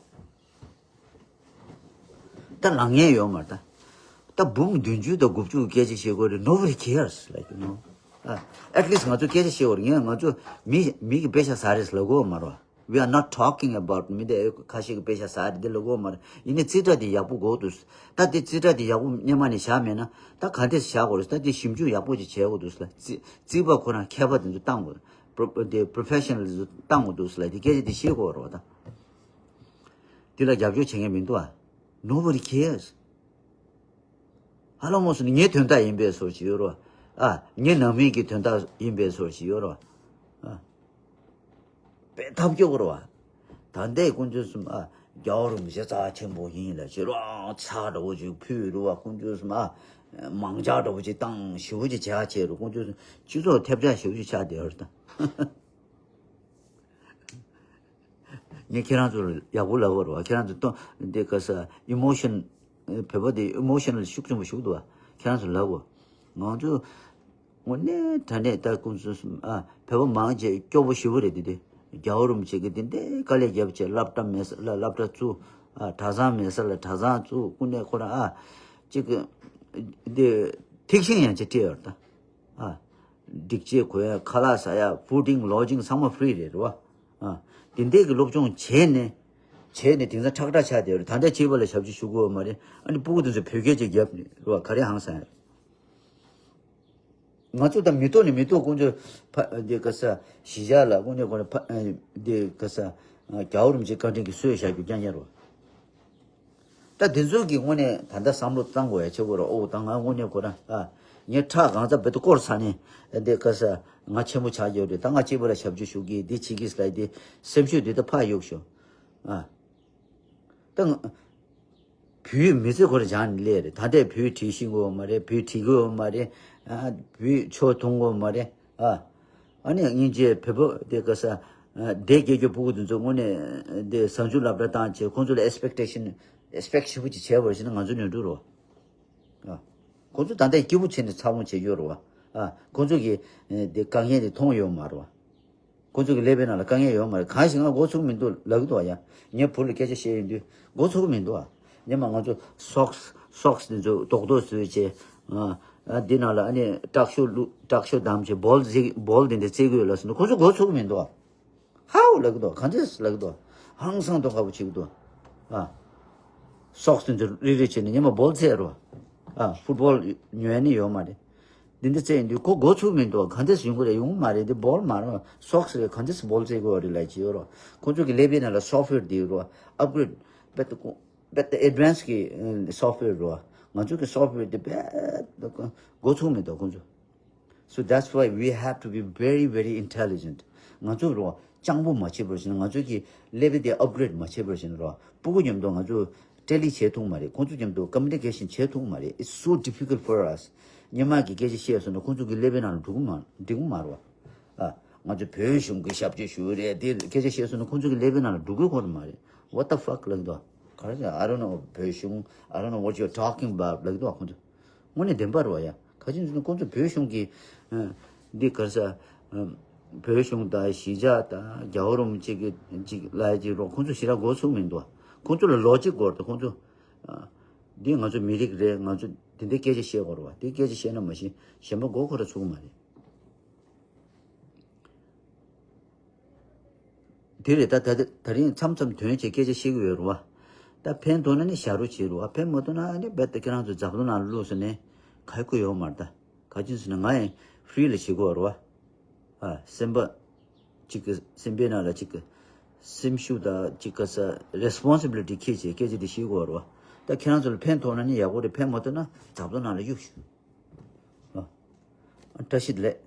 ད་ལངས་ངེས་ཡོད་མ་རེད་ད། ད་འབུམ་བདུན་ཅུ་དང་དགུ་བཅུ་གི་སྐད་ཆ་བཤད་དགོས་རེད། Nobody cares, like, you know. ཨ། At least ང་ཚོ་སྐད་ཆ་བཤད་དགོས་རེད། ངས་ང་ཚོ་མི་མི་གི་པེ་ཤ་ཟ་རེད་ལབ་དགོས་མ་རེད་བ། We are not talking about མི་དེ་ཁ་ཤས་ཀྱི་པེ་ཤ་ཟ་རེད་འདི་ལབ་དགོས་མ་རེད། ཡིན་ནའི་རྩིས་ཁྲ་དེ་ཡག་པོ་དགོས་འདུག་ད་དེ་རྩིས་ཁྲ་དེ་ཡག་པོ་སྔོན་མ་ནས་བཞག་མེད་ན་ད་ག་འདྲས་བཞག་དགོས་རེད། ད་དེ་ཞིབ་འཇུག་ཡག་པོ་ཅིག་བྱེད་དགོས་འདུག་ལ། རྩིས་རྩིས་པ་ཁོ་རང་མཁས་པ་དེ་ཚོ་བཏང་དགོས། པྲོ་དེ་པྲོ་ཕེ་ཤ་ནལ་དེ་ཚོ་བཏང་དགོས་འདུག་ལ། དེ་སྐད་ཆ་དེ་བཤད་དགོས་རེད་བ་ད། དེ་ལ་རྒྱབ་སྐྱོར་བྱེད་མཁན་མི་འདུག་ཨ། Nobody cares. ཧ་ལམ་མོ་སོང་ནས་ངའི་དོན་དག་ཡིན་པའི་བཟོ་ཞིག་ཡོད་རོ། ཨ། ངའི་ནང་མི་གི་དོན་དག་ཡིན་པའི་བཟོ་ཞིག་ཡོད་རོ། ཨ། དཔེ་ཐབས་སྐྱོ་གི་རོ། ད་ལྟའི་དཀོན་མཆོག་གསུམ་ཨ། རྒྱལ་བ་རིན་པོ་ཆེ་རྩ་ཆེན་པོ་ཡིན་ལ་ཞེས་རོ། ཚ་འདྲ་བོ་ཅིག་ཕུལ་རོ་བ། དཀོན་མཆོག་གསུམ་ཨ། མང་ཇག་འདྲ་བོ་ཅིག་བཏང་ཞེ་པོ་ཅིག་བྱ་བྱེད་རོ། དཀོན་མཆོག་གསུམ་སྤྱི་ཚོགས་ཐེབས་ཆག་ཞེ་པོ་ཅིག་ཆགས་བསྡད་ཡོད་རེད་ད། ངས་ཁྱེད་རང་ཚོར་ཡག་པོ་ལབ་དགོས་རེད་བ། ཁྱེད་རང་ཚོ་གཏོང་འདི་ག་ས་ཨི་མོ་ཤན། བོད་པ་འདི་ཨི་མོ་ཤན་ལ་ཤུགས་ཆེན་པོ་ཞུགས་འདུག་བ། ཁྱེད་རང་ཚོ་ལབ་དགོས། ང་ཚོ་དངོས་གནས་དྲང་གནས་ད་ཀུན་སྤྱོད་གསུམ་ཨ། བོད་པ་མང་ཆེ་སྐྱོ་པོ་ཞེ་པོ་རེད། འདི་འདི་རྒྱལ་བ་རིན་པོ་ཆེ་གིས་འདི་འདྲའི་དཀའ་ལས་བརྒྱབ་བྱས་སློབ་གྲྭ་མེད་ས་ལ་སློབ་གྲྭ་བཙུགས། ཨ། གྲྭ་ཚང་མེད་ས་ལ་གྲྭ་ཚང་བཙུགས། དངོས་གནས་ཁོ་རང་ཨ། ཅིག་འདི་ཐིག་ཤིང་ཡང་ཅིག་སྤྲད་ཡོད་ད། ཨ། སྒྲིག་ཆས་གོན་ཡ། ཁ་ལག་ཟ་ཡ། ཕུ་ཌིང་ལོ་ཇིང་ཚང་མ་ཕི་རི་རེད་རེད་བ། ཨ། དེ་འདྲས་ཀྱི་སློབ་སྦྱོང་བྱས་ནས་བྱས་ནས་དེང་སང་ཁྲག་ཁྲག་ཆགས་བསྡད་རེད། ད་ལྟ་སྐྱེས་པ་ལ་ཞབས་ཕྱི་ཞུ་དགོས་མ་རེད། ཨ་ནི་སྤུ་གུ་དེ་ཚོ་བོད་སྐད་ཅིག་རྒྱབ་ནས་རེད་བ། ག་རེ་ཧང་སང་ཡ་རེད། ང་ཚོ་ད་མི་ཐོག་ནས་མི་ཐོག་དཀོན་མཆོག་ཕ་འདི་ག་ས་གཞིས་ཆགས་ལ་དངོས་གནས་ཁོ་རང་ཕ་འདི་ག་ས་རྒྱལ་བ་རིན་པོ་ཆེ་བཀའ་དྲིན་གྱིས་གསོས་བཞག་རྒྱུ་རྐྱང་རྐྱང་རེད་བ། ད་དེ་ཚོ་གི་དངོས་གནས་ད་ལྟ་བསམ་བློ་བཏང་དགོས་ཡ་ཆེ་བོ་ར། ཨོ་ད་ང་དངོས་གནས་ཁོ་རང་ཨ། ངས་ཁྲག་གང་ཚ་བེད་དུ་བསྐོར་ཚར་ནས་འདི་ག་ས་ང་ཆེན་པོ་ཆགས་ཡོད་རེད། ད་ང་གཅིག་པ་ལ་ཞབས་ཕྱི་ཞུ་གི་འདི་བྱེད་གི་ལབ་དེ་སེམས་ཤུགས་འདི་ད་ཕར་གཡུག་ཤོག་ཨ། ད་ང་བོད་མི་ཚེ་ཁོ་རང་སྦྱངས་ནས་སླེབས་རེད། ད་ལྟའི་བོད་བྲིས་ཤེས་ཀྱི་ཡོད་མ་རེད། བོད་བྲིས་ཀྱི་ཡོད་མ་རེད། ཨ། བོད་ཆོས་མཐོང་གི་ཡོད་མ་རེད། ཨ། ཨ་ནི་སྙིང་རྗེ་བོད་པ་དེ་ག་ས་ཨ་སྡེ་དགེ་རྒྱུ་སྤུ་གུ་དེ་ཚོ་དངོས་གནས་དེ་གཟའ་མཇུག་སློབ་གྲྭ་བཏང་བྱས་ཁོང་ཚོ་ལ་ཨེག་སི་པེག་ཊེ་ཤན་ཨེག་སི་པེག་ཊི་ཞེ་པོ་ཅིག་བྱས་པར་བྱས་ན་ང་ཚོ་ནོར་འགྲོ་རོ། ཨ། ཁོང་ཚོ་ད་ལྟ་སྐྱིད་པོ་བྱས་ནས་འཚར་ལོངས་བྱས་ཡོད་རེད་བ། ཨ། ཁོང་ཚོ་གིས་དེ་དཀའ་ངལ་དེ་མཐོང་ཡོད་མ་རེད་བ། ཁོང་ཚོ་གི་ཀླད་པའི་ནང་ལ་དཀའ་ངལ་ཡོད་མ་རེད། གང་ཞིག་ང་མགོ་ཚོས་ཀྱི་མི་འདུག་ལབ་ཀྱི་འདུག་བ། ཡ། ངའི་བུ་ལ་སྐད་ཆ་བཤད་ཡོང་དུས་མགོ་ཚོས་ཀྱི་མི་འདུག་བ། ཉི་མ་ང་ཚོ་སོག་སི་སོག་སི་དེ་ཚོ་རྡོག་རྡོག་བཟོས་བྱས། ཨ། ཨ། འདི་ནང་ལ་ཨ་ནི་དྲག་ཤོས་བླུགས། དྲག་ཤོས་བསྡམས་བྱས་བོལ་ཛི་བོལ་དེ་འདྲ་རྩེ་གི་ཡོད་ལབ་སོང་ན་ཁོང་ཚོ་མགོ་ཚོས་ཀྱི་མི་འདུག་བ། ཧའོ་ལབ་ཀྱི་འདུག་གང་འདྲས་ལབ་ཀྱི་འདུག་ཧང་སང་མདོག་ཁ་པོ་བྱེད་ཀྱི་འདུག་ཨ། སོག་སི་དེ་ཚོ་རིལ་རིལ་བྱས་ནས་ཉི་མ་བོལ་རྩེ་རོ། ཨ། ཕུཊ་བོལ་ཉོ་ཡ་ནི་ཡོད་མ་རེད། འདི་འདི་བཙལ་ཡིན་དུས་ཁོ་འགོ་ཚུགས་མི་འདུག་ག་འདྲས་ཡོང་གི་རེད། ཡོང་མ་རེད། འདི་བོལ་མ་རེད། སོགས་རེད། ག་འདྲས་བོལ་བཙལ་དགོས་རེད་ལབ་ཀྱི་ཡོད་རོ། ཁོང་ཚོ་གི་ཀླད་པའི་ནང་ལ་སོཕ་ཝེར་འདི་ཡོད་རོ། ཨབ་གྷི་རེཌ་བེད་དུ་བེད་དུ་ཨེ་ཌི་ཝན་སི་གི་སོཕ་ཝེར་རོ། ང་ཚོ་གི་སོཕ་ཝེར་འདི་བེད་འགོ་ཚུགས་མི་འདུག་ཁོང་ཚོ། So that's why we have to be very, very intelligent. ང་ཚོ་རོ་སྤྱང་པོ་མ་བྱེད་པར་བྱས་ན། ང་ཚོ་གི་ཀླད་པ་དེ་ཨབ་གྷི་རེཌ་མ་བྱེད་པར་བྱས་ན་རོ། སྤུ་གུ་མཉམ་དུ་ང་ཚོ་འབྲེལ་ལས་བྱེད་ཐུབ་མ་རེད། ཁོང་ཚོ་མཉམ་དུ་ཀོ་མུ་ནི་ཀེ་ཤན་བྱེད་ཐུབ་མ་རེད། It's so difficult for us. སྔོན་མ་གི་སྐད་ཆ་བཤད་སོང་ན་ཁོང་ཚོ་གི་ཀླད་པའི་ནང་ལ་འགྲོ་གི་མ་འགྲིག་གི་མ་རེད་བ། ཨ། ང་ཚོ་བོད་གཞུང་གི་ཞབས་ཕྱི་ཞུ་གི་རེད། དེ་སྐད་ཆ་བཤད་སོང་ན་ཁོང་ཚོ་གི་ཀླད་པའི་ནང་ལ་འགྲོ་གི་ཁོ་ན་མ་རེད། What the fuck ལབ་གི་འདུག་ག་རེ་ཟེར། I don't know བོད་གཞུང་། I don't know what you're talking about ལབ་གི་འདུག་ཁོང་ཚོ། དངོས་གནས་བདེན་པ་རེད་བ་ཡ། ག་ཅི་ཟེར་ན་ཁོང་ཚོ་བོད་གཞུང་གི་ཨ། འདི་ག་རེ་ཟེར། ཨ། བོད་གཞུང་དང་གཞིས་ཆགས་དང་རྒྱལ་བ་རིན་པོ་ཆེ་གི་ཅིག་ལ་ཅིག་རོ། ཁོང་ཚོ་ཞེ་དྲག་མགོ་ཚོད་མི་འདུག་ཁོང་ཚོ་ལ་ལོ་ཇིག་དགོས་རེད། ཁོང་ཚོ་ཨ། འདི་ང་ཚོ་མི་རིགས་རེད། ང་ཚོ་འདི་འདྲའི་སྐད་ཆ་བཤད་དགོས་རེད་བ། འདི་སྐད་ཆ་བཤད་ན་མ་གཞི་གཞན་པ་མགོ་འཁོར་ར་ཚུགས་མ་རེད། དེ་རེད། ད་ད་ད་རིང་མཚམས་མཚམས་དོན་བྱེད་སྐད་ཆ་བཤད་ཀྱི་ཡོད་རེད་བ། ད་ཕན་ཐོགས་ན་ནི་བྱ་རོགས་བྱེད་རེད་བ། ཕན་མ་ཐོགས་ན་ནི་རྦད་དེ་ཁྱེད་རང་ཚོ་འཛམ་བུ་གླིང་ནང་ལ་བླུགས་སོང་ནས་ག་ཡི་ཁུ་ཡོད་མ་རེད། ད་ག་ཅི་ཟེར་ན་ང་ཡང་ཧྥི་རི་ལ་བྱེད་དགོས་རེད་བ། ཨ། སེམས་པ་གཅིག་གི་སེམས་པའི་ནང་ལ་གཅིག་གི་སེམས་ཤུགས་དང་གཅིག་ག་ས་རེ་སི་པོན་སི་བི་ལི་ཊི་འཁྱེར་བྱས་སྐད་ཆ་དེ་བཤད་དགོས་རེད་བ། ད་ཁྱེད་རང་ཚོ་ལ་ཕན་ཐོགས་ན་ནི་ཡག་པོ་རེད། ཕན་མ་ཐོགས་ན་འཛམ་བུ་གླིང་ནང་ལ་གཡུག་ཤོག་ཨ། བཀྲ་ཤིས་བདེ་ལེགས།